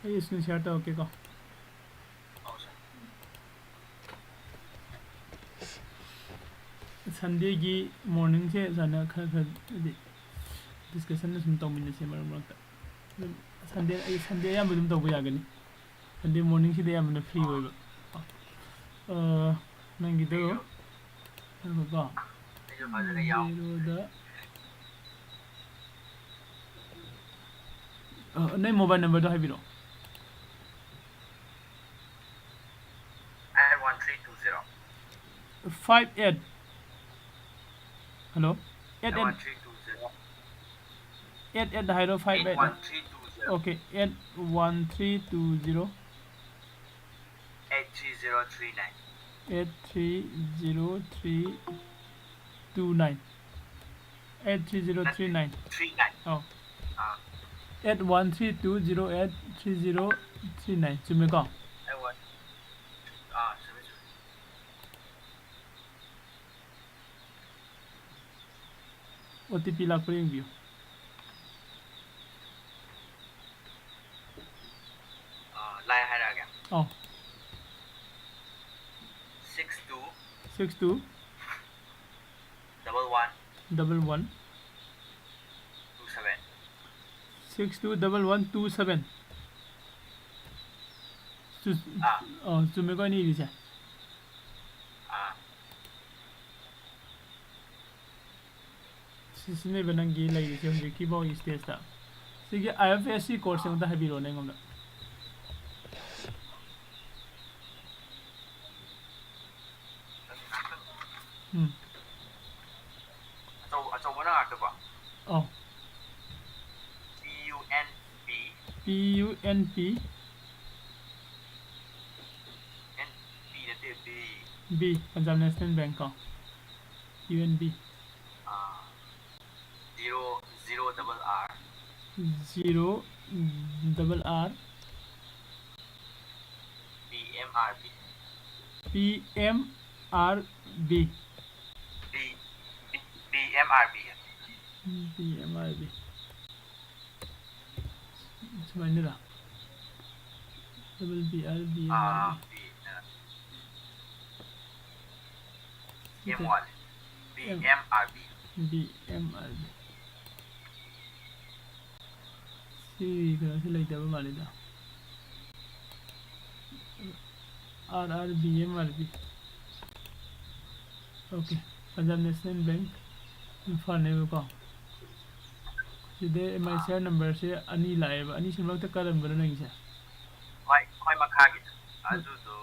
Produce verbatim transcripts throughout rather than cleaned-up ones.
ꯑꯩ screen share ꯇꯧꯔꯛꯀꯦꯀꯣ꯫ Sundayꯒꯤ morningꯁꯦ ꯁꯨꯃꯥꯏꯅ ꯈꯔ ꯈꯔ ꯍꯥꯏꯗꯤ discussionꯗ ꯁꯨꯝ ꯇꯧꯃꯤꯟꯅꯁꯦ ꯃꯔꯛ ꯃꯔꯛꯇ꯫ ꯑꯗꯨꯝ Sunday, ꯑꯩ Sunday ꯑꯌꯥꯝꯕ ꯑꯗꯨꯝ ꯇꯧꯕ ꯌꯥꯒꯅꯤ꯫ Sunday morningꯁꯤꯗꯤ ꯑꯌꯥꯝꯕꯅ free ꯑꯣꯏꯕ꯫ ꯑꯥ, ꯅꯪꯒꯤꯗꯣ ꯉꯥꯏꯈꯣꯀꯣ꯫ ꯑꯩꯁꯨ ꯐꯖꯅ ꯌꯥꯎ- Zeroꯗ, ꯑꯥ, ꯅꯪ mobile numberꯗꯣ ꯍꯥꯏꯕꯤꯔꯛꯑꯣ꯫ Eight one three two zero. Five eight. Hello? Eight eight eight. One three two zero. Eight eight ꯍꯥꯏꯔꯣ, five eight. Eight one three two zero. Okay, eight one three two zero. Eight three zero three nine. Eight three zero three two nine. Eight three zero three nine. Three nine. ꯑꯧ꯫ ꯑꯥ꯫ Eight one three two zero eight three zero three nine꯫ ꯆꯨꯝꯃꯦꯀꯣ? Eight one꯫ ꯑꯥ, ꯆꯨꯝꯃꯦ, ꯆꯨꯝꯃꯦ꯫ OTP ꯂꯥꯛꯄ꯭ꯔꯥ ꯌꯦꯡꯕꯤꯌꯨ꯫ ꯑꯥ, ꯂꯥꯛꯑꯦ, ꯍꯥꯏꯔꯛꯑꯒꯦ꯫ ꯑꯧ꯫ Six two꯫ Six two꯫ Double one꯫ Double one꯫ Two seven꯫ Six two double one two seven꯫ ꯆꯨ-, ꯑꯥ꯫ ꯑꯣ, ꯆꯨꯝꯃꯦꯀꯣ ꯑꯩꯅ ꯏꯔꯤꯁꯦ? ꯑꯥ꯫ ꯁꯤꯁꯤꯅꯦꯕ ꯅꯪꯒꯤ ꯂꯩꯔꯤꯁꯦ ꯍꯧꯖꯤꯛꯀꯤ ꯐꯥꯎꯒꯤ stageꯇ꯫ ꯁꯤꯒꯤ IFSC course ꯑꯝꯇ ꯍꯥꯏꯕꯤꯔꯛꯑꯣꯅꯦ ꯑꯩꯉꯣꯟꯗ꯫ ꯎꯝ꯫ ꯑꯆꯧ-, ꯑꯆꯧꯕꯅ ꯉꯥꯛꯇꯀꯣ? ꯑꯧ꯫ P U N P꯫ P U N P꯫ N P ꯅꯠꯇꯦ, B꯫ B, Punjab National Bank ꯀꯣ? U N B꯫ ꯑꯥ, zero, zero double R꯫ Zero double R। P M R B। P M R B꯫ B, B, B M R B꯫ B M R B꯫ ꯁꯨꯃꯥꯏꯅꯔ? Double B R B M ꯑꯥ R B M one B M R B B B M R B. ꯁꯤ ꯀꯩꯅꯣꯁꯤ ꯂꯩꯇꯕ ꯃꯥꯜꯂꯤꯗ. R R B M R B. Okay. Punjab National Bank, ꯏꯝꯐꯥꯜꯅꯦꯕꯀꯣ. ꯁꯤꯗ M I C R ꯅꯝꯕꯔꯁꯦ ꯑꯅꯤ ꯂꯥꯛꯑꯦꯕ. ꯑꯅꯤꯁꯤ ꯃꯔꯛꯇ ꯀꯔꯝꯕꯅꯣ ꯅꯪꯒꯤꯁꯦ? ꯈ꯭ꯋꯥꯏ ꯈ꯭ꯋꯥꯏ ꯃꯈꯥꯒꯤꯗ ꯑꯗꯨꯗꯣ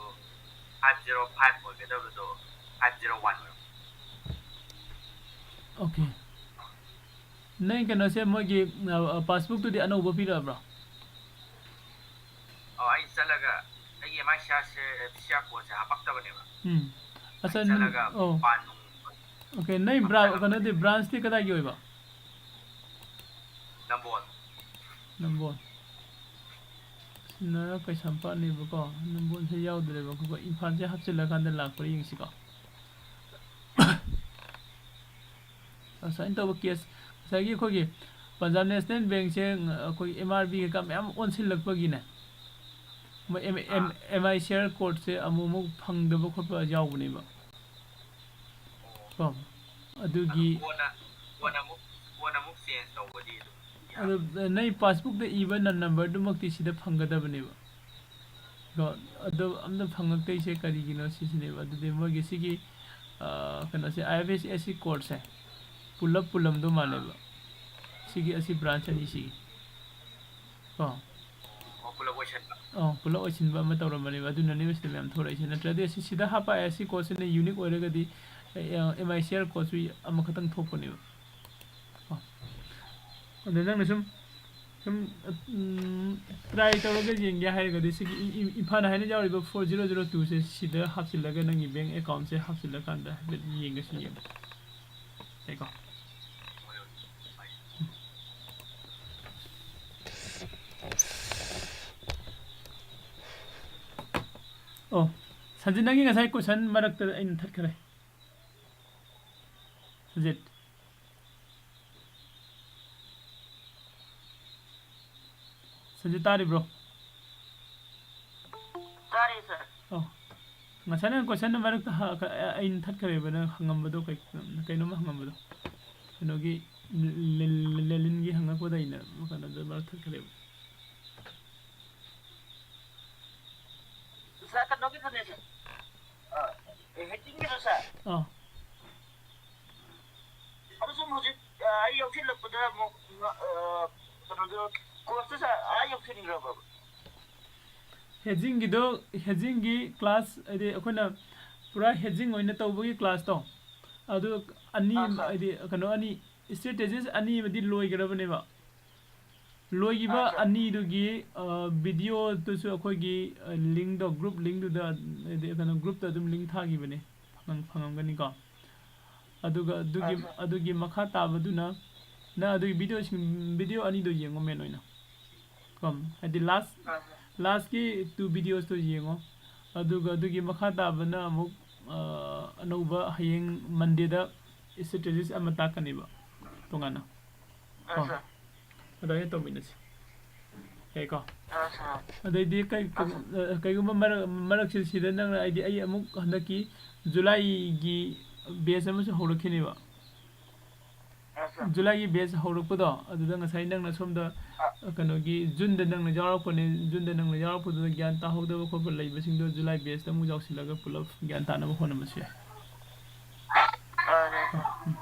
ꯐꯥꯏꯚ ꯖꯤꯔꯣ ꯐꯥꯏꯚ ꯑꯣꯏꯒꯗꯕꯗꯣ ꯐꯥꯏꯚ ꯖꯤꯔꯣ ꯋꯥꯟ ꯑꯣꯏꯔꯝꯃꯦ. Okay. ꯅꯪ ꯀꯩꯅꯣꯁꯦ, ꯃꯣꯏꯒꯤ ꯄꯥꯁꯕꯨꯛꯇꯨꯗꯤ ꯑꯅꯧꯕ ꯄꯤꯔꯛꯑꯕ꯭ꯔꯣ? ꯑꯣ, ꯑꯩ ꯆꯠꯂꯒ ꯑꯩꯒꯤ M I C ꯑꯥꯔꯁꯦ, C R ꯀꯣꯗꯁꯦ ꯍꯥꯞꯄꯛꯇꯕꯅꯦꯕ. ꯎꯝ. ꯑꯁ, ꯑꯩ ꯆꯠꯂꯒ ꯑꯣ. ꯄꯥꯟ ꯅꯨꯡ Okay, ꯅꯪ ꯕ꯭ꯔꯥ ꯀꯩꯅꯣꯗꯤ, ꯕ꯭ꯔꯥꯟꯁꯇꯤ ꯀꯗꯥꯏꯒꯤ ꯑꯣꯏꯕ? ꯅꯝꯕꯣꯜ. ꯅꯝꯕꯣꯜ. ꯁꯤꯅ ꯀꯩꯁꯥꯝꯄꯥꯠꯅꯦꯕꯀꯣ. ꯅꯝꯕꯣꯜꯁꯦ ꯌꯥꯎꯗ꯭ꯔꯦꯕ. ꯑꯩꯈꯣꯏ ꯏꯝꯐꯥꯜꯁꯦ ꯍꯥꯞꯆꯤꯜꯂꯀꯥꯟꯗ ꯂꯥꯛꯄ꯭ꯔꯥ ꯌꯦꯡꯁꯤꯀꯣ. ꯑꯁꯨꯃꯥꯏꯅ ꯇꯧꯕ ꯀꯦꯁ, ꯉꯁꯥꯏꯒꯤ ꯑꯩꯈꯣꯏꯒꯤ ꯄꯟꯖꯥꯕ ꯅꯦꯁꯅꯦꯜ ꯕꯦꯡꯁꯦ ꯑꯩꯈꯣꯏ ꯑꯦꯝ ꯑꯥꯔ ꯕꯤ ꯀꯩꯀꯥ ꯃꯌꯥꯝ ꯑꯣꯟꯁꯤꯜꯂꯛꯄꯒꯤꯅꯦ, ꯃꯣꯏ ꯑꯦꯝ ꯑꯥꯏ ꯁꯤ ꯑꯥꯔ ꯀꯣꯗꯁꯦ ꯑꯃꯨꯛ ꯑꯃꯨꯛ ꯐꯪꯗꯕ ꯈꯣꯠꯄ ꯌꯥꯎꯕꯅꯦꯕ. ꯀꯣ, ꯑꯗꯨꯒꯤ ꯀꯣꯟꯅ ꯀꯣꯟꯅ ꯑꯃꯨꯛ ꯀꯣꯟꯅ ꯑꯃꯨꯛ ꯆꯦꯟꯖ ꯇꯧꯕꯗꯤ ꯑꯗꯨꯝ ꯑꯗꯣ ꯅꯪ ꯄꯥꯁꯕꯨꯛꯇ ꯏꯕ ꯅꯟ ꯅꯝꯕꯔꯗꯨꯃꯛꯇꯤ ꯁꯤꯗ ꯐꯪꯒꯗꯕꯅꯦꯕ. ꯀꯣ, ꯑꯗꯣ ꯑꯝꯇ ꯐꯪꯉꯛꯇꯣꯏꯁꯦ ꯀꯔꯤꯒꯤꯅꯣ ꯁꯤꯁꯤꯅꯦꯕ. ꯑꯗꯨꯗꯤ ꯃꯣꯏꯒꯤ ꯁꯤꯒꯤ ꯀꯩꯅꯣꯁꯦ, ꯑꯥꯏ ꯑꯦꯐ ꯑꯦꯁ ꯁꯤ ꯀꯣꯗꯁꯦ ꯄꯨꯂꯞ ꯄꯨꯜꯂꯝꯗꯧ ꯃꯥꯜꯂꯦꯕ. ꯁꯤꯒꯤ ꯑꯁꯤ ꯕ꯭ꯔꯥꯟꯁ ꯑꯅꯤꯁꯤꯒꯤ ꯀꯣ. ꯑꯣ, ꯄꯨꯂꯞ ꯑꯣꯏꯁꯟꯕ. ꯑꯣ, ꯄꯨꯂꯞ ꯑꯣꯏꯁꯤꯟꯕ ꯑꯃ ꯇꯧꯔꯝꯕꯅꯦꯕ. ꯑꯗꯨꯅꯅꯦꯕ ꯁꯤꯗ ꯃꯌꯥꯝ ꯊꯣꯔꯛꯏꯁꯦ. ꯅꯠꯇ꯭ꯔꯗꯤ ꯑꯁꯤ ꯁꯤꯗ ꯍꯥꯞꯄ ꯑꯥꯏ ꯑꯦꯐ ꯑꯦꯁ ꯁꯤ ꯀꯣꯗꯁꯤꯅ ꯌꯨꯅꯤꯛ ꯑꯣꯏꯔꯒꯗꯤ ꯑꯦꯝ ꯑꯥꯏ ꯁꯤ ꯑꯥꯔ ꯀꯣꯗꯁꯨ ꯑꯃꯈꯛꯇꯪ ꯊꯣꯛꯄꯅꯦꯕ. ꯀꯣ, ꯑꯗꯣ ꯅꯪꯅ ꯁꯨꯝ ꯁꯨꯝ ꯇ꯭ꯔꯥꯏ ꯇꯧꯔꯒ ꯌꯦꯡꯒꯦ ꯍꯥꯏꯔꯒꯗꯤ ꯁꯤꯒꯤ ꯏꯝꯐꯥꯜ ꯍꯥꯏꯅ ꯌꯥꯎꯔꯤꯕ ꯐꯣꯔ ꯖꯤꯔꯣ ꯖꯤꯔꯣ ꯇꯨꯁꯦ ꯁꯤꯗ ꯍꯥꯞꯆꯤꯜꯂꯒ ꯅꯪꯒꯤ ꯕꯦꯡ ꯑꯦꯀꯥꯎꯟꯁꯦ ꯍꯥꯞꯆꯤꯜꯂꯀꯥꯟꯗ ꯍꯥꯏꯐꯦꯠ ꯌꯦꯡꯒꯦꯁꯨ ꯌꯦꯡꯉꯣ. ꯌꯥꯏꯀꯣ? ꯑꯣ, ꯁꯟꯖꯤꯠ, ꯅꯪꯒꯤ ꯉꯁꯥꯏ ꯀꯣꯏꯁꯟ ꯃꯔꯛꯇ ꯑꯩꯅ ꯊꯠꯈ꯭ꯔꯦ. ꯁꯟꯖꯤꯠ, ꯁꯟꯖꯤꯠ, ꯇꯥꯔꯤꯕ꯭ꯔꯣ? ꯉꯁꯥꯏꯅ ꯀꯣꯏꯁꯟ ꯃꯔꯛꯇ ꯍ- ꯀ- ꯑꯩꯅ ꯊꯠꯈ꯭ꯔꯦꯕ, ꯅꯪ ꯍꯪꯉꯝꯕꯗꯣ ꯀꯩ-, ꯀꯩꯅꯣꯝꯃ ꯍꯪꯉꯝꯕꯗꯣ, ꯀꯩꯅꯣꯒꯤ ꯂꯦ-, ꯂꯦ-, ꯂꯦꯂꯤꯟꯒꯤ ꯍꯪꯉꯛꯄꯗ ꯑꯩꯅ ꯀꯩꯅꯣꯗ ꯃꯔꯛ ꯊꯠꯈ꯭ꯔꯦꯕ꯫ ꯁꯥꯔ, ꯀꯩꯅꯣꯒꯤꯗꯨꯅꯦ, ꯁꯥꯔ꯫ ꯑ, ꯍꯦꯗꯤꯡꯒꯤꯗꯣ, ꯁꯥꯔ꯫ ꯑꯥ꯫ ꯑꯗꯨ ꯁꯨꯝ ꯍꯧꯖꯤꯛ, ꯑ, ꯑꯩ ꯌꯥꯎꯁꯤꯜꯂꯛꯄꯗ ꯑꯃꯨꯛ, ꯑ, ꯀꯩꯅꯣꯗꯣ, ꯀꯣꯔꯁꯇꯨ, ꯁꯥꯔ, ꯑꯥ ꯌꯧꯁꯤꯟꯈ꯭ꯔꯕ? ꯍꯦꯗꯤꯡꯒꯤꯗꯣ, ꯍꯦꯗꯤꯡꯒꯤ ꯀ꯭ꯂꯥꯁ, ꯍꯥꯏꯗꯤ ꯑꯩꯈꯣꯏꯅ ꯄꯨꯔꯥ ꯍꯦꯗꯤꯡ ꯑꯣꯏꯅ ꯇꯧꯕꯒꯤ ꯀ꯭ꯂꯥꯁꯇꯣ, ꯑꯗꯨ ꯑꯅꯤ, ꯑꯥ, ꯁꯥꯔ꯫ ꯍꯥꯏꯗꯤ ꯀꯩꯅꯣ ꯑꯅꯤ, ꯏꯁꯇ꯭ꯔꯦꯇꯦꯖꯤꯁ ꯑꯅꯤ ꯑꯃꯗꯤ ꯂꯣꯏꯈ꯭ꯔꯕꯅꯦꯕ꯫ ꯂꯣꯏꯈꯤꯕ ꯑꯥ, ꯁꯥꯔ꯫ ꯑꯅꯤꯗꯨꯒꯤ, ꯑ, ꯚꯤꯗꯤꯑꯣꯗꯨꯁꯨ ꯑꯩꯈꯣꯏꯒꯤ, ꯑ, ꯂꯤꯡꯗꯣ, ꯒ꯭ꯔꯨꯞ ꯂꯤꯡꯗꯨꯗ, ꯍꯥꯏꯗꯤ ꯀꯩꯅꯣ, ꯒ꯭ꯔꯨꯞꯇ ꯑꯗꯨꯝ ꯂꯤꯡ ꯊꯥꯈꯤꯕꯅꯦ, ꯐꯪꯉꯝ-, ꯐꯪꯉꯝꯒꯅꯤꯀꯣ꯫ ꯑꯗꯨꯒ ꯑꯗꯨꯒꯤ, ꯑꯥ, ꯁꯥꯔ꯫ ꯑꯗꯨꯒꯤ ꯃꯈꯥ ꯇꯥꯕꯗꯨꯅ ꯅꯪ ꯑꯗꯨꯒꯤ ꯚꯤꯗꯤꯑꯣꯁꯤꯡ, ꯚꯤꯗꯤꯑꯣ ꯑꯅꯤꯗꯣ ꯌꯦꯡꯉꯣ, ꯃꯦꯟ ꯑꯣꯏꯅ ꯀꯣ, ꯍꯥꯏꯗꯤ ꯂꯥꯁ, ꯑꯥ, ꯁꯥꯔ꯫ ꯂꯥꯁꯀꯤ ꯇꯨ ꯚꯤꯗꯤꯑꯣꯁꯇꯣ ꯌꯦꯡꯉꯣ꯫ ꯑꯗꯨꯒ ꯑꯗꯨꯒꯤ ꯃꯈꯥ ꯇꯥꯕꯅ ꯑꯃꯨꯛ, ꯑ, ꯑꯅꯧꯕ ꯍꯌꯦꯡ ꯃꯟꯗꯦꯗ ꯏꯁꯇ꯭ꯔꯦꯇꯦꯖꯤꯁ ꯑꯃ ꯇꯥꯛꯀꯅꯦꯕ ꯇꯣꯉꯥꯟꯅ꯫ ꯑꯥ, ꯀꯣ? ꯁꯥꯔ꯫ ꯑꯗꯨꯃꯥꯏꯅ ꯇꯧꯃꯤꯟꯅꯁꯤ꯫ ꯌꯥꯏꯀꯣ? ꯑꯥ, ꯁꯥꯔ꯫ ꯑꯗꯩꯗꯤ ꯀꯩ-, ꯑꯥ, ꯁꯥꯔ꯫ ꯑ, ꯀꯩꯒꯨꯝꯕ ꯃꯔꯛ, ꯃꯔꯛꯁꯤ ꯁꯤꯗ ꯅꯪꯅ, ꯍꯥꯏꯗꯤ ꯑꯩ ꯑꯃꯨꯛ ꯍꯟꯗꯛꯀꯤ ꯖꯨꯂꯥꯏꯒꯤ ꯕꯦꯆ ꯑꯃꯁꯨ ꯍꯧꯔꯛꯈꯤꯅꯦꯕ꯫ ꯑꯥ, ꯁꯥꯔ꯫ ꯖꯨꯂꯥꯏꯒꯤ ꯕꯦꯆ ꯍꯧꯔꯛꯄꯗꯣ, ꯑꯗꯨꯗ ꯉꯁꯥꯏ ꯅꯪꯅ ꯁꯣꯝꯗ, ꯑꯥ꯫ ꯀꯩꯅꯣꯒꯤ, ꯖꯨꯟꯗ ꯅꯪꯅ ꯌꯥꯎꯔꯛꯄꯅꯦ, ꯖꯨꯟꯗ ꯅꯪꯅ ꯌꯥꯎꯔꯛꯄꯗꯨꯗ ꯒ꯭ꯌꯥꯟ ꯇꯥꯍꯧꯗꯕ ꯈꯣꯠꯄ ꯂꯩꯕꯁꯤꯡꯗꯣ ꯖꯨꯂꯥꯏ ꯕꯦꯆꯇ ꯑꯃꯨꯛ ꯌꯥꯎꯁꯤꯜꯂꯒ ꯄꯨꯂꯞ ꯒ꯭ꯌꯥꯟ ꯇꯥꯅꯕ ꯍꯣꯠꯅꯕꯁꯨ ꯌꯥꯏ꯫ ꯑꯥ, ꯁꯥꯔ꯫ ꯎꯝ꯫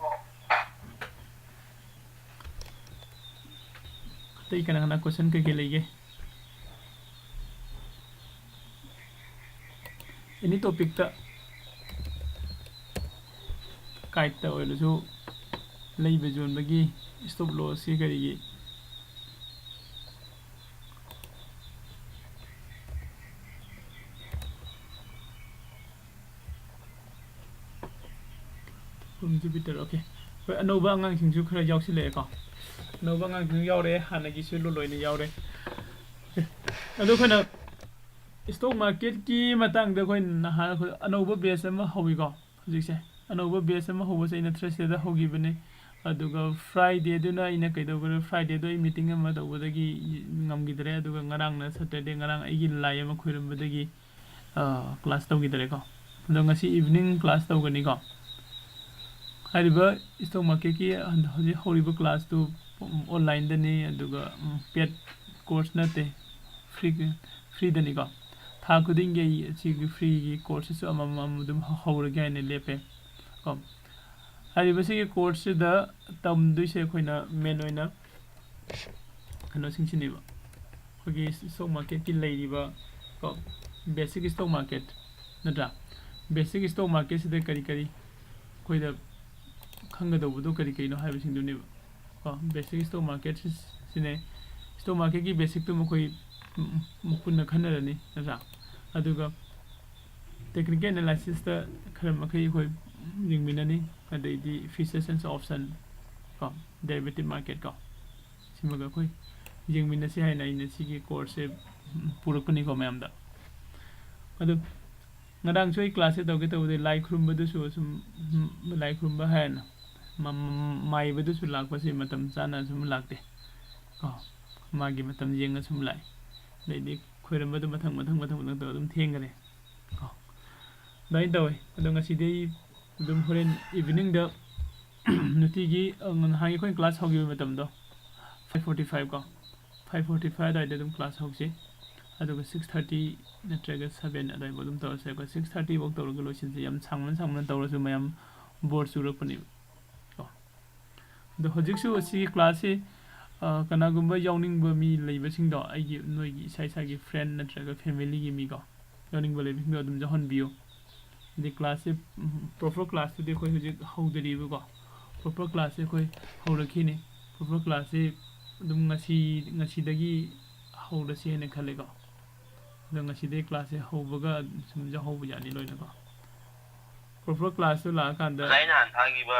ꯑꯇꯩ ꯀꯅꯥ ꯀꯅꯥ ꯀꯣꯏꯁꯟ ꯀꯩꯀꯩ ꯂꯩꯒꯦ? ꯑꯦꯅꯤ ꯇꯣꯄꯤꯛꯇ, ꯀꯥꯏꯠꯇ ꯑꯣꯏꯔꯁꯨ, ꯂꯩꯕ ꯌꯣꯟꯕꯒꯤ, ꯏꯁꯇꯣꯞ ꯂꯣꯁꯀꯤ ꯀꯔꯤꯒꯤ꯫ ꯎꯝ, ꯖꯨꯄꯤꯇꯔ, ꯑꯣꯀꯦ꯫ ꯍꯣꯏ, ꯑꯅꯧꯕ ꯑꯉꯥꯡꯁꯤꯡꯁꯨ ꯈꯔ ꯌꯥꯎꯁꯤꯜꯂꯛꯑꯦꯀꯣ꯫ ꯑꯅꯧꯕ ꯑꯉꯥꯡꯁꯤꯡꯁꯨ ꯌꯥꯎꯔꯦ, ꯍꯥꯟꯅꯒꯤꯁꯨ ꯂꯣꯏ-, ꯂꯣꯏꯅ ꯌꯥꯎꯔꯦ꯫ ꯑꯣꯀꯦ꯫ ꯑꯗꯣ ꯑꯩꯈꯣꯏꯅ ꯏꯁꯇꯣꯛ ꯃꯥꯔꯀꯦꯠꯀꯤ ꯃꯇꯥꯡꯗ ꯑꯩꯈꯣꯏ ꯅꯍꯥꯟ ꯑꯩꯈꯣꯏ ꯑꯅꯧꯕ ꯕꯦꯆ ꯑꯃ ꯍꯧꯋꯤꯀꯣ ꯍꯧꯖꯤꯛꯁꯦ꯫ ꯑꯅꯧꯕ ꯕꯦꯆ ꯑꯃ ꯍꯧꯕꯁꯦ ꯑꯩꯅ ꯊꯔꯁꯗꯦꯗ ꯍꯧꯈꯤꯕꯅꯦ꯫ ꯑꯗꯨꯒ ꯐ꯭ꯔꯥꯏꯗꯦꯗꯨꯅ ꯑꯩꯅ ꯀꯩꯗꯧꯈ꯭ꯔꯦ, ꯐ꯭ꯔꯥꯏꯗꯦꯗꯣ ꯑꯩ ꯃꯤꯇꯤꯡ ꯑꯃ ꯇꯧꯕꯗꯒꯤ ꯉꯝꯈꯤꯗ꯭ꯔꯦ꯫ ꯑꯗꯨꯒ ꯉꯔꯥꯡꯅ ꯁꯇꯔꯗꯦ, ꯉꯔꯥꯡ ꯑꯩꯒꯤ ꯂꯥꯏ ꯑꯃ ꯈꯣꯏꯔꯝꯕꯗꯒꯤ ꯀ꯭ꯂꯥꯁ ꯇꯧꯈꯤꯗꯔꯦꯀꯣ꯫ ꯑꯗꯣ ꯉꯁꯤ ꯏꯚꯤꯅꯤꯡ ꯀ꯭ꯂꯥꯁ ꯇꯧꯒꯅꯤꯀꯣ꯫ ꯍꯥꯏꯔꯤꯕ ꯏꯁꯇꯣꯛ ꯃꯥꯔꯀꯦꯠꯀꯤ ꯍꯧꯖꯤꯛ ꯍꯧꯔꯤꯕ ꯀ꯭ꯂꯥꯁꯇꯨ ꯑꯣꯟꯂꯥꯏꯟꯗꯅꯤ, ꯑꯗꯨꯒ ꯄꯦꯠ ꯀꯣꯔꯁ ꯅꯠꯇꯦ, ꯐ꯭ꯔꯤ, ꯐ꯭ꯔꯤꯗꯅꯤꯀꯣ꯫ ꯊꯥ ꯈꯨꯗꯤꯡꯒꯤ ꯑꯩ ꯑꯁꯤꯒꯤ ꯐ꯭ꯔꯤꯒꯤ ꯀꯣꯔꯁꯁꯤꯁꯨ ꯑꯃꯃꯝ ꯑꯗꯨꯝ ꯍꯧꯔꯒꯦ ꯍꯥꯏꯅ ꯂꯦꯞꯄꯦ ꯀꯣ꯫ ꯍꯥꯏꯔꯤꯕꯁꯤꯒꯤ ꯀꯣꯔꯁꯁꯤꯗ ꯇꯝꯗꯣꯏꯁꯦ ꯑꯩꯈꯣꯏꯅ ꯃꯦꯟ ꯑꯣꯏꯅ ꯀꯩꯅꯣꯁꯤꯡꯁꯤꯅꯦꯕ, ꯑꯩꯈꯣꯏꯒꯤ ꯏꯁꯇꯣꯛ ꯃꯥꯔꯀꯦꯠꯀꯤ ꯂꯩꯔꯤꯕ ꯀꯣ, ꯕꯦꯁꯤꯛ ꯏꯁꯇꯣꯛ ꯃꯥꯔꯀꯦꯠ ꯅꯠꯇ꯭ꯔꯥ? ꯕꯦꯁꯤꯛ ꯏꯁꯇꯣꯛ ꯃꯥꯔꯀꯦꯠꯁꯤꯗ ꯀꯔꯤ ꯀꯔꯤ ꯑꯩꯈꯣꯏꯗ ꯈꯪꯒꯗꯧꯕꯗꯣ ꯀꯔꯤ ꯀꯔꯤꯅꯣ ꯍꯥꯏꯕꯁꯤꯡꯗꯨꯅꯦꯕ ꯀꯣ꯫ ꯕꯦꯁꯤꯛ ꯏꯁꯇꯣꯛ ꯃꯥꯔꯀꯦꯠꯁꯤ, ꯁꯤꯅꯦ ꯏꯁꯇꯣꯛ ꯃꯥꯔꯀꯦꯠꯀꯤ ꯕꯦꯁꯤꯛꯇꯨ ꯃꯈꯣꯏ ꯃꯨꯟꯅ ꯈꯟꯅꯔꯅꯤ ꯅꯠꯇ꯭ꯔꯥ? ꯑꯗꯨꯒ ꯇꯦꯛꯅꯤꯀꯦꯜ ꯑꯦꯅꯥꯂꯥꯏꯁꯤꯁꯇ ꯈꯔ ꯃꯈꯩ ꯑꯩꯈꯣꯏ ꯌꯦꯡꯃꯤꯟꯅꯅꯤ꯫ ꯑꯗꯩꯗꯤ futures and option ꯀꯣ, derivative market ꯀꯣ, ꯁꯤꯃꯒ ꯑꯩꯈꯣꯏ ꯌꯦꯡꯃꯤꯟꯅꯁꯤ ꯍꯥꯏꯅ ꯑꯩꯅ ꯁꯤꯒꯤ ꯀꯣꯔꯁꯁꯦ ꯄꯨꯔꯛꯄꯅꯤꯀꯣ ꯃꯌꯥꯝꯗ꯫ ꯑꯗꯨ ꯉꯔꯥꯡꯁꯨ ꯑꯩ ꯀ꯭ꯂꯥꯁꯁꯦ ꯇꯧꯒꯦ ꯇꯧꯕꯗ ꯂꯥꯏ ꯈꯨꯔꯨꯝꯕꯗꯨꯁꯨ ꯁꯨꯝ, ꯂꯥꯏ ꯈꯨꯔꯨꯝꯕ ꯍꯥꯏꯔꯅ ꯃꯥꯏꯕꯗꯨꯁꯨ ꯂꯥꯛꯄꯁꯦ ꯃꯇꯝ ꯆꯥꯅ ꯁꯨꯝ ꯂꯥꯛꯇꯦ ꯀꯣ꯫ ꯃꯥꯒꯤ ꯃꯇꯝ ꯌꯦꯡꯉ ꯁꯨꯝ ꯂꯥꯛꯑꯦ꯫ ꯑꯗꯩꯗꯤ ꯈꯣꯏꯔꯝꯕꯗꯣ ꯃꯊꯪ ꯃꯊꯪ ꯃꯊꯪ ꯃꯊꯪ ꯇꯧꯔ ꯑꯗꯨꯝ ꯊꯦꯡꯈꯔꯦ ꯀꯣ꯫ ꯑꯗꯨꯃꯥꯏꯅ ꯇꯧꯋꯦ꯫ ꯑꯗꯣ ꯉꯁꯤꯗꯤ ꯑꯩ ꯑꯗꯨꯝ ꯍꯣꯔꯦꯟ ꯏꯚꯤꯅꯤꯡꯗ ꯅꯨꯡꯇꯤꯒꯤ, ꯑ, ꯅꯍꯥꯟꯒꯤ ꯑꯩꯈꯣꯏꯅ ꯀ꯭ꯂꯥꯁ ꯍꯧꯈꯤꯕ ꯃꯇꯝꯗꯣ, five forty five ꯀꯣ, five forty five ꯑꯗꯨꯋꯥꯏꯗ ꯑꯗꯨꯝ ꯀ꯭ꯂꯥꯁ ꯍꯧꯁꯤ꯫ ꯑꯗꯨꯒ six thirty ꯅꯠꯇ꯭ꯔꯒ seven ꯑꯗꯨꯋꯥꯏꯐꯥꯎ ꯑꯗꯨꯝ ꯇꯧꯔꯁꯦ꯫ ꯑꯩꯈꯣꯏ six thirty ꯐꯥꯎ ꯇꯧꯔꯒ ꯂꯣꯏꯁꯤꯟꯁꯦ꯫ ꯌꯥꯝ ꯁꯥꯡꯃꯟ ꯁꯥꯡꯃꯟ ꯇꯧꯔꯁꯨ ꯃꯌꯥꯝ ꯕꯣꯔ ꯆꯨꯔꯛꯄꯅꯦꯕ ꯀꯣ꯫ ꯑꯗꯣ ꯍꯧꯖꯤꯛꯁꯨ ꯑꯁꯤꯒꯤ ꯀ꯭ꯂꯥꯁꯁꯤ, ꯑ, ꯀꯅꯥꯒꯨꯝꯕ ꯌꯥꯎꯅꯤꯡꯕ ꯃꯤ ꯂꯩꯕꯁꯤꯡꯗꯣ, ꯑꯩꯒꯤ, ꯅꯣꯏꯒꯤ ꯏꯁꯥ ꯏꯁꯥꯒꯤ ꯐ꯭ꯔꯦꯟ ꯅꯠꯇ꯭ꯔꯒ ꯐꯦꯃꯤꯂꯤꯒꯤ ꯃꯤꯀꯣ, ꯌꯥꯎꯅꯤꯡꯕ ꯂꯩꯕꯁꯤꯡꯗꯣ ꯑꯗꯨꯝ ꯌꯥꯎꯍꯟꯕꯤꯌꯨ꯫ ꯑꯗꯩ ꯀ꯭ꯂꯥꯁꯁꯦ, ꯎꯝ, ꯄ꯭ꯔꯣꯄꯔ ꯀ꯭ꯂꯥꯁꯇꯨꯗꯤ ꯑꯩꯈꯣꯏ ꯍꯧꯖꯤꯛ ꯍꯧꯗꯔꯤꯕꯀꯣ꯫ ꯄ꯭ꯔꯣꯄꯔ ꯀ꯭ꯂꯥꯁꯁꯦ ꯑꯩꯈꯣꯏ ꯍꯧꯔꯛꯈꯤꯅꯤ꯫ ꯄ꯭ꯔꯣꯄꯔ ꯀ꯭ꯂꯥꯁꯁꯦ ꯑꯗꯨꯝ ꯉꯁꯤ, ꯉꯁꯤꯗꯒꯤ ꯍꯧꯔꯁꯤ ꯍꯥꯏꯅ ꯈꯜꯂꯦꯀꯣ꯫ ꯑꯗꯣ ꯉꯁꯤꯗꯒꯤ ꯀ꯭ꯂꯥꯁꯁꯦ ꯍꯧꯕꯒ ꯁꯨꯝ ꯌꯥꯎꯍꯧꯕ ꯌꯥꯅꯤ ꯂꯣꯏꯅꯀꯣ꯫ ꯄ꯭ꯔꯣꯄꯔ ꯀ꯭ꯂꯥꯁꯇꯨ ꯂꯥꯛꯑꯀꯥꯟꯗ ꯑꯣꯖꯥ, ꯑꯩ ꯅꯍꯥꯟ ꯊꯥꯈꯤꯕ,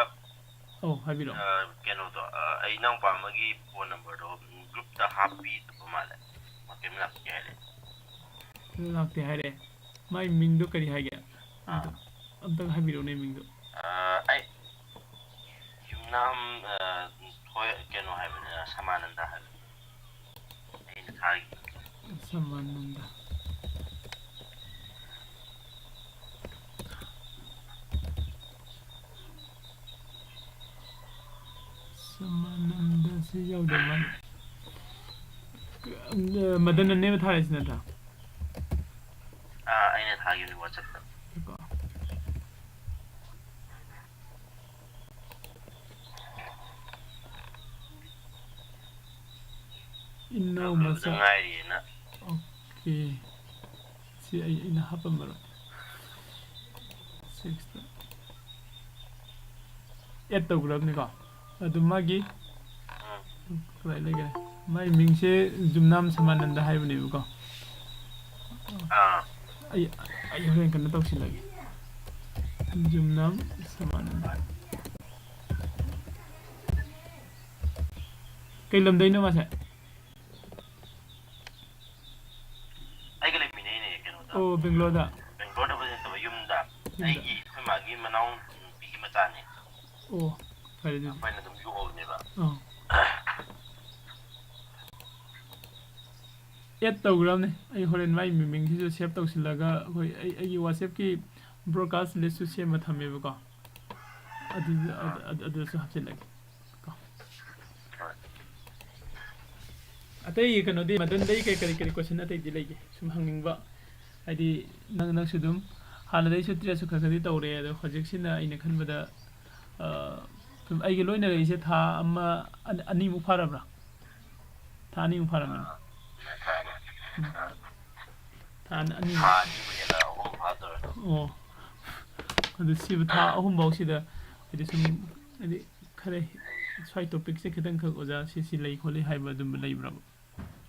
ꯑꯧ, ꯍꯥꯏꯕꯤꯔꯛꯑꯣ꯫ ꯑ, ꯀꯩꯅꯣꯗꯣ, ꯑ, ꯑꯩ ꯏꯅꯥꯎꯄꯥ ꯑꯃꯒꯤ ꯐꯣꯟ ꯅꯝꯕꯔꯗꯣ ꯒ꯭ꯔꯨꯞꯇ ꯍꯥꯞꯄꯤꯗꯕ ꯃꯥꯜꯂꯦ꯫ ꯃꯥ ꯀꯩꯝ ꯂꯥꯛꯇꯦ ꯍꯥꯏꯔꯦ꯫ ꯂꯥꯛꯇꯦ ꯍꯥꯏꯔꯦ꯫ ꯃꯥꯏ ꯃꯤꯡꯗꯣ ꯀꯔꯤ ꯍꯥꯏꯒꯦ? ꯑꯥ꯫ ꯑꯝꯇ, ꯑꯝꯇꯒ ꯍꯥꯏꯕꯤꯔꯛꯎꯅꯦ ꯃꯤꯡꯗꯣ꯫ ꯑ, ꯑꯩ ꯌꯨꯝꯅꯥꯝ, ꯑ, ꯊꯣꯏ-, ꯀꯩꯅꯣ ꯍꯥꯏꯕꯅꯦ, ꯑ, ꯁꯃꯥꯅꯟꯗ ꯍꯥꯏꯕꯅꯦ꯫ ꯑꯩꯅ ꯊꯥꯈꯤꯕꯗꯣ꯫ ꯁꯃꯥꯅꯟꯗ꯫ ꯌꯥꯎꯗꯕ ꯃꯥꯜꯂꯦ꯫ ꯃꯗꯟꯅꯅꯦꯕ ꯊꯥꯔꯛꯏꯁꯤ ꯅꯠꯇ꯭ꯔꯥ? ꯑꯥ, ꯑꯩꯅ ꯊꯥꯈꯤꯕꯅꯤ WhatsApp-ꯇ꯫ ꯀꯣ꯫ ꯏꯅꯥꯎ ꯇꯧꯈꯤꯕꯗ ꯃꯆꯥ꯫ ꯉꯥꯏꯔꯤꯑꯅ꯫ ꯑꯣꯀꯦ꯫ ꯁꯤ ꯑꯩ, ꯑꯩꯅ ꯍꯥꯞꯄꯝꯃꯔꯣꯏ꯫ Six-ꯇ꯫ Add ꯇꯧꯈ꯭ꯔꯕꯅꯤꯀꯣ꯫ ꯑꯗꯨ ꯃꯥꯒꯤ ꯎꯝ꯫ ꯀꯗꯥꯏ ꯂꯩꯈ꯭ꯔꯦ? ꯃꯥꯏ ꯃꯤꯡꯁꯦ ꯖꯨꯝꯅꯥꯝ ꯁꯃꯥꯅꯟꯗ ꯍꯥꯏꯕꯅꯦꯕꯀꯣ꯫ ꯑꯥ꯫ ꯑꯩ, ꯑꯩ ꯍꯣꯔꯦꯟ ꯀꯩꯅꯣ ꯇꯧꯁꯤꯜꯂꯒꯦ꯫ ꯖꯨꯝꯅꯥꯝ ꯁꯃꯥꯅꯟꯗ꯫ ꯀꯩ ꯂꯝꯗꯩꯅꯣ ꯃꯥꯁꯦ? ꯑꯩꯒ ꯂꯩꯃꯤꯟꯅꯩꯅꯦ ꯀꯩꯅꯣꯗ꯫ ꯑꯣ, ꯕꯦꯡꯒ꯭ꯂꯣꯔꯗ? ꯕꯦꯡꯒ꯭ꯂꯣꯔꯗꯕꯨꯗꯤ ꯅꯠꯇꯕ, ꯌꯨꯝꯗ꯫ ꯌꯨꯝꯗ꯫ ꯑꯩꯒꯤ, ꯑꯩꯈꯣꯏ ꯃꯥꯒꯤ ꯃꯅꯥꯎ ꯅꯨꯄꯤꯒꯤ ꯃꯆꯥꯅꯦ꯫ ꯑꯣ, ꯐꯔꯦ ꯑꯗꯨꯗꯤ꯫ ꯑꯩꯈꯣꯏꯅ ꯑꯗꯨꯝ ꯌꯣꯛꯑꯕꯅꯦꯕ꯫ ꯑꯥ꯫ Add ꯇꯧꯈ꯭ꯔꯕꯅꯦ꯫ ꯑꯩ ꯍꯣꯔꯦꯟ ꯃꯥꯏ ꯃꯤꯡꯁꯤꯁꯨ save ꯇꯧꯁꯤꯜꯂꯒ ꯑꯩꯈꯣꯏ, ꯑꯩ, ꯑꯩꯒꯤ WhatsApp-ꯀꯤ broadcast list-ꯁꯨ ꯁꯦꯝꯃ ꯊꯝꯃꯦꯕꯀꯣ꯫ ꯑꯗꯨ, ꯑꯗꯨ, ꯑꯗꯨ, ꯑꯗꯨꯁꯨ ꯍꯥꯞꯆꯤꯜꯂꯒꯦ꯫ ꯀꯣ꯫ ꯍꯣꯏ꯫ ꯑꯇꯩ ꯀꯩꯅꯣꯗꯤ ꯃꯗꯟꯗꯩ ꯀꯩ, ꯀꯔꯤ, ꯀꯔꯤ question ꯑꯇꯩꯗꯤ ꯂꯩꯒꯦ? ꯁꯨꯝ ꯍꯪꯅꯤꯡꯕ꯫ ꯍꯥꯏꯗꯤ ꯅꯪ, ꯅꯪꯁꯨ ꯑꯗꯨꯝ ꯍꯥꯟꯅꯗꯩꯁꯨ tradeꯁꯨ ꯈꯔ ꯈꯔꯗꯤ ꯇꯧꯔꯦ, ꯑꯗꯣ ꯍꯧꯖꯤꯛꯁꯤꯅ ꯑꯩꯅ ꯈꯟꯕꯗ, ꯑ, ꯁꯨꯝ ꯑꯩꯒ ꯂꯣꯏꯅꯔꯛꯏꯁꯦ ꯊꯥ ꯑꯃ, ꯑꯅꯤ, ꯑꯅꯤꯃꯨꯛ ꯐꯥꯔꯕ꯭ꯔꯥ? ꯊꯥ ꯑꯅꯤꯃꯨꯛ ꯐꯥꯔꯝꯃꯅꯤ꯫ ꯎꯝ꯫ ꯊꯥ ꯑꯅꯤ, ꯑꯅꯤ꯫ ꯊꯥ ꯑꯅꯤꯕꯨ ꯍꯦꯜꯂ ꯑꯍꯨꯝ ꯐꯥꯗꯣꯔꯦ꯫ ꯑꯣ꯫ ꯑꯗꯨ ꯁꯤꯕꯨ ꯊꯥ ꯑꯍꯨꯝ ꯐꯥꯎꯁꯤꯗ ꯍꯥꯏꯗꯤ ꯁꯨꯝ ꯍꯥꯏꯗꯤ ꯈꯔ ꯁ꯭ꯋꯥꯏ topic-ꯁꯦ ꯈꯤꯇꯪꯈꯛ ꯑꯣꯖꯥ ꯁꯤ, ꯁꯤ ꯂꯩ ꯈꯣꯠꯂꯤ ꯍꯥꯏꯕ ꯑꯗꯨꯝꯕ ꯂꯩꯕ꯭ꯔꯕ?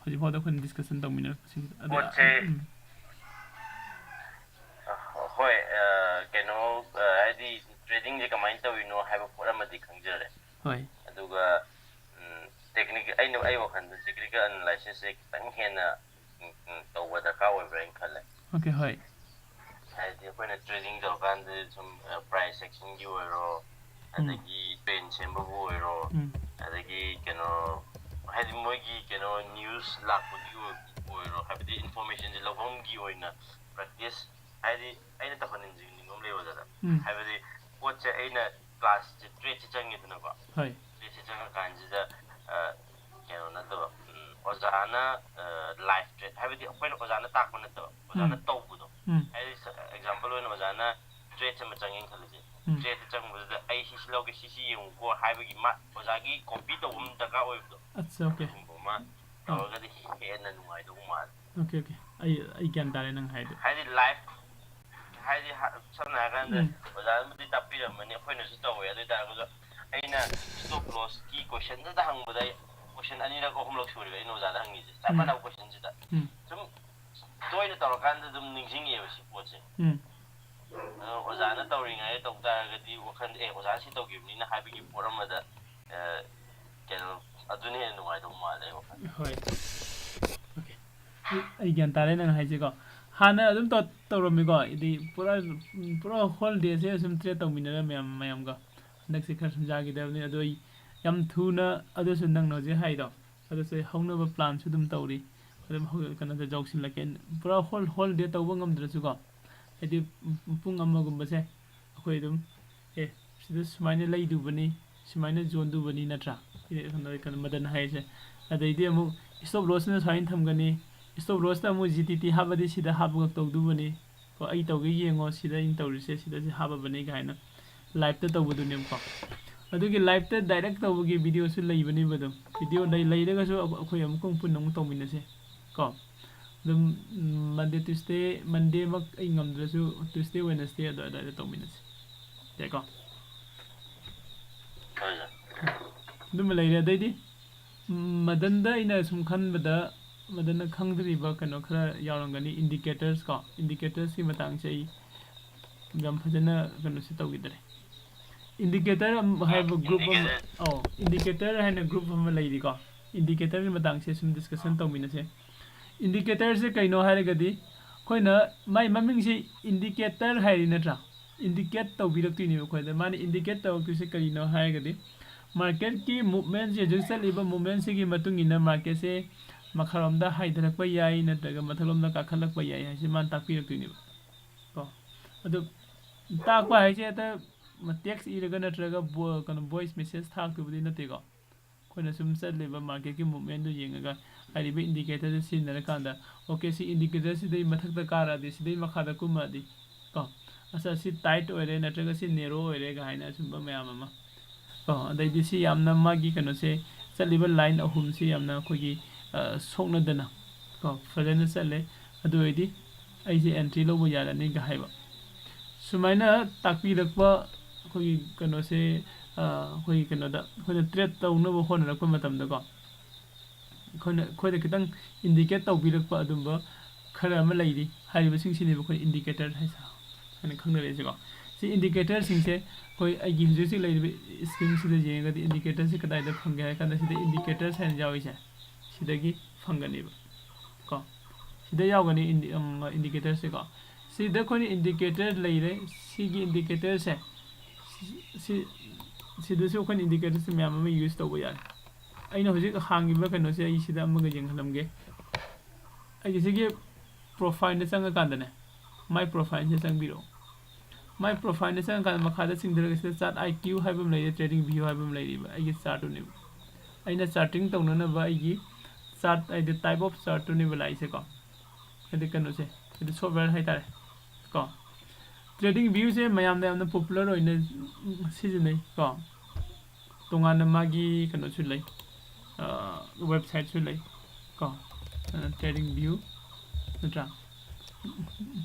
ꯍꯧꯖꯤꯛꯐꯥꯎꯗ ꯑꯩꯈꯣꯏꯅ discussion ꯇꯧꯃꯤꯟꯅꯔꯛꯄꯁꯤꯡꯗ꯫ ꯑꯗ, ꯄꯣꯠꯁꯦ, ꯎꯝ꯫ ꯑ, ꯍꯣꯏ, ꯑ, ꯀꯩꯅꯣ, ꯑ, ꯍꯥꯏꯗꯤ trading-ꯁꯦ ꯀꯃꯥꯏꯅ ꯇꯧꯔꯤꯅꯣ ꯍꯥꯏꯕ ꯄꯣꯠ ꯑꯃꯗꯤ ꯈꯪꯖꯔꯦ꯫ ꯍꯣꯏ꯫ ꯑꯗꯨꯒ, ꯎꯝ, technical, ꯑꯩꯅ, ꯑꯩ ꯋꯥꯈꯜꯗ technical analysis-ꯁꯦ ꯈꯤꯇꯪ ꯍꯦꯟꯅ, ꯎꯝ, ꯎꯝ, ꯇꯧꯕ ꯗꯔꯀꯥꯔ ꯑꯣꯏꯕ꯭ꯔꯥ ꯍꯥꯏꯅ ꯈꯜꯂꯦ꯫ Okay, ꯍꯣꯏ꯫ ꯍꯥꯏꯗꯤ ꯑꯩꯈꯣꯏꯅ trading ꯇꯧꯔꯀꯥꯟꯗ ꯁꯨꯝ, ꯑ, price action-ꯒꯤ ꯑꯣꯏꯔꯣ, ꯎꯝ꯫ ꯑꯗꯒꯤ trend ꯁꯦꯝꯕꯕꯨ ꯑꯣꯏꯔꯣ, ꯎꯝ꯫ ꯑꯗꯒꯤ ꯀꯩꯅꯣ, ꯍꯥꯏꯗꯤ ꯃꯣꯏꯒꯤ ꯀꯩꯅꯣ news ꯂꯥꯛꯄꯒꯤ ꯑꯣꯏ-, ꯑꯣꯏꯔꯣ, ꯍꯥꯏꯕꯗꯤ information-ꯁꯦ ꯂꯧꯐꯝꯒꯤ ꯑꯣꯏꯅ practice, ꯍꯥꯏꯗꯤ ꯑꯩꯅ ꯇꯧꯍꯟꯅꯤꯡꯕ ꯑꯃ ꯂꯩꯕ ꯑꯣꯖꯥꯗ꯫ ꯎꯝ꯫ ꯍꯥꯏꯕꯗꯤ ꯄꯣꯠꯁꯦ ꯑꯩꯅ class-ꯁꯦ trade-ꯁꯦ ꯆꯪꯉꯦꯗꯅꯀꯣ꯫ ꯍꯣꯏ꯫ Trade-ꯁꯦ ꯆꯪꯉꯀꯥꯟꯁꯤꯗ ꯑ, ꯀꯩꯅꯣ ꯅꯠꯇꯕ, ꯎꯝ, ꯑꯣꯖꯥꯅ, ꯑ, ꯂꯥꯏꯐ ꯇ꯭ꯔꯦꯠ, ꯍꯥꯏꯕꯗꯤ ꯑꯩꯈꯣꯏꯅ ꯑꯣꯖꯥꯅ ꯇꯥꯛꯄ ꯅꯠꯇꯕ, ꯑꯣꯖꯥꯅ ꯎꯝ. ꯇꯧꯕꯗꯣ꯫ ꯎꯝ. ꯍꯥꯏꯗꯤ, ꯑꯦꯛꯖꯥꯝꯄꯜ ꯑꯣꯏꯅ ꯑꯣꯖꯥꯅ ꯇ꯭ꯔꯦꯠꯁ ꯑꯃ ꯆꯪꯉꯦꯅ ꯈꯜꯂꯁꯦ꯫ ꯎꯝ. ꯇ꯭ꯔꯦꯠꯇ ꯆꯪꯕꯗꯨꯗ ꯑꯩ ꯁꯤꯁꯤ ꯂꯧꯒꯦ, ꯁꯤꯁꯤ ꯌꯦꯡꯉꯨꯀꯣ ꯍꯥꯏꯕꯒꯤ ꯃꯥ ꯑꯣꯖꯥꯒꯤ ꯀꯣꯄꯤ ꯇꯧꯕ ꯑꯃ ꯗꯔꯀꯥꯔ ꯑꯣꯏꯕꯗꯣ꯫ ꯑꯠꯆꯥ, ꯑꯣꯀꯦ. ꯑꯗꯨꯒꯨꯝꯕ ꯑꯃ ꯇꯧꯔꯒꯗꯤ ꯍꯦꯟꯅ ꯅꯨꯡꯉꯥꯏꯗꯧꯕ ꯃꯥꯜꯂꯦ꯫ Okay, okay. ꯑꯩ, ꯑꯩ ꯒ꯭ꯌꯥꯟ ꯇꯥꯔꯦ ꯅꯪ ꯍꯥꯏꯗꯣ. ꯍꯥꯏꯗꯤ ꯂꯥꯏꯐ, ꯍꯥꯏꯗꯤ ꯍ-, ꯁꯝꯅ ꯍꯥꯏꯔꯀꯥꯟꯗ ꯎꯝ. ꯑꯣꯖꯥꯅꯕꯨꯗꯤ ꯇꯥꯛꯄꯤꯔꯝꯃꯅꯤ, ꯑꯩꯈꯣꯏꯅꯁꯨ ꯇꯧꯋꯦ꯫ ꯑꯗꯨ ꯑꯣꯏ ꯇꯥꯔꯒꯁꯨ ꯑꯩꯅ ꯁ꯭ꯇꯣꯞ ꯂꯣꯁꯀꯤ ꯀꯣꯏꯁꯟꯗꯨꯗ ꯍꯪꯕꯗ ꯑꯩ ꯀꯣꯏꯁꯟ ꯑꯅꯤꯔꯛ ꯑꯍꯨꯝꯂꯛ ꯁꯨꯔꯦꯕ ꯑꯩꯅ ꯑꯣꯖꯥꯗ ꯍꯪꯉꯤꯁꯦ, ꯆꯞ ꯎꯝ. ꯃꯥꯟꯅꯕ ꯀꯣꯏꯁꯟꯁꯤꯗ꯫ ꯎꯝ. ꯁꯨꯝ ꯇꯣꯏꯅ ꯇꯧꯔꯀꯥꯟꯗ ꯑꯗꯨꯝ ꯅꯤꯡꯁꯤꯡꯉꯛꯑꯦꯕ ꯁꯤ ꯄꯣꯠꯁꯦ꯫ ꯎꯝ. ꯑꯗꯣ ꯑꯣꯖꯥꯅ ꯇꯧꯔꯤꯉꯩꯗ ꯇꯧ ꯇꯥꯔꯒꯗꯤ ꯋꯥꯈꯜꯗ, "ꯑꯦ, ꯑꯣꯖꯥꯅ ꯁꯤ ꯇꯧꯈꯤꯕꯅꯤꯅ" ꯍꯥꯏꯕꯒꯤ ꯄꯣꯠ ꯑꯃꯗ, ꯑ, ꯀꯩꯅꯣ, ꯑꯗꯨꯅ ꯍꯦꯟꯅ ꯅꯨꯡꯉꯥꯏꯗꯧ ꯃꯥꯜꯂꯦ ꯑꯩ ꯋꯥꯈꯜꯗ꯫ ꯍꯣꯏ. ꯑꯣꯀꯦ. ꯑꯩ, ꯑꯩ ꯒ꯭ꯌꯥꯟ ꯇꯥꯔꯦ ꯅꯪ ꯍꯥꯏꯁꯦꯀꯣ. ꯍꯥꯟꯅ ꯑꯗꯨꯝ ꯇꯧ-, ꯇꯧꯔꯝꯃꯤꯀꯣ, ꯍꯥꯏꯗꯤ ꯄꯨꯔꯥ, ꯄꯨꯔꯥ ꯍꯣꯜ ꯗꯦꯁꯦ ꯁꯨꯝ ꯇ꯭ꯔꯦꯠ ꯇꯧꯃꯤꯟꯅꯔꯝꯃꯦ ꯃꯌꯥꯝ, ꯃꯌꯥꯝꯒ꯫ ꯍꯟꯗꯛꯁꯦ ꯈꯔ ꯁꯨꯝ ꯌꯥꯈꯤꯗꯕꯅꯤ, ꯑꯗꯣ ꯑꯩ ꯌꯥꯝ ꯊꯨꯅ ꯑꯗꯨꯁꯨ ꯅꯪꯅ ꯍꯧꯖꯤꯛ ꯍꯥꯏꯗꯣ, ꯑꯗꯨꯁꯨ ꯑꯩ ꯍꯧꯅꯕ ꯄ꯭ꯂꯥꯟꯁꯨ ꯑꯗꯨꯝ ꯇꯧꯔꯤ꯫ ꯑꯗꯨꯝ ꯍꯧ-, ꯀꯩꯅꯣꯗ ꯌꯥꯎꯁꯤꯜꯂꯛꯀꯦ꯫ ꯄꯨꯔꯥ ꯍꯣꯜ, ꯍꯣꯜ ꯗꯦ ꯇꯧꯕ ꯉꯝꯗ꯭ꯔꯁꯨꯀꯣ, ꯍꯥꯏꯗꯤ ꯄꯨꯡ ꯑꯃꯒꯨꯝꯕꯁꯦ ꯑꯩꯈꯣꯏ ꯑꯗꯨꯝ, "ꯑꯦ, ꯁꯤꯗ ꯁꯨꯃꯥꯏꯅ ꯂꯩꯗꯨꯕꯅꯤ, ꯁꯨꯃꯥꯏꯅ ꯌꯣꯟꯗꯨꯕꯅꯤ," ꯅꯠꯇ꯭ꯔꯥ? ꯀꯩꯅꯣ, ꯀꯩꯅꯣ, ꯃꯗꯟ ꯍꯥꯏꯔꯤꯁꯦ꯫ ꯑꯗꯩꯗꯤ ꯑꯃꯨꯛ ꯁ꯭ꯇꯣꯞ ꯂꯣꯁꯅ ꯁꯨꯃꯥꯏꯅ ꯊꯝꯒꯅꯤ, ꯁ꯭ꯇꯣꯞ ꯂꯣꯁꯇ ꯑꯃꯨꯛ ꯖꯤ ꯇꯤ ꯇꯤ ꯍꯥꯞꯄꯗꯤ ꯁꯤꯗ ꯍꯥꯞꯄꯒ ꯇꯧꯗꯨꯕꯅꯤ꯫ ꯀꯣ, "ꯑꯩ ꯇꯧꯒꯦ ꯌꯦꯡꯉꯣ, ꯁꯤꯗ ꯑꯩꯅ ꯇꯧꯔꯤꯁꯦ, ꯁꯤꯗ ꯁꯤ ꯍꯥꯞꯄꯕꯅꯤ" ꯀꯥꯏꯅ ꯂꯥꯏꯞꯇ ꯇꯧꯕꯗꯨꯅꯦꯕꯀꯣ꯫ ꯑꯗꯨꯒꯤ ꯂꯥꯏꯞꯇ ꯗꯥꯏꯔꯦꯛ ꯇꯧꯕꯒꯤ ꯚꯤꯗꯤꯑꯣꯁꯨ ꯂꯩꯕꯅꯦꯕ ꯑꯗꯨꯝ꯫ ꯚꯤꯗꯤꯑꯣ ꯂꯩ-, ꯂꯩꯔꯒꯁꯨ ꯑꯩꯈꯣꯏ ꯑꯃꯨꯛꯀ ꯑꯃꯨꯛ ꯄꯨꯟꯅ ꯑꯃꯨꯛ ꯇꯧꯃꯤꯟꯅꯁꯦ ꯀꯣ꯫ ꯑꯗꯨꯝ, ꯎꯝ, ꯃꯟꯗꯦ, ꯇ꯭ꯌꯨꯁꯗꯦ, ꯃꯟꯗꯦꯃꯛ ꯑꯩ ꯉꯝꯗ꯭ꯔꯁꯨ ꯇ꯭ꯌꯨꯁꯗꯦ, ꯋꯦꯅꯁꯗꯦ ꯑꯗꯨ ꯑꯗꯨꯋꯥꯏꯗ ꯇꯧꯃꯤꯟꯅꯁꯦ꯫ ꯌꯥꯏꯀꯣ? ꯍꯣꯏ, ꯁꯥꯔ꯫ ꯑꯗꯨꯃ ꯂꯩꯔꯦ꯫ ꯑꯗꯩꯗꯤ, ꯎꯝ, ꯃꯗꯟꯗ ꯑꯩꯅ ꯁꯨꯝ ꯈꯟꯕꯗ, ꯃꯗꯟꯅ ꯈꯪꯗ꯭ꯔꯤꯕ ꯀꯩꯅꯣ ꯈꯔ ꯌꯥꯎꯔꯝꯒꯅꯤ, ꯏꯟꯗꯤꯀꯦꯇꯔꯁ ꯀꯣ꯫ ꯏꯟꯗꯤꯀꯦꯇꯔꯁꯀꯤ ꯃꯇꯥꯡꯁꯦ ꯑꯩ ꯌꯥꯝ ꯐꯖꯅ ꯀꯩꯅꯣꯁꯦ ꯇꯧꯈꯤꯗ꯭ꯔꯦ꯫ ꯏꯟꯗꯤꯀꯦꯇꯔ ꯑꯝ-, ꯍꯥꯏꯕ ꯒ꯭ꯔꯨꯞ ꯑꯃ, ꯏꯟꯗꯤꯀꯦꯇꯔ꯫ ꯑꯧ, ꯏꯟꯗꯤꯀꯦꯇꯔ ꯍꯥꯏꯅ ꯒ꯭ꯔꯨꯞ ꯑꯃ ꯂꯩꯔꯤꯀꯣ꯫ ꯏꯟꯗꯤꯀꯦꯇꯔꯒꯤ ꯃꯇꯥꯡꯁꯦ ꯁꯨꯝ ꯗꯤꯁꯀꯁꯟ ꯇꯧꯃꯤꯟꯅꯁꯦ꯫ ꯏꯟꯗꯤꯀꯦꯇꯔꯁꯦ ꯀꯩꯅꯣ ꯍꯥꯏꯔꯒꯗꯤ, ꯑꯩꯈꯣꯏꯅ ꯃꯥꯏ ꯃꯃꯤꯡꯁꯦ ꯏꯟꯗꯤꯀꯦꯇꯔ ꯍꯥꯏꯔꯤ ꯅꯠꯇ꯭ꯔꯥ? ꯏꯟꯗꯤꯀꯦꯠ ꯇꯧꯕꯤꯔꯛꯇꯣꯏꯅꯦꯕ ꯑꯩꯈꯣꯏꯗ꯫ ꯃꯥꯅ ꯏꯟꯗꯤꯀꯦꯠ ꯇꯧꯔꯛꯇꯣꯏꯁꯦ ꯀꯔꯤꯅꯣ ꯍꯥꯏꯔꯒꯗꯤ, ꯃꯥꯔꯀꯦꯠꯀꯤ ꯃꯨꯞꯃꯦꯟꯁꯦ, ꯍꯧꯖꯤꯛ ꯆꯠꯂꯤꯕ ꯃꯨꯞꯃꯦꯟꯁꯤꯒꯤ ꯃꯇꯨꯡ ꯏꯟꯅ ꯃꯥꯔꯀꯦꯠꯁꯦ ꯃꯈꯥꯔꯣꯝꯗ ꯍꯥꯏꯊꯔꯛꯄ ꯌꯥꯏ, ꯅꯠꯇ꯭ꯔꯒ ꯃꯊꯛꯂꯣꯝꯗ ꯀꯥꯈꯠꯂꯛꯄ ꯌꯥꯏ ꯍꯥꯏꯁꯦ ꯃꯥꯅ ꯇꯥꯛꯄꯤꯔꯛꯇꯣꯏꯅꯦꯕ ꯀꯣ꯫ ꯑꯗꯨ ꯇꯥꯛꯄ ꯍꯥꯏꯁꯦ ꯍꯦꯛꯇ ꯇꯦꯛꯁ ꯏꯔꯒ ꯅꯠꯇ꯭ꯔꯒ ꯕꯣ-, ꯀꯩꯅꯣ, ꯚꯣꯏꯁ ꯃꯦꯁꯦꯖ ꯊꯥꯔꯛꯇꯕꯗꯤ ꯅꯠꯇꯦꯀꯣ꯫ ꯑꯩꯈꯣꯏꯅ ꯁꯨꯝ ꯆꯠꯂꯤꯕ ꯃꯥꯔꯀꯦꯠꯀꯤ ꯃꯨꯞꯃꯦꯟꯗꯨ ꯌꯦꯡꯉꯒ ꯍꯥꯏꯔꯤꯕ ꯏꯟꯗꯤꯀꯦꯇꯔꯁꯦ ꯁꯤꯖꯤꯟꯅꯔꯀꯥꯟꯗ, ꯑꯣꯀꯦ, ꯁꯤ ꯏꯟꯗꯤꯀꯦꯇꯔꯁꯤꯗꯒꯤ ꯃꯊꯛꯇ ꯀꯥꯔꯛꯑꯗꯤ, ꯁꯤꯗꯩ ꯃꯈꯥꯗ ꯀꯨꯝꯃꯛꯑꯗꯤ, ꯀꯣ, ꯑꯁ, ꯑꯁꯤ ꯇꯥꯏꯠ ꯑꯣꯏꯔꯦ ꯅꯠꯇ꯭ꯔꯒ ꯁꯤ ꯅꯦꯔꯣ ꯑꯣꯏꯔꯦ ꯀꯥꯏꯅ ꯑꯁꯨꯝꯕ ꯃꯌꯥꯝ ꯑꯃ, ꯀꯣ, ꯑꯗꯩꯗꯤ ꯁꯤ ꯌꯥꯝꯅ ꯃꯥꯒꯤ ꯀꯩꯅꯣꯁꯦ, ꯆꯠꯂꯤꯕ ꯂꯥꯏꯟ ꯑꯍꯨꯝꯁꯤ ꯌꯥꯝꯅ ꯑꯩꯈꯣꯏꯒꯤ, ꯑ, ꯁꯣꯛꯅꯗꯅ, ꯀꯣ, ꯐꯖꯅ ꯆꯠꯂꯦ꯫ ꯑꯗꯨ ꯑꯣꯏꯔꯗꯤ ꯑꯩꯁꯦ ꯑꯦꯟꯇ꯭ꯔꯤ ꯂꯧꯕ ꯌꯥꯔꯅꯤꯒ ꯍꯥꯏꯕ꯫ ꯁꯨꯃꯥꯏꯅ ꯇꯥꯛꯄꯤꯔꯛꯄ ꯑꯩꯈꯣꯏꯒꯤ ꯀꯩꯅꯣꯁꯦ, ꯑ, ꯑꯩꯈꯣꯏꯒꯤ ꯀꯩꯅꯣꯗ ꯑꯩꯈꯣꯏꯅ ꯇ꯭ꯔꯦꯠ ꯇꯧꯅꯕ ꯍꯣꯠꯅꯔꯛꯄ ꯃꯇꯝꯗꯀꯣ, ꯑꯩꯈꯣꯏꯅ, ꯑꯩꯈꯣꯏꯗ ꯈꯤꯇꯪ ꯏꯟꯗꯤꯀꯦꯠ ꯇꯧꯕꯤꯔꯛꯄ ꯑꯗꯨꯝꯕ ꯈꯔ ꯑꯃ ꯂꯩꯔꯤ꯫ ꯍꯥꯏꯔꯤꯕꯁꯤꯡꯁꯤꯅꯦꯕ ꯑꯩꯈꯣꯏ ꯏꯟꯗꯤꯀꯦꯇꯔ ꯍꯥꯏꯁꯦ ꯍꯥꯏꯅ ꯈꯪꯅꯔꯛꯏꯁꯦꯀꯣ꯫ ꯁꯤ ꯏꯟꯗꯤꯀꯦꯇꯔꯁꯤꯡꯁꯦ ꯑꯩꯈꯣꯏ ꯑꯩꯒꯤ ꯍꯧꯖꯤꯛ ꯍꯧꯖꯤꯛ ꯂꯩꯔꯤꯕ ꯁ꯭ꯀ꯭ꯔꯤꯟꯁꯤꯗ ꯌꯦꯡꯉꯒꯗꯤ ꯏꯟꯗꯤꯀꯦꯇꯔꯁꯤ ꯀꯗꯥꯏꯗ ꯐꯪꯒꯦ ꯍꯥꯏ ꯀꯥꯟꯗ, ꯁꯤꯗ ꯏꯟꯗꯤꯀꯦꯇꯔꯁ ꯍꯥꯏꯅ ꯌꯥꯎꯔꯤꯁꯦ, ꯁꯤꯗꯒꯤ ꯐꯪꯒꯅꯦꯕ ꯀꯣ꯫ ꯁꯤꯗ ꯌꯥꯎꯒꯅꯤ ꯏꯟꯗꯤ-, ꯎꯝ, ꯏꯟꯗꯤꯀꯦꯇꯔꯁꯦꯀꯣ꯫ ꯁꯤꯗ ꯑꯩꯈꯣꯏꯅ ꯏꯟꯗꯤꯀꯦꯇꯔ ꯂꯩꯔꯦ꯫ ꯁꯤꯒꯤ ꯏꯟꯗꯤꯀꯦꯇꯔꯁꯦ, ꯁꯤ, ꯁꯤꯗꯁꯨ ꯑꯩꯈꯣꯏꯅ ꯏꯟꯗꯤꯀꯦꯇꯔꯁꯦ ꯃꯌꯥꯝ ꯑꯃ ꯌꯨꯁ ꯇꯧꯕ ꯌꯥꯔꯦ꯫ ꯑꯩꯅ ꯍꯧꯖꯤꯛ ꯍꯥꯡꯉꯤꯕ ꯀꯩꯅꯣꯁꯦ ꯑꯩ ꯁꯤꯗ ꯑꯃꯒ ꯌꯦꯡꯍꯜꯂꯝꯒꯦ꯫ ꯑꯩꯒꯤ ꯁꯤꯒꯤ ꯄ꯭ꯔꯣꯐꯥꯏꯜꯗ ꯆꯪꯉꯀꯥꯟꯗꯅꯦ, ꯃꯥꯏ ꯄ꯭ꯔꯣꯐꯥꯏꯜꯁꯦ ꯆꯪꯕꯤꯔꯛꯑꯣ꯫ ꯃꯥꯏ ꯄ꯭ꯔꯣꯐꯥꯏꯜꯗ ꯆꯪꯉꯀꯥꯟꯗ ꯃꯈꯥꯗ ꯆꯤꯡꯊꯔꯒ ꯁꯤꯗ ꯆꯥꯔꯠ ꯑꯥꯏ ꯀ꯭ꯌꯨ ꯍꯥꯏꯕ ꯑꯃ ꯂꯩꯔꯦ, ꯇ꯭ꯔꯦꯗꯤꯡ ꯚ꯭ꯌꯨ ꯍꯥꯏꯕ ꯑꯃ ꯂꯩꯔꯤꯕ, ꯑꯩꯒꯤ ꯆꯥꯔꯠꯇꯨꯅꯦꯕ꯫ ꯑꯩꯅ ꯆꯥꯔꯇꯤꯡ ꯇꯧꯅꯅꯕ ꯑꯩꯒꯤ ꯆꯥꯔꯠ ꯍꯥꯏꯗꯤ ꯇꯥꯏꯞ ꯑꯣꯐ ꯆꯥꯔꯠꯇꯨꯅꯦꯕ ꯂꯥꯛꯏꯁꯦꯀꯣ꯫ ꯍꯥꯏꯗꯤ ꯀꯩꯅꯣꯁꯦ, ꯍꯥꯏꯗꯤ ꯁꯣꯐꯋꯦꯌꯔ ꯍꯥꯏꯇꯥꯔꯦ ꯀꯣ꯫ ꯇ꯭ꯔꯦꯗꯤꯡ ꯚ꯭ꯌꯨꯁꯦ ꯃꯌꯥꯝꯅ ꯌꯥꯝꯅ ꯄꯣꯄꯨꯂꯔ ꯑꯣꯏꯅ ꯁꯤꯖꯤꯟꯅꯩ ꯀꯣ꯫ ꯇꯣꯉꯥꯟꯅ ꯃꯥꯒꯤ ꯀꯩꯅꯣꯁꯨ ꯂꯩ, ꯋꯦꯕꯁꯥꯏꯠꯁꯨ ꯂꯩ ꯀꯣ꯫ ꯇ꯭ꯔꯦꯗꯤꯡ ꯚ꯭ꯌꯨ ꯅꯠꯇ꯭ꯔꯥ?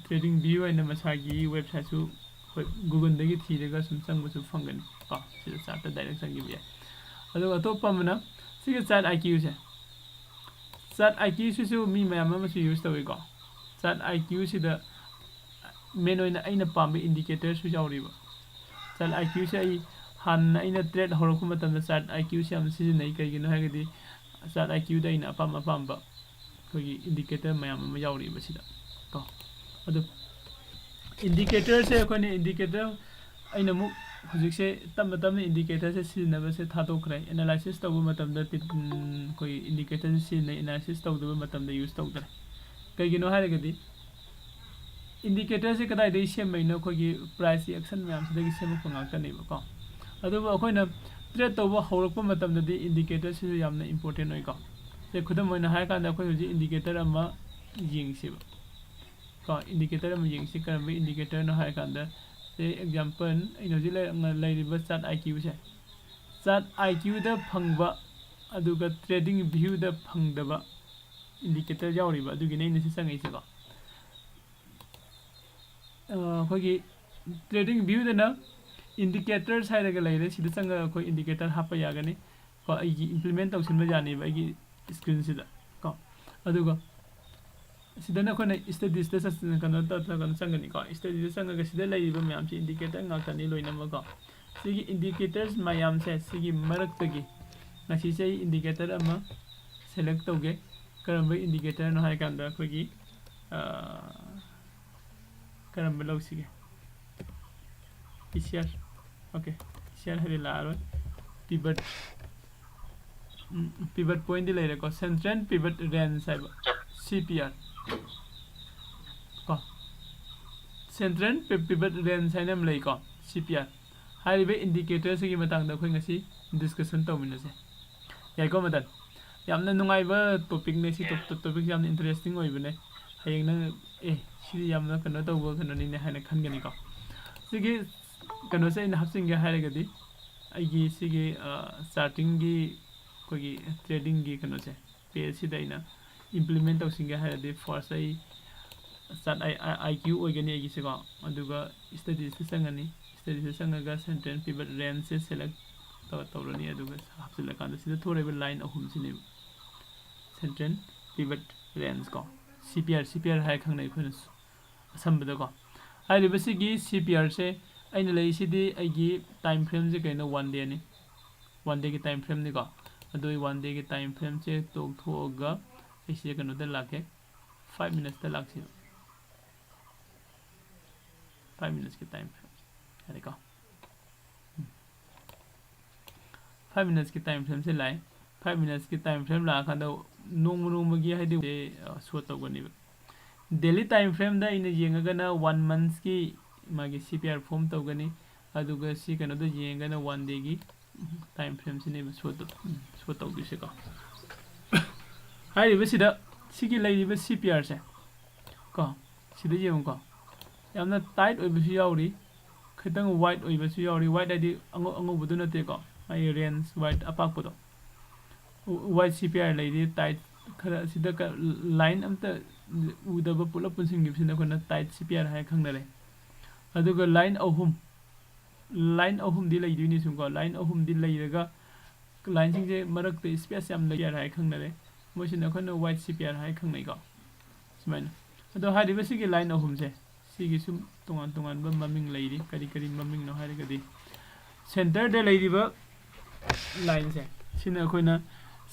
ꯇ꯭ꯔꯦꯗꯤꯡ ꯚ꯭ꯌꯨ ꯍꯥꯏꯅ ꯃꯁꯥꯒꯤ ꯋꯦꯕꯁꯥꯏꯠꯁꯨ ꯑꯩꯈꯣꯏ ꯒꯨꯒꯜꯗꯒꯤ ꯊꯤꯔꯒ ꯁꯨꯝ ꯆꯪꯕꯁꯨ ꯐꯪꯒꯅꯤ ꯀꯣ꯫ ꯁꯤꯗ ꯆꯥꯔꯠꯇ ꯗꯥꯏꯔꯦꯛ ꯆꯪꯈꯤꯕ ꯌꯥꯏ꯫ ꯑꯗꯨꯒ ꯑꯇꯣꯞꯄ ꯑꯃꯅ ꯁꯤꯒꯤ ꯆꯥꯔꯠ ꯑꯥꯏ ꯀ꯭ꯌꯨꯁꯦ꯫ ꯆꯥꯔꯠ ꯑꯥꯏ ꯀ꯭ꯌꯨꯁꯤꯁꯨ ꯃꯤ ꯃꯌꯥꯝ ꯑꯃꯁꯨ ꯌꯨꯁ ꯇꯧꯏꯀꯣ꯫ ꯆꯥꯔꯠ ꯑꯥꯏ ꯀ꯭ꯌꯨꯁꯤꯗ ꯃꯦꯟ ꯑꯣꯏꯅ ꯑꯩꯅ ꯄꯥꯝꯕ ꯏꯟꯗꯤꯀꯦꯇꯔꯁꯨ ꯌꯥꯎꯔꯤꯕ꯫ ꯆꯥꯔꯠ ꯑꯥꯏ ꯀ꯭ꯌꯨꯁꯦ ꯑꯩ ꯍꯥꯟꯅ ꯑꯩꯅ ꯇ꯭ꯔꯦꯠ ꯍꯧꯔꯛꯄ ꯃꯇꯝꯗ ꯆꯥꯔꯠ ꯑꯥꯏ ꯀ꯭ꯌꯨꯁꯦ ꯌꯥꯝ ꯁꯤꯖꯤꯟꯅꯩ꯫ ꯀꯩꯒꯤꯅꯣ ꯍꯥꯏꯔꯒꯗꯤ ꯆꯥꯔꯠ ꯑꯥꯏ ꯀ꯭ꯌꯨꯗ ꯑꯩꯅ ꯑꯄꯥꯝ ꯑꯄꯥꯝꯕ ꯑꯩꯈꯣꯏꯒꯤ ꯏꯟꯗꯤꯀꯦꯇꯔ ꯃꯌꯥꯝ ꯑꯃ ꯌꯥꯎꯔꯤꯕ ꯁꯤꯗ ꯀꯣ꯫ ꯑꯗꯨ ꯏꯟꯗꯤꯀꯦꯇꯔꯁꯦ ꯑꯩꯈꯣꯏꯅ ꯏꯟꯗꯤꯀꯦꯇꯔ, ꯑꯩꯅ ꯑꯃꯨꯛ ꯍꯧꯖꯤꯛꯁꯦ ꯇꯞꯅ ꯇꯞꯅ ꯏꯟꯗꯤꯀꯦꯇꯔꯁꯦ ꯁꯤꯖꯤꯟꯅꯕꯁꯦ ꯊꯥꯗꯣꯛꯈ꯭ꯔꯦ꯫ ꯑꯦꯅꯥꯂꯥꯏꯁꯤꯁ ꯇꯧꯕ ꯃꯇꯝꯗ ꯇꯤꯞ-, ꯎꯝ, ꯑꯩꯈꯣꯏ ꯏꯟꯗꯤꯀꯦꯇꯔꯁꯦ ꯁꯤꯖꯤꯟꯅꯩ, ꯑꯦꯅꯥꯂꯥꯏꯁꯤꯁ ꯇꯧꯗꯕ ꯃꯇꯝꯗ ꯌꯨꯁ ꯇꯧꯗ꯭ꯔꯦ꯫ ꯀꯩꯒꯤꯅꯣ ꯍꯥꯏꯔꯒꯗꯤ ꯏꯟꯗꯤꯀꯦꯇꯔꯁꯦ ꯀꯗꯥꯏꯗꯒꯤ ꯁꯦꯝꯕꯩꯅꯣ? ꯑꯩꯈꯣꯏꯒꯤ ꯄ꯭ꯔꯥꯏꯁꯀꯤ ꯑꯦꯛꯁꯟ ꯃꯌꯥꯝꯁꯤꯗꯒꯤ ꯁꯦꯝꯃꯛꯄ ꯉꯥꯛꯇꯅꯦꯕꯀꯣ꯫ ꯑꯗꯨꯕꯨ ꯑꯩꯈꯣꯏꯅ ꯇ꯭ꯔꯦꯠ ꯇꯧꯕ ꯍꯧꯔꯛꯄ ꯃꯇꯝꯗꯗꯤ ꯏꯟꯗꯤꯀꯦꯇꯔꯁꯤꯁꯨ ꯌꯥꯝꯅ ꯏꯝꯄꯣꯔꯇꯦꯟ ꯑꯣꯏꯀꯣ꯫ ꯁꯦ, ꯈꯨꯗꯝ ꯑꯣꯏꯅ ꯍꯥꯏꯔꯀꯥꯟꯗ ꯑꯩꯈꯣꯏ ꯍꯧꯖꯤꯛ ꯏꯟꯗꯤꯀꯦꯇꯔ ꯑꯃ ꯌꯦꯡꯁꯦꯕ ꯀꯣ꯫ ꯏꯟꯗꯤꯀꯦꯇꯔ ꯑꯃ ꯌꯦꯡꯁꯤ, ꯀꯔꯝꯕ ꯏꯟꯗꯤꯀꯦꯇꯔꯅꯣ ꯍꯥꯏꯔꯀꯥꯟꯗ, ꯁꯦ, ꯑꯦꯛꯖꯥꯝꯄꯜ, ꯑꯩꯅ ꯍꯧꯖꯤꯛ ꯂꯩꯔꯛ-, ꯂꯩꯔꯤꯕ ꯆꯥꯔꯠ ꯑꯥꯏ ꯀ꯭ꯌꯨꯁꯦ, ꯆꯥꯔꯠ ꯑꯥꯏ ꯀ꯭ꯌꯨꯗ ꯐꯪꯕ ꯑꯗꯨꯒ ꯇ꯭ꯔꯦꯗꯤꯡ ꯚ꯭ꯌꯨꯗ ꯐꯪꯗꯕ ꯏꯟꯗꯤꯀꯦꯇꯔ ꯌꯥꯎꯔꯤꯕ, ꯑꯗꯨꯒꯤꯅꯦ ꯑꯩꯅ ꯁꯤ ꯆꯪꯉꯛꯏꯁꯦꯀꯣ꯫ ꯑ, ꯑꯩꯈꯣꯏꯒꯤ ꯇ꯭ꯔꯦꯗꯤꯡ ꯚ꯭ꯌꯨꯗꯅ ꯏꯟꯗꯤꯀꯦꯇꯔꯁ ꯍꯥꯏꯔꯒ ꯂꯩꯔꯦ꯫ ꯁꯤꯗ ꯆꯪꯉꯒ ꯑꯩꯈꯣꯏ ꯏꯟꯗꯤꯀꯦꯇꯔ ꯍꯥꯞꯄ ꯌꯥꯒꯅꯤ ꯀꯣ꯫ ꯑꯩꯒꯤ ꯏꯝꯄ꯭ꯂꯤꯃꯦꯟ ꯇꯧꯁꯤꯟꯕ ꯌꯥꯅꯤꯕ ꯑꯩꯒꯤ ꯁ꯭ꯀ꯭ꯔꯤꯟꯁꯤꯗ ꯀꯣ꯫ ꯑꯗꯨꯒ ꯁꯤꯗꯅ ꯑꯩꯈꯣꯏꯅ ꯁ꯭ꯇꯗꯤꯁꯇ ꯆꯠ-, ꯀꯩꯅꯣ ꯇꯧ-, ꯀꯩꯅꯣ ꯆꯪꯒꯅꯤꯀꯣ꯫ ꯁ꯭ꯇꯗꯤꯁꯇ ꯆꯪꯉꯒ ꯁꯤꯗ ꯂꯩꯔꯤꯕ ꯃꯌꯥꯝꯁꯦ ꯏꯟꯗꯤꯀꯦꯇꯔ ꯉꯥꯛꯇꯅꯤ ꯂꯣꯏꯅꯃꯛꯀꯣ꯫ ꯁꯤꯒꯤ ꯏꯟꯗꯤꯀꯦꯇꯔꯁ ꯃꯌꯥꯝꯁꯦ, ꯁꯤꯒꯤ ꯃꯔꯛꯇꯒꯤ ꯉꯁꯤꯁꯦ ꯑꯩ ꯏꯟꯗꯤꯀꯦꯇꯔ ꯑꯃ ꯁꯦꯂꯦꯛ ꯇꯧꯒꯦ꯫ ꯀꯔꯝꯕ ꯏꯟꯗꯤꯀꯦꯇꯔꯅꯣ ꯍꯥꯏ ꯀꯥꯟꯗ ꯑꯩꯈꯣꯏꯒꯤ, ꯑ, ꯀꯔꯝꯕ ꯂꯧꯁꯤꯒꯦ? ꯄꯤ ꯁꯤ ꯑꯥꯔ꯫ ꯑꯣꯀꯦ, ꯄꯤ ꯁꯤ ꯑꯥꯔ ꯍꯥꯏꯗꯤ ꯂꯥꯛꯑꯔꯣꯏ꯫ ꯄꯤꯚꯠ, ꯎꯝ, ꯄꯤꯚꯠ ꯄꯣꯏꯟꯗꯤ ꯂꯩꯔꯦꯀꯣ꯫ ꯁꯦꯟꯇ꯭ꯔꯦꯜ ꯄꯤꯚꯠ ꯔꯦꯟꯖ ꯍꯥꯏꯕ, ꯁꯤ ꯄꯤ ꯑꯥꯔ ꯀꯣ꯫ ꯁꯦꯟꯇ꯭ꯔꯦꯜ ꯄꯤ-, ꯄꯤꯚꯠ ꯔꯦꯟꯖ ꯍꯥꯏꯅ ꯑꯃ ꯂꯩꯀꯣ, ꯁꯤ ꯄꯤ ꯑꯥꯔ꯫ ꯍꯥꯏꯔꯤꯕ ꯏꯟꯗꯤꯀꯦꯇꯔꯁꯤꯒꯤ ꯃꯇꯥꯡꯗ ꯑꯩꯈꯣꯏ ꯉꯁꯤ ꯗꯤꯁꯀꯁꯟ ꯇꯧꯃꯤꯟꯅꯁꯦ꯫ ꯌꯥꯏꯀꯣ ꯃꯇꯟ? ꯌꯥꯝꯅ ꯅꯨꯡꯉꯥꯏꯕ ꯇꯣꯄꯤꯛꯅꯦ꯫ ꯁꯤ ꯇꯣꯞ-, ꯇꯣꯄꯤꯛꯁꯦ ꯌꯥꯝꯅ ꯏꯟꯇꯔꯦꯁꯇꯤꯡ ꯑꯣꯏꯕꯅꯦ꯫ ꯍꯌꯦꯡ ꯅꯪ, "ꯑꯦ, ꯁꯤꯗꯤ ꯌꯥꯝꯅ ꯀꯩꯅꯣ ꯇꯧꯕ ꯀꯩꯅꯣꯅꯤꯅꯦ" ꯍꯥꯏꯅ ꯈꯟꯒꯅꯤꯀꯣ꯫ ꯁꯤꯒꯤ ꯀꯩꯅꯣꯁꯦ ꯑꯩꯅ ꯍꯥꯞꯆꯤꯟꯒꯦ ꯍꯥꯏꯔꯒꯗꯤ, ꯑꯩꯒꯤ ꯁꯤꯒꯤ, ꯑ, ꯆꯥꯔꯇꯤꯡꯒꯤ, ꯑꯩꯈꯣꯏꯒꯤ ꯇ꯭ꯔꯦꯗꯤꯡꯒꯤ ꯀꯩꯅꯣꯁꯦ, ꯄꯦꯖꯁꯤꯗ ꯑꯩꯅ ꯏꯝꯄ꯭ꯂꯤꯃꯦꯟ ꯇꯧꯁꯤꯟꯒꯦ ꯍꯥꯏꯔꯗꯤ, ꯐꯥꯔꯁ ꯑꯩ ꯆꯥꯔꯠ ꯑꯥꯏ, ꯑꯥꯏ, ꯑꯥꯏ ꯀ꯭ꯌꯨ ꯑꯣꯏꯒꯅꯤ ꯑꯩꯒꯤꯁꯦꯀꯣ꯫ ꯑꯗꯨꯒ ꯁ꯭ꯇꯗꯤꯁꯇ ꯆꯪꯉꯅꯤ꯫ ꯁ꯭ꯇꯗꯤꯁꯇ ꯆꯪꯉꯒ ꯁꯦꯟꯇ꯭ꯔꯦꯜ ꯄꯤꯚꯠ ꯔꯦꯟꯖꯁꯦ ꯁꯦꯂꯦꯛ ꯇꯧ-, ꯇꯧꯔꯅꯤ꯫ ꯑꯗꯨꯒ ꯍꯥꯞꯆꯤꯜꯂꯀꯥꯟꯗ ꯁꯤꯗ ꯊꯣꯔꯛꯏꯕ ꯂꯥꯏꯟ ꯑꯍꯨꯝꯁꯤꯅꯦꯕ ꯁꯦꯟꯇ꯭ꯔꯦꯜ ꯄꯤꯚꯠ ꯔꯦꯟꯖ ꯀꯣ꯫ ꯁꯤ ꯄꯤ ꯑꯥꯔ, ꯁꯤ ꯄꯤ ꯑꯥꯔ ꯍꯥꯏꯔ ꯈꯪꯅꯩ ꯑꯩꯈꯣꯏꯅ ꯑꯁꯝꯕꯗꯀꯣ꯫ ꯍꯥꯏꯔꯤꯕꯁꯤꯒꯤ ꯁꯤ ꯄꯤ ꯑꯥꯔꯁꯦ ꯑꯩꯅ ꯂꯩꯔꯤꯁꯤꯗꯤ ꯑꯩꯒꯤ ꯇꯥꯏꯝ ꯐ꯭ꯔꯦꯝꯁꯦ ꯀꯩꯅꯣ? ꯋꯥꯟ ꯗꯦꯅꯤ꯫ ꯋꯥꯟ ꯗꯦꯒꯤ ꯇꯥꯏꯝ ꯐ꯭ꯔꯦꯝꯅꯤꯀꯣ꯫ ꯑꯗꯨ ꯑꯩ ꯋꯥꯟ ꯗꯦꯒꯤ ꯇꯥꯏꯝ ꯐ꯭ꯔꯦꯝꯁꯦ ꯇꯣꯛꯊꯣꯛꯑꯒ ꯑꯩꯁꯦ ꯀꯩꯅꯣꯗ ꯂꯥꯛꯀꯦ, ꯐꯥꯏꯚ ꯃꯤꯅꯠꯁꯇ ꯂꯥꯛꯁꯤ꯫ ꯐꯥꯏꯚ ꯃꯤꯅꯠꯁꯀꯤ ꯇꯥꯏꯝ ꯐ꯭ꯔꯦꯝ ꯌꯥꯔꯦꯀꯣ꯫ ꯐꯥꯏꯚ ꯃꯤꯅꯠꯁꯀꯤ ꯇꯥꯏꯝ ꯐ꯭ꯔꯦꯝꯁꯦ ꯂꯥꯛꯑꯦ꯫ ꯐꯥꯏꯚ ꯃꯤꯅꯠꯁꯀꯤ ꯇꯥꯏꯝ ꯐ꯭ꯔꯦꯝ ꯂꯥꯛꯑꯀꯥꯟꯗ ꯅꯣꯡꯃ ꯅꯣꯡꯃꯒꯤ ꯍꯥꯏꯗꯤ, ꯑ, ꯁꯣ ꯇꯧꯒꯅꯦꯕ꯫ ꯗꯦꯂꯤ ꯇꯥꯏꯝ ꯐ꯭ꯔꯦꯝꯗ ꯑꯩꯅ ꯌꯦꯡꯉꯒꯅ ꯋꯥꯟ ꯃꯟꯊꯁꯀꯤ ꯃꯥꯒꯤ ꯁꯤ ꯄꯤ ꯑꯥꯔ ꯐꯣꯝ ꯇꯧꯒꯅꯤ꯫ ꯑꯗꯨꯒ ꯁꯤ ꯀꯩꯅꯣꯗ ꯌꯦꯡꯉꯒꯅ ꯋꯥꯟ ꯗꯦꯒꯤ ꯇꯥꯏꯝ ꯐ꯭ꯔꯦꯝꯁꯤꯅꯦꯕ ꯁꯣ ꯁꯣ ꯇꯧꯗꯣꯏꯁꯦꯀꯣ꯫ ꯍꯥꯏꯔꯤꯕꯁꯤꯗ ꯁꯤꯒꯤ ꯂꯩꯔꯤꯕ ꯁꯤ ꯄꯤ ꯑꯥꯔꯁꯦ ꯀꯣ, ꯁꯤꯗ ꯌꯦꯡꯉꯨꯀꯣ, ꯌꯥꯝꯅ ꯇꯥꯏꯠ ꯑꯣꯏꯕꯁꯨ ꯌꯥꯎꯔꯤ, ꯈꯤꯇꯪ ꯋꯥꯏꯠ ꯑꯣꯏꯕꯁꯨ ꯌꯥꯎꯔꯤ꯫ ꯋꯥꯏꯠ ꯍꯥꯏꯗꯤ ꯑꯉꯧ ꯑꯉꯧꯕꯗꯨ ꯅꯠꯇꯦꯀꯣ, ꯃꯥꯒꯤ ꯔꯦꯟꯖ ꯋꯥꯏꯠ ꯑꯄꯥꯛꯄꯗꯣ꯫ ꯋꯥꯏꯠ ꯁꯤ ꯄꯤ ꯑꯥꯔ ꯂꯩꯔꯤ, ꯇꯥꯏꯠ ꯈꯔ ꯁꯤꯗ ꯂꯥꯏꯟ ꯑꯝꯇ ꯎꯗꯕ ꯄꯨꯂꯞ ꯄꯨꯟꯁꯤꯟꯈꯤꯕꯁꯤꯅ ꯑꯩꯈꯣꯏꯅ ꯇꯥꯏꯠ ꯁꯤ ꯄꯤ ꯑꯥꯔ ꯍꯥꯏ ꯈꯪꯅꯔꯦ꯫ ꯑꯗꯨꯒ ꯂꯥꯏꯟ ꯑꯍꯨꯝ, ꯂꯥꯏꯟ ꯑꯍꯨꯝꯗꯤ ꯂꯩꯗꯣꯏꯅꯤ ꯁꯨꯝꯀꯣ, ꯂꯥꯏꯟ ꯑꯍꯨꯝꯗꯤ ꯂꯩꯔꯒ ꯂꯥꯏꯟꯁꯤꯡꯁꯦ ꯃꯔꯛꯇ ꯏꯁꯄꯦꯁ ꯌꯥꯝ ꯂꯩ ꯍꯥꯏ ꯈꯪꯅꯔꯦ꯫ ꯃꯣꯏꯁꯤꯅ ꯑꯩꯈꯣꯏꯅ ꯋꯥꯏꯠ ꯁꯤ ꯄꯤ ꯑꯥꯔ ꯍꯥꯏ ꯈꯪꯅꯩꯀꯣ꯫ ꯁꯨꯃꯥꯏꯅ꯫ ꯑꯗꯣ ꯍꯥꯏꯔꯤꯕ ꯁꯤꯒꯤ ꯂꯥꯏꯟ ꯑꯍꯨꯝꯁꯦ, ꯁꯤꯒꯤ ꯁꯨꯝ ꯇꯣꯉꯥꯟ ꯇꯣꯉꯥꯟꯕ ꯃꯃꯤꯡ ꯂꯩꯔꯤ꯫ ꯀꯔꯤ ꯀꯔꯤ ꯃꯃꯤꯡꯅꯣ ꯍꯥꯏꯔꯒꯗꯤ, ꯁꯦꯟꯇꯔꯗ ꯂꯩꯔꯤꯕ ꯂꯥꯏꯟꯁꯦ, ꯁꯤꯅ ꯑꯩꯈꯣꯏꯅ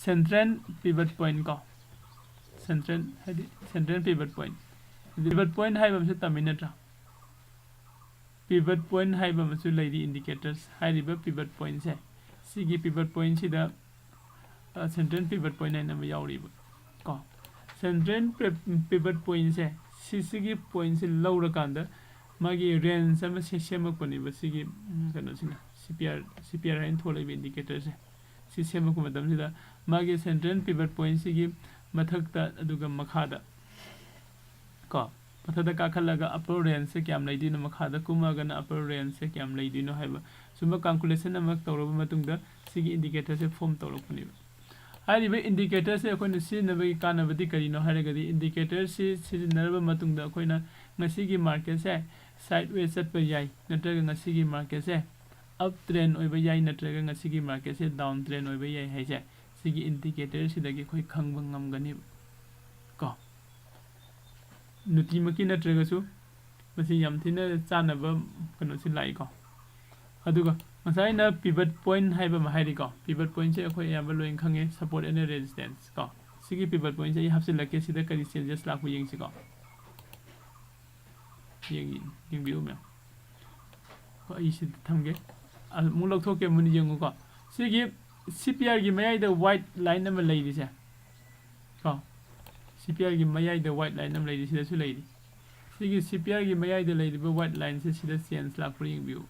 ꯁꯦꯟꯇ꯭ꯔꯦꯜ ꯄꯤꯚꯠ ꯄꯣꯏꯟ ꯀꯣ꯫ ꯁꯦꯟꯇ꯭ꯔꯦꯜ ꯍꯥꯏꯗꯤ central pivot point. Pivot point ꯍꯥꯏꯕ ꯑꯃꯁꯨ ꯇꯝꯃꯤ ꯅꯠꯇ꯭ꯔꯥ? ꯄꯤꯚꯠ ꯄꯣꯏꯟ ꯍꯥꯏꯕ ꯑꯃꯁꯨ ꯂꯩꯔꯤ, ꯏꯟꯗꯤꯀꯦꯇꯔꯁ꯫ ꯍꯥꯏꯔꯤꯕ ꯄꯤꯚꯠ ꯄꯣꯏꯟꯁꯦ, ꯁꯤꯒꯤ ꯄꯤꯚꯠ ꯄꯣꯏꯟꯁꯤꯗ ꯁꯦꯟꯇ꯭ꯔꯦꯜ ꯄꯤꯚꯠ ꯄꯣꯏꯟ ꯍꯥꯏꯅ ꯑꯃ ꯌꯥꯎꯔꯤꯕ ꯀꯣ꯫ ꯁꯦꯟꯇ꯭ꯔꯦꯜ ꯄꯤꯚꯠ ꯄꯣꯏꯟꯁꯦ, ꯁꯤꯁꯤꯒꯤ ꯄꯣꯏꯟꯁꯦ ꯂꯧꯔꯀꯥꯟꯗ ꯃꯥꯒꯤ ꯔꯦꯟꯖ ꯑꯃ ꯁꯦ-, ꯁꯦꯝꯃꯛꯄꯅꯦꯕ ꯁꯤꯒꯤ, ꯎꯝ, ꯀꯩꯅꯣꯁꯤꯅ, ꯁꯤ ꯄꯤ ꯑꯥꯔ, ꯁꯤ ꯄꯤ ꯑꯥꯔ ꯍꯥꯏꯅ ꯊꯣꯛꯂꯛꯏꯕ ꯏꯟꯗꯤꯀꯦꯇꯔꯁꯦ꯫ ꯁꯤ ꯁꯦꯝꯃꯛꯄ ꯃꯇꯝꯁꯤꯗ ꯃꯥꯒꯤ ꯁꯦꯟꯇ꯭ꯔꯦꯜ ꯄꯤꯚꯠ ꯄꯣꯏꯟꯁꯤꯒꯤ ꯃꯊꯛꯇ ꯑꯗꯨꯒ ꯃꯈꯥꯗ ꯀꯣ, ꯃꯊꯛꯇ ꯀꯥꯈꯠꯂꯒ ꯑꯞꯄꯔ ꯔꯦꯟꯖꯁꯦ ꯀꯌꯥꯝ ꯂꯩꯗꯣꯏꯅꯣ, ꯃꯈꯥꯗ ꯀꯨꯝꯃꯒꯅ ꯑꯞꯄꯔ ꯔꯦꯟꯖꯁꯦ ꯀꯌꯥꯝ ꯂꯩꯗꯣꯏꯅꯣ ꯍꯥꯏꯕ ꯁꯨꯝꯕ ꯀꯥꯜꯀꯨꯂꯦꯁꯟ ꯑꯃ ꯇꯧꯔꯕ ꯃꯇꯨꯡꯗ ꯁꯤꯒꯤ ꯏꯟꯗꯤꯀꯦꯇꯔꯁꯦ ꯐꯣꯝ ꯇꯧꯔꯛꯄꯅꯦꯕ꯫ ꯍꯥꯏꯔꯤꯕ ꯏꯟꯗꯤꯀꯦꯇꯔꯁꯦ ꯑꯩꯈꯣꯏꯅ ꯁꯤꯖꯤꯟꯅꯕꯒꯤ ꯀꯥꯟꯅꯕꯗꯤ ꯀꯔꯤꯅꯣ ꯍꯥꯏꯔꯒꯗꯤ, ꯏꯟꯗꯤꯀꯦꯇꯔꯁꯤ ꯁꯤꯖꯤꯟꯅꯔꯕ ꯃꯇꯨꯡꯗ ꯑꯩꯈꯣꯏꯅ ꯉꯁꯤꯒꯤ ꯃꯥꯔꯀꯦꯠꯁꯦ ꯁꯥꯏꯠ ꯋꯦ ꯆꯠꯄ ꯌꯥꯏ, ꯅꯠꯇ꯭ꯔꯒ ꯉꯁꯤꯒꯤ ꯃꯥꯔꯀꯦꯠꯁꯦ ꯑꯞ ꯇ꯭ꯔꯦꯟ ꯑꯣꯏꯕ ꯌꯥꯏ, ꯅꯠꯇ꯭ꯔꯒ ꯉꯁꯤꯒꯤ ꯃꯥꯔꯀꯦꯠꯁꯦ ꯗꯥꯎꯟ ꯇ꯭ꯔꯦꯟ ꯑꯣꯏꯕ ꯌꯥꯏ ꯍꯥꯏꯁꯦ ꯁꯤꯒꯤ ꯏꯟꯗꯤꯀꯦꯇꯔꯁꯤꯗꯒꯤ ꯑꯩꯈꯣꯏ ꯈꯪꯕ ꯉꯝꯒꯅꯦꯕ ꯀꯣ꯫ ꯅꯨꯡꯇꯤꯃꯛꯀꯤ ꯅꯠꯇ꯭ꯔꯒꯁꯨ ꯃꯁꯤ ꯌꯥꯝ ꯊꯤꯅ ꯆꯥꯟꯅꯕ ꯀꯩꯅꯣꯁꯤ ꯂꯥꯛꯏꯀꯣ꯫ ꯑꯗꯨꯒ ꯉꯁꯥꯏ ꯑꯩꯅ ꯄꯤꯚꯠ ꯄꯣꯏꯟ ꯍꯥꯏꯕ ꯑꯃ ꯍꯥꯏꯔꯤꯀꯣ꯫ ꯄꯤꯚꯠ ꯄꯣꯏꯟꯁꯦ ꯑꯩꯈꯣꯏ ꯑꯌꯥꯝꯕ ꯂꯣꯏꯅ ꯈꯪꯉꯦ, ꯁꯄꯣꯔꯠ ꯑꯦꯟ ꯔꯦꯖꯤꯁꯇꯦꯟꯁ ꯀꯣ꯫ ꯁꯤꯒꯤ ꯄꯤꯚꯠ ꯄꯣꯏꯟꯁꯦ ꯑꯩ ꯍꯥꯞꯆꯤꯜꯂꯛꯀꯦ, ꯁꯤꯗ ꯀꯔꯤ ꯆꯦꯟꯖꯦꯁ ꯂꯥꯛꯄ ꯌꯦꯡꯁꯤꯀꯣ꯫ ꯌꯦꯡ-, ꯌꯦꯡꯕꯤꯌꯨ ꯃꯌꯥꯝ꯫ ꯍꯣꯏ, ꯑꯩ ꯁꯤꯗ ꯊꯝꯒꯦ꯫ ꯑꯃꯨꯛ ꯂꯧꯊꯣꯛꯀꯦ, ꯑꯃꯨꯛ ꯌꯦꯡꯉꯨꯀꯣ꯫ ꯁꯤꯒꯤ ꯁꯤ ꯄꯤ ꯑꯥꯔꯒꯤ ꯃꯌꯥꯏꯗ ꯋꯥꯏꯠ ꯂꯥꯏꯟ ꯑꯃ ꯂꯩꯔꯤꯁꯦ ꯀꯣ, ꯁꯤ ꯄꯤ ꯑꯥꯔꯒꯤ ꯃꯌꯥꯏꯗ ꯋꯥꯏꯠ ꯂꯥꯏꯟ ꯑꯃ ꯂꯩꯔꯤ, ꯁꯤꯗꯁꯨ ꯂꯩꯔꯤ꯫ ꯁꯤꯒꯤ ꯁꯤ ꯄꯤ ꯑꯥꯔꯒꯤ ꯃꯌꯥꯏꯗ ꯂꯩꯔꯤꯕ ꯋꯥꯏꯠ ꯂꯥꯏꯟꯁꯦ ꯁꯤꯗ ꯆꯦꯟꯖ ꯂꯥꯛꯄ꯭ꯔꯥ ꯌꯦꯡꯕꯤꯌꯨ꯫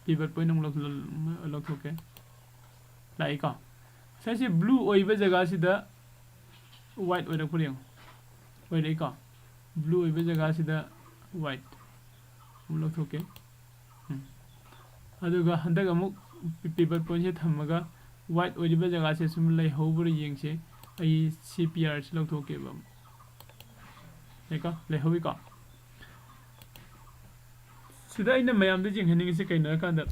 Pivot point ꯑꯃꯨꯛ ꯂꯧ-, ꯂꯧꯊꯣꯛꯀꯦ꯫ ꯂꯥꯛꯏꯀꯣ? ꯉꯁꯥꯏꯁꯦ blue ꯑꯣꯏꯕ ꯖꯒꯥꯁꯤꯗ white ꯑꯣꯏꯔꯛꯄ꯭ꯔꯥ ꯌꯦꯡꯉꯨ꯫ ꯑꯣꯏꯔꯛꯏꯀꯣ? Blue ꯑꯣꯏꯕ ꯖꯒꯥꯁꯤꯗ white ꯑꯃꯨꯛ ꯂꯧꯊꯣꯛꯀꯦ꯫ ꯎꯝ꯫ ꯑꯗꯨꯒ ꯍꯟꯗꯛ ꯑꯃꯨꯛ pivot pointꯁꯦ ꯊꯝꯃꯒ white ꯑꯣꯏꯔꯤꯕ ꯖꯒꯥꯁꯦ ꯁꯨꯝ ꯂꯩꯍꯧꯕ꯭ꯔꯥ ꯌꯦꯡꯁꯦ꯫ ꯑꯩ C P Rꯁꯤ ꯂꯧꯊꯣꯛꯀꯦꯕ꯫ ꯌꯥꯏꯀꯣ? ꯂꯩꯍꯧꯋꯤꯀꯣ? ꯁꯤꯗ ꯑꯩꯅ ꯃꯌꯥꯝꯗ ꯌꯦꯡꯍꯟꯅꯤꯡꯉꯤꯁꯦ ꯀꯩꯅꯣ ꯍꯥꯏꯔꯀꯥꯟꯗ,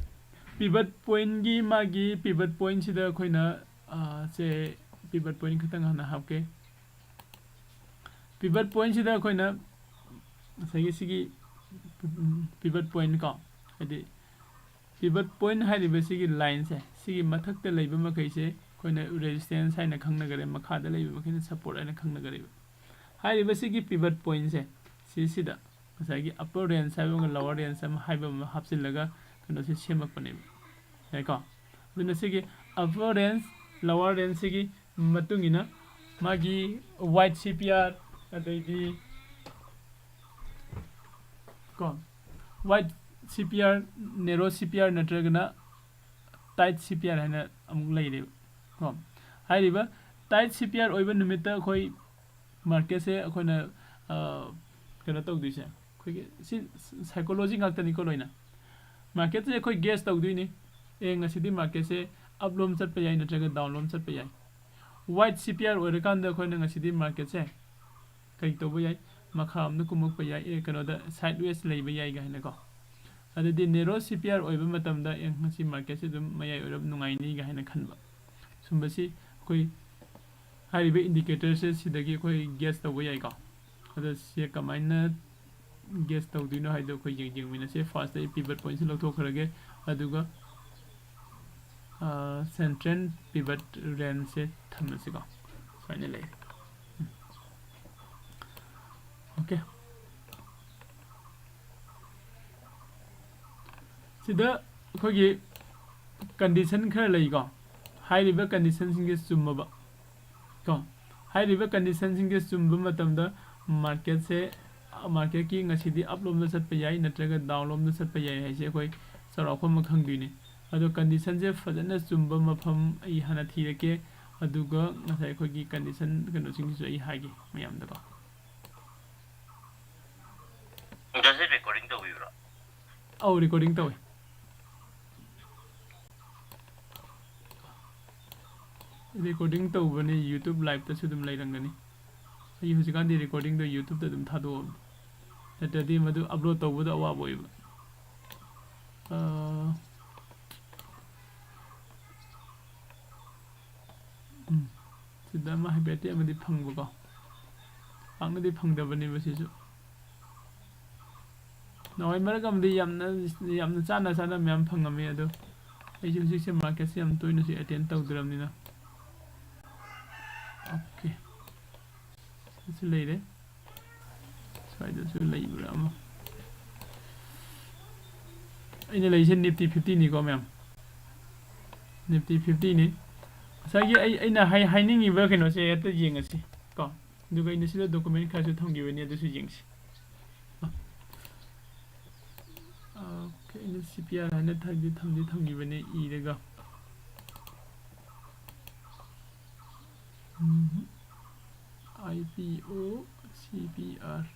pivot pointꯀꯤ ꯃꯥꯒꯤ pivot pointꯁꯤꯗ ꯑꯩꯈꯣꯏꯅ, ꯑꯥ, ꯁꯦ pivot point ꯈꯛꯇꯪ ꯍꯥꯟꯅ ꯍꯥꯞꯀꯦ꯫ Pivot pointꯁꯤꯗ ꯑꯩꯈꯣꯏꯅ ꯉꯁꯥꯏꯒꯤ ꯁꯤꯒꯤ, ꯎꯝ, pivot point ꯀꯣ, ꯍꯥꯏꯗꯤ pivot point ꯍꯥꯏꯔꯤꯕ ꯁꯤꯒꯤ lineꯁꯦ, ꯁꯤꯒꯤ ꯃꯊꯛꯇ ꯂꯩꯕ ꯃꯈꯩꯁꯦ ꯑꯩꯈꯣꯏꯅ resistance ꯍꯥꯏꯅ ꯈꯪꯅꯈꯔꯦ, ꯃꯈꯥꯗ ꯂꯩꯕ ꯃꯈꯩꯅ support ꯍꯥꯏꯅ ꯈꯪꯅꯈꯔꯦꯕ꯫ ꯍꯥꯏꯔꯤꯕ ꯁꯤꯒꯤ pivot pointꯁꯦ, ꯁꯤꯁꯤꯗ ꯉꯁꯥꯏꯒꯤ upper range ꯍꯥꯏꯕ ꯑꯃꯒ lower range ꯑꯃ ꯍꯥꯏꯕ ꯑꯃ ꯍꯥꯞꯆꯤꯜꯂꯒ ꯀꯩꯅꯣꯁꯦ ꯁꯦꯝꯃꯛꯄꯅꯦꯕ꯫ ꯌꯥꯏꯀꯣ? ꯑꯗꯨꯅ ꯁꯤꯒꯤ upper range, lower rangeꯁꯤꯒꯤ ꯃꯇꯨꯡ ꯏꯟꯅ ꯃꯥꯒꯤ wide C P R, ꯑꯗꯩꯗꯤ ꯀꯣ, wide C P R, narrow C P R ꯅꯠꯇ꯭ꯔꯒꯅ tight C P R ꯍꯥꯏꯅ ꯑꯃꯨꯛ ꯂꯩꯔꯦꯕ ꯀꯣ꯫ ꯍꯥꯏꯔꯤꯕ tight C P R ꯑꯣꯏꯕ ꯅꯨꯃꯤꯠꯇ ꯑꯩꯈꯣꯏ marketꯁꯦ ꯑꯩꯈꯣꯏꯅ, ꯑ, ꯀꯩꯅꯣ ꯇꯧꯗꯣꯏꯁꯦ, ꯑꯩꯈꯣꯏꯒꯤ ꯁꯤ psychology ꯉꯥꯛꯇꯅꯤꯀꯣ ꯂꯣꯏꯅ꯫ Marketꯁꯦ ꯑꯩꯈꯣꯏ guess ꯇꯧꯗꯣꯏꯅꯤ꯫ ꯑꯦ, ꯉꯁꯤꯗꯤ marketꯁꯦ up ꯂꯣꯝ ꯆꯠꯄ ꯌꯥꯏ ꯅꯠꯇ꯭ꯔꯒ down ꯂꯣꯝ ꯆꯠꯄ ꯌꯥꯏ꯫ Wide C P R ꯑꯣꯏꯔꯀꯥꯟꯗ ꯑꯩꯈꯣꯏꯅ ꯉꯁꯤꯗꯤ marketꯁꯦ ꯀꯩ ꯇꯧꯕ ꯌꯥꯏ? ꯃꯈꯥ ꯑꯝꯗ ꯀꯨꯝꯃꯛꯄ ꯌꯥꯏ, ꯑꯦ, ꯀꯩꯅꯣꯗ sideways ꯂꯩꯕ ꯌꯥꯏ ꯀꯥꯏꯅꯀꯣ꯫ ꯑꯗꯨꯗꯤ narrow C P R ꯑꯣꯏꯕ ꯃꯇꯝꯗ, ꯑꯦ, ꯉꯁꯤ marketꯁꯦ ꯑꯗꯨꯝ ꯃꯌꯥꯏ ꯑꯣꯏꯔꯞ ꯅꯨꯡꯉꯥꯏꯅꯤ ꯀꯥꯏꯅ ꯈꯟꯕ꯫ ꯁꯨꯝꯕꯁꯤ ꯑꯩꯈꯣꯏ ꯍꯥꯏꯔꯤꯕ indicatorꯁꯦ ꯁꯤꯗꯒꯤ ꯑꯩꯈꯣꯏ guess ꯇꯧꯕ ꯌꯥꯏꯀꯣ꯫ ꯑꯗꯣ ꯁꯤ ꯀꯃꯥꯏꯅ guess ꯇꯧꯗꯣꯏꯅꯣ ꯍꯥꯏꯗꯣ ꯑꯩꯈꯣꯏ ꯌꯦꯡ-, ꯌꯦꯡꯃꯤꯟꯅꯁꯦ꯫ Firstꯇ ꯑꯩ pivot pointꯁꯦ ꯂꯧꯊꯣꯛꯈ꯭ꯔꯒꯦ꯫ ꯑꯗꯨꯒ, ꯑ, central pivot rangeꯁꯦ ꯊꯝꯃꯁꯤꯀꯣ꯫ ꯁꯨꯃꯥꯏꯅ ꯂꯩ꯫ OK꯫ ꯁꯤꯗ ꯑꯩꯈꯣꯏꯒꯤ condition ꯈꯔ ꯂꯩꯀꯣ꯫ ꯍꯥꯏꯔꯤꯕ conditionꯁꯤꯡꯁꯦ ꯆꯨꯝꯃꯕ ꯀꯣ꯫ ꯍꯥꯏꯔꯤꯕ conditionꯁꯤꯡꯁꯦ ꯆꯨꯝꯕ ꯃꯇꯝꯗ marketꯁꯦ, marketꯀꯤ ꯉꯁꯤꯗꯤ up ꯂꯣꯝꯗ ꯆꯠꯄ ꯌꯥꯏ ꯅꯠꯇ꯭ꯔꯒ down ꯂꯣꯝꯗ ꯆꯠꯄ ꯌꯥꯏ ꯍꯥꯏꯁꯦ ꯑꯩꯈꯣꯏ ꯆꯥꯎꯔꯥꯛꯄ ꯑꯃ ꯈꯪꯗꯣꯏꯅꯦ꯫ ꯑꯗꯣ condition ꯁꯦ ꯐꯖꯅ ꯆꯨꯝꯕ ꯃꯐꯝ ꯑꯩ ꯍꯥꯟꯅ ꯊꯤꯔꯛꯀꯦ, ꯑꯗꯨꯒ ꯉꯁꯥꯏ ꯑꯩꯈꯣꯏꯒꯤ condition ꯀꯩꯅꯣꯁꯤꯡꯁꯤꯁꯨ ꯑꯩ ꯍꯥꯏꯒꯦ ꯃꯌꯥꯝꯗꯀꯣ꯫ ꯑꯣꯖꯥꯁꯦ recording ꯇꯧꯕꯤꯕ꯭ꯔꯣ? ꯑꯧ, recording ꯇꯧꯋꯦ꯫ Recording ꯇꯧꯕꯅꯤ, YouTube live ꯇꯁꯨ ꯑꯗꯨꯝ ꯂꯩꯔꯝꯒꯅꯤ꯫ ꯑꯩ ꯍꯧꯖꯤꯛꯀꯥꯟꯗꯤ recording ꯗꯣ YouTube ꯇ ꯑꯗꯨꯝ ꯊꯥꯗꯣꯛꯑꯕꯅꯤ, ꯅꯠꯇ꯭ꯔꯗꯤ ꯃꯗꯨ upload ꯇꯧꯕꯗ ꯑꯋꯥꯕ ꯑꯣꯏꯕ꯫ ꯑꯥ, ꯎꯝ, ꯁꯤꯗ ꯑꯃ ꯍꯥꯏꯐꯦꯠꯇꯤ ꯑꯃꯗꯤ ꯐꯪꯕꯀꯣ, ꯄꯥꯛꯅꯗꯤ ꯐꯪꯗꯕꯅꯦꯕ ꯁꯤꯁꯨ꯫ ꯅꯍꯥꯟꯋꯥꯏ ꯃꯔꯛ ꯑꯃꯗꯤ ꯌꯥꯝꯅ, ꯌꯥꯝꯅ ꯆꯥꯅ ꯆꯥꯅ ꯃꯌꯥꯝ ꯐꯪꯉꯝꯃꯤ, ꯑꯗꯣ ꯑꯩꯁꯦ ꯍꯧꯖꯤꯛꯁꯦ market ꯁꯦ ꯌꯥꯝ ꯇꯣꯏꯅꯁꯨ attend ꯇꯧꯗ꯭ꯔꯕꯅꯤꯅ꯫ Okay, ꯁꯤꯁꯨ ꯂꯩꯔꯦ꯫ ꯁ꯭ꯋꯥꯏꯗꯁꯨ ꯂꯩꯕ꯭ꯔꯥ ꯑꯃ? ꯑꯩꯅ ꯂꯩꯁꯦ Nifty fifty ꯅꯤꯀꯣ ꯃꯌꯥꯝ, Nifty fifty ꯅꯤ꯫ ꯉꯁꯥꯏꯒꯤ ꯑꯩ, ꯑꯩꯅ ꯍꯥꯏ-, ꯍꯥꯏꯅꯤꯡꯉꯤꯕ ꯀꯩꯅꯣꯁꯦ ꯍꯦꯛꯇ ꯌꯦꯡꯉꯁꯤ ꯀꯣ꯫ ꯑꯗꯨꯒ ꯑꯩꯅ ꯁꯤꯗ document ꯈꯔꯁꯨ ꯊꯝꯈꯤꯕꯅꯤ, ꯑꯗꯨꯁꯨ ꯌꯦꯡꯁꯤ꯫ Okay, ꯑꯩꯅ C P R ꯍꯥꯏꯅ ꯊꯝꯗꯤ, ꯊꯝꯗꯤ ꯊꯝꯈꯤꯕꯅꯦ ꯏꯔꯒ꯫ ꯎꯝ, I P O C P R꯫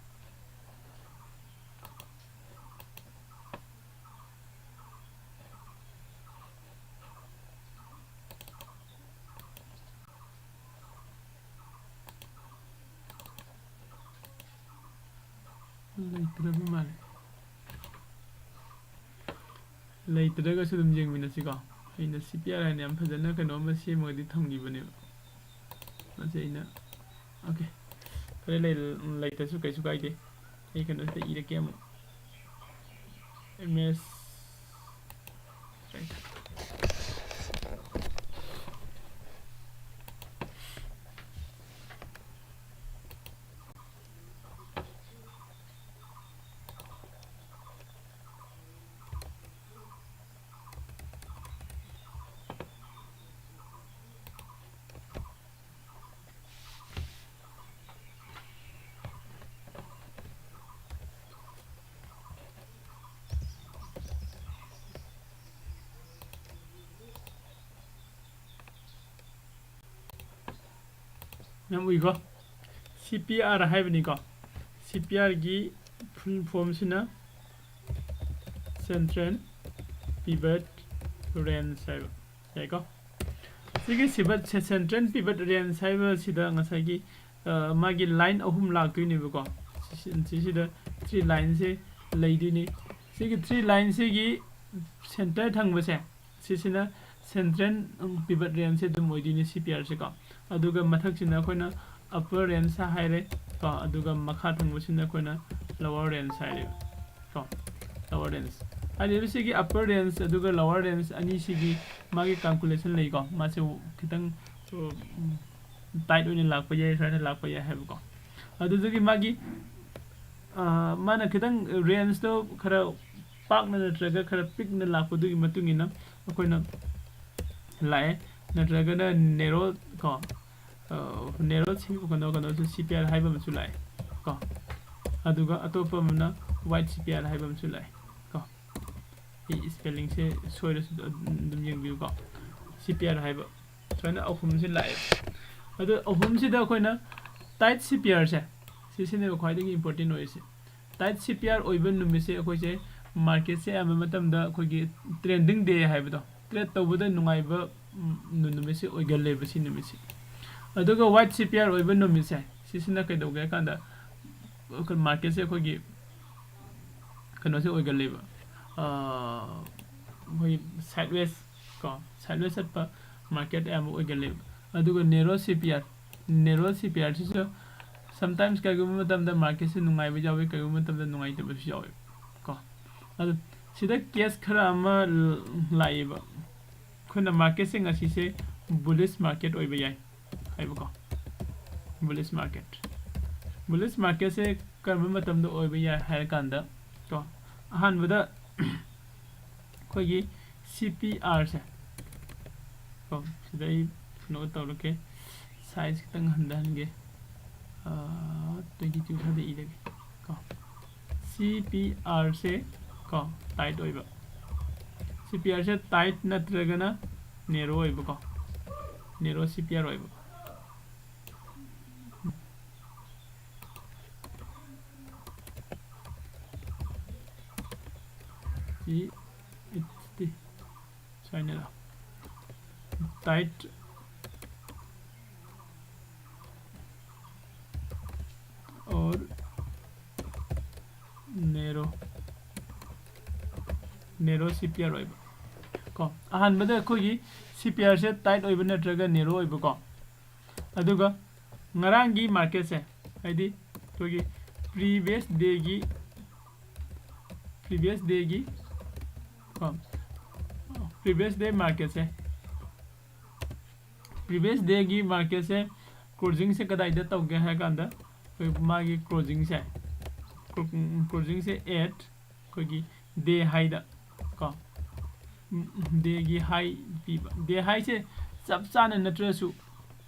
ꯂꯩꯇ꯭ꯔꯕ ꯃꯥꯜꯂꯦ꯫ ꯂꯩꯇ꯭ꯔꯒꯁꯨ ꯑꯗꯨꯝ ꯌꯦꯡꯃꯤꯟꯅꯁꯤꯀꯣ꯫ ꯑꯩꯅ C P R ꯍꯥꯏꯅ ꯌꯥꯝ ꯐꯖꯅ ꯀꯩꯅꯣꯝꯃ ꯁꯦꯝꯃꯒꯗꯤ ꯊꯝꯈꯤꯕꯅꯦꯕ꯫ ꯃꯁꯤ ꯑꯩꯅ, okay, ꯐꯔꯦ, ꯂꯩ-, ꯂꯩꯇ꯭ꯔꯁꯨ ꯀꯩꯁꯨ ꯀꯥꯏꯗꯦ꯫ ꯑꯩ ꯀꯩꯅꯣꯁꯤꯗ ꯏꯔꯛꯀꯦ ꯑꯃꯨꯛ꯫ M S ꯅꯪ ꯎꯏꯀꯣ? C P R ꯍꯥꯏꯕꯅꯤꯀꯣ꯫ C P R ꯒꯤ full form ꯁꯤꯅ Central Pivot Range ꯍꯥꯏꯕ꯫ ꯌꯥꯏꯀꯣ? ꯁꯤꯒꯤ ꯁꯤꯕ-, ꯁꯦ-, Central Pivot Range ꯍꯥꯏꯕꯁꯤꯗ ꯉꯁꯥꯏꯒꯤ, ꯑ, ꯃꯥꯒꯤ line ꯑꯍꯨꯝ ꯂꯥꯛꯇꯣꯏꯅꯦꯕꯀꯣ꯫ ꯁꯤ-, ꯁꯤꯁꯤꯗ three line ꯁꯦ ꯂꯩꯗꯣꯏꯅꯤ꯫ ꯁꯤꯒꯤ three line ꯁꯤꯒꯤ center ꯊꯪꯕꯁꯦ, ꯁꯤꯁꯤꯅ Central, ꯎꯝ, Pivot Range ꯁꯦ ꯑꯗꯨꯝ ꯑꯣꯏꯗꯣꯏꯅꯤ, C P R ꯁꯦꯀꯣ꯫ ꯑꯗꯨꯒ ꯃꯊꯛꯁꯤꯅ ꯑꯩꯈꯣꯏꯅ upper range ꯍꯥꯏꯔꯦ ꯀꯣ, ꯑꯗꯨꯒ ꯃꯈꯥ ꯊꯪꯕꯁꯤꯅ ꯑꯩꯈꯣꯏꯅ lower range ꯍꯥꯏꯔꯦ ꯀꯣ, lower range꯫ ꯍꯥꯏꯔꯤꯕ ꯁꯤꯒꯤ upper range ꯑꯗꯨꯒ lower range ꯑꯅꯤꯁꯤꯒꯤ ꯃꯥꯒꯤ calculation ꯂꯩꯀꯣ, ꯃꯥꯁꯦ ꯈꯤꯇꯪ, ꯎꯝ, tight ꯑꯣꯏꯅ ꯂꯥꯛꯄ ꯌꯥꯏ, ꯁꯨꯃꯥꯏꯅ ꯂꯥꯛꯄ ꯌꯥꯏ ꯍꯥꯏꯕꯀꯣ꯫ ꯑꯗꯨꯗꯒꯤ ꯃꯥꯒꯤ, ꯑ, ꯃꯥꯅ ꯈꯤꯇꯪ range ꯇꯣ ꯈꯔ ꯄꯥꯛꯅ ꯅꯠꯇ꯭ꯔꯒ ꯈꯔ ꯄꯤꯛꯅ ꯂꯥꯛꯄꯗꯨꯒꯤ ꯃꯇꯨꯡ ꯏꯟꯅ ꯑꯩꯈꯣꯏꯅ ꯂꯥꯛꯑꯦ, ꯅꯠꯇ꯭ꯔꯒꯅ narrow ꯀꯣ, ꯑ, narrow ꯁꯤ ꯀꯩꯅꯣ, ꯀꯩꯅꯣꯁꯨ C P R ꯍꯥꯏꯕ ꯑꯃꯁꯨ ꯂꯥꯛꯑꯦ ꯀꯣ, ꯑꯗꯨꯒ ꯑꯇꯣꯞꯄ ꯑꯃꯅ wide C P R ꯍꯥꯏꯕ ꯑꯃꯁꯨ ꯂꯥꯛꯑꯦ ꯀꯣ꯫ ꯑꯩ spelling ꯁꯦ ꯁꯣꯏꯔꯁꯨ ꯑꯗꯨꯝ ꯌꯦꯡꯕꯤꯌꯨꯀꯣ꯫ C P R ꯍꯥꯏꯕ ꯁꯨꯃꯥꯏꯅ ꯑꯍꯨꯝꯁꯤ ꯂꯥꯛꯑꯦ꯫ ꯑꯗꯣ ꯑꯍꯨꯝꯁꯤꯗ ꯑꯩꯈꯣꯏꯅ tight C P R ꯁꯦ, ꯁꯤꯁꯤꯅꯦꯕ ꯈ꯭ꯋꯥꯏꯗꯒꯤ important ꯑꯣꯏꯔꯤꯁꯦ꯫ Tight C P R ꯑꯣꯏꯕ ꯅꯨꯃꯤꯠꯁꯦ ꯑꯩꯈꯣꯏꯁꯦ market ꯁꯦ ꯑꯌꯥꯝꯕ ꯃꯇꯝꯗ ꯑꯩꯈꯣꯏꯒꯤ trading day ꯍꯥꯏꯕꯗꯣ, trade ꯇꯧꯕꯗ ꯅꯨꯡꯉꯥꯏꯕ, ꯎꯝ, ꯅꯨ-, ꯅꯨꯃꯤꯠꯁꯦ ꯑꯣꯏꯒꯜꯂꯦꯕ ꯁꯤ ꯅꯨꯃꯤꯠꯁꯦ꯫ ꯑꯗꯨꯒ wide C P R ꯑꯣꯏꯕ ꯅꯨꯃꯤꯠꯁꯦ, ꯁꯤꯁꯤꯅ ꯀꯩꯗꯧꯒꯦ ꯍꯥꯏ ꯀꯥꯟꯗ, ꯑꯩꯈꯣꯏ market ꯁꯦ ꯑꯩꯈꯣꯏꯒꯤ ꯀꯩꯅꯣꯁꯦ ꯑꯣꯏꯒꯜꯂꯦꯕ, ꯑꯥ, ꯑꯩꯈꯣꯏ sideways ꯀꯣ, sideways ꯆꯠꯄ market ꯑꯌꯥꯝꯕ ꯑꯣꯏꯒꯜꯂꯦꯕ꯫ ꯑꯗꯨꯒ narrow C P R, narrow C P R ꯁꯤꯁꯨ sometimes ꯀꯔꯤꯒꯨꯝꯕ ꯃꯇꯝꯗ market ꯁꯦ ꯅꯨꯡꯉꯥꯏꯕ ꯌꯥꯎꯋꯤ, ꯀꯔꯤꯒꯨꯝꯕ ꯃꯇꯝꯗ ꯅꯨꯡꯉꯥꯏꯇꯕꯁꯨ ꯌꯥꯎꯋꯦꯕ ꯀꯣ꯫ ꯑꯗꯨ ꯁꯤꯗ case ꯈꯔ ꯑꯃ ꯂ-, ꯂꯥꯛꯑꯦꯕ꯫ ꯑꯩꯈꯣꯏꯅ market ꯁꯦ ꯉꯁꯤꯁꯦ bullish market ꯑꯣꯏꯕ ꯌꯥꯏ ꯍꯥꯏꯕꯀꯣ, bullish market꯫ Bullish market ꯁꯦ ꯀꯔꯝꯕ ꯃꯇꯝꯗ ꯑꯣꯏꯕ ꯌꯥꯏ ꯍꯥꯏꯔꯀꯥꯟꯗ ꯀꯣ, ꯑꯍꯥꯟꯕꯗ ꯑꯩꯈꯣꯏꯒꯤ C P R ꯁꯦ ꯀꯣ, ꯁꯤꯗ ꯑꯩ ꯀꯩꯅꯣ ꯇꯧꯔꯛꯀꯦ, size ꯈꯤꯇꯪ ꯍꯟꯊꯍꯟꯒꯦ, ꯑꯥ, twenty two ꯈꯔꯗ ꯏꯔꯒꯦ ꯀꯣ꯫ C P R ꯁꯦ ꯀꯣ, tight ꯑꯣꯏꯕ, C P R ꯁꯦ tight ꯅꯠꯇ꯭ꯔꯒꯅ narrow ꯑꯣꯏꯕꯀꯣ, narrow C P R ꯑꯣꯏꯕ꯫ ꯁꯤ ꯑꯩꯠꯇꯤ ꯁꯨꯃꯥꯏꯅ ꯇꯥꯏꯠ ꯑꯣꯔ ꯅꯦꯔꯣ ꯅꯦꯔꯣ ꯁꯤ ꯄꯤ ꯑꯥꯔ ꯑꯣꯏꯕ ꯀꯣ꯫ ꯑꯍꯥꯟꯕꯗ ꯑꯩꯈꯣꯏꯒꯤ ꯁꯤ ꯄꯤ ꯑꯥꯔꯁꯦ ꯇꯥꯏꯠ ꯑꯣꯏꯕ ꯅꯠꯇ꯭ꯔꯒ ꯅꯦꯔꯣ ꯑꯣꯏꯕꯀꯣ꯫ ꯑꯗꯨꯒ ꯉꯔꯥꯡꯒꯤ ꯃꯥꯔꯀꯦꯠꯁꯦ, ꯍꯥꯏꯗꯤ ꯑꯩꯈꯣꯏꯒꯤ ꯄ꯭ꯔꯤꯚꯤꯌꯁ ꯗꯦꯒꯤ ꯄ꯭ꯔꯤꯚꯤꯌꯁ ꯗꯦꯒꯤ ꯀꯣ ꯄ꯭ꯔꯤꯚꯤꯌꯁ ꯗꯦ ꯃꯥꯔꯀꯦꯠꯁꯦ ꯄ꯭ꯔꯤꯚꯤꯌꯁ ꯗꯦꯒꯤ ꯃꯥꯔꯀꯦꯠꯁꯦ ꯀ꯭ꯂꯣꯖꯤꯡꯁꯦ ꯀꯗꯥꯏꯗ ꯇꯧꯒꯦ ꯍꯥꯏ ꯀꯥꯟꯗ ꯑꯩꯈꯣꯏ ꯃꯥꯒꯤ ꯀ꯭ꯂꯣꯖꯤꯡꯁꯦ ꯀ꯭ꯂꯣꯖꯤꯡꯁꯦ ꯑꯦꯠ ꯑꯩꯈꯣꯏꯒꯤ ꯗꯦ ꯍꯥꯏꯗ ꯀꯣ ꯗꯦꯒꯤ ꯍꯥꯏ ꯄꯤꯕ꯫ ꯗꯦ ꯍꯥꯏꯁꯦ ꯆꯞ ꯆꯥꯅ ꯅꯠꯇ꯭ꯔꯁꯨ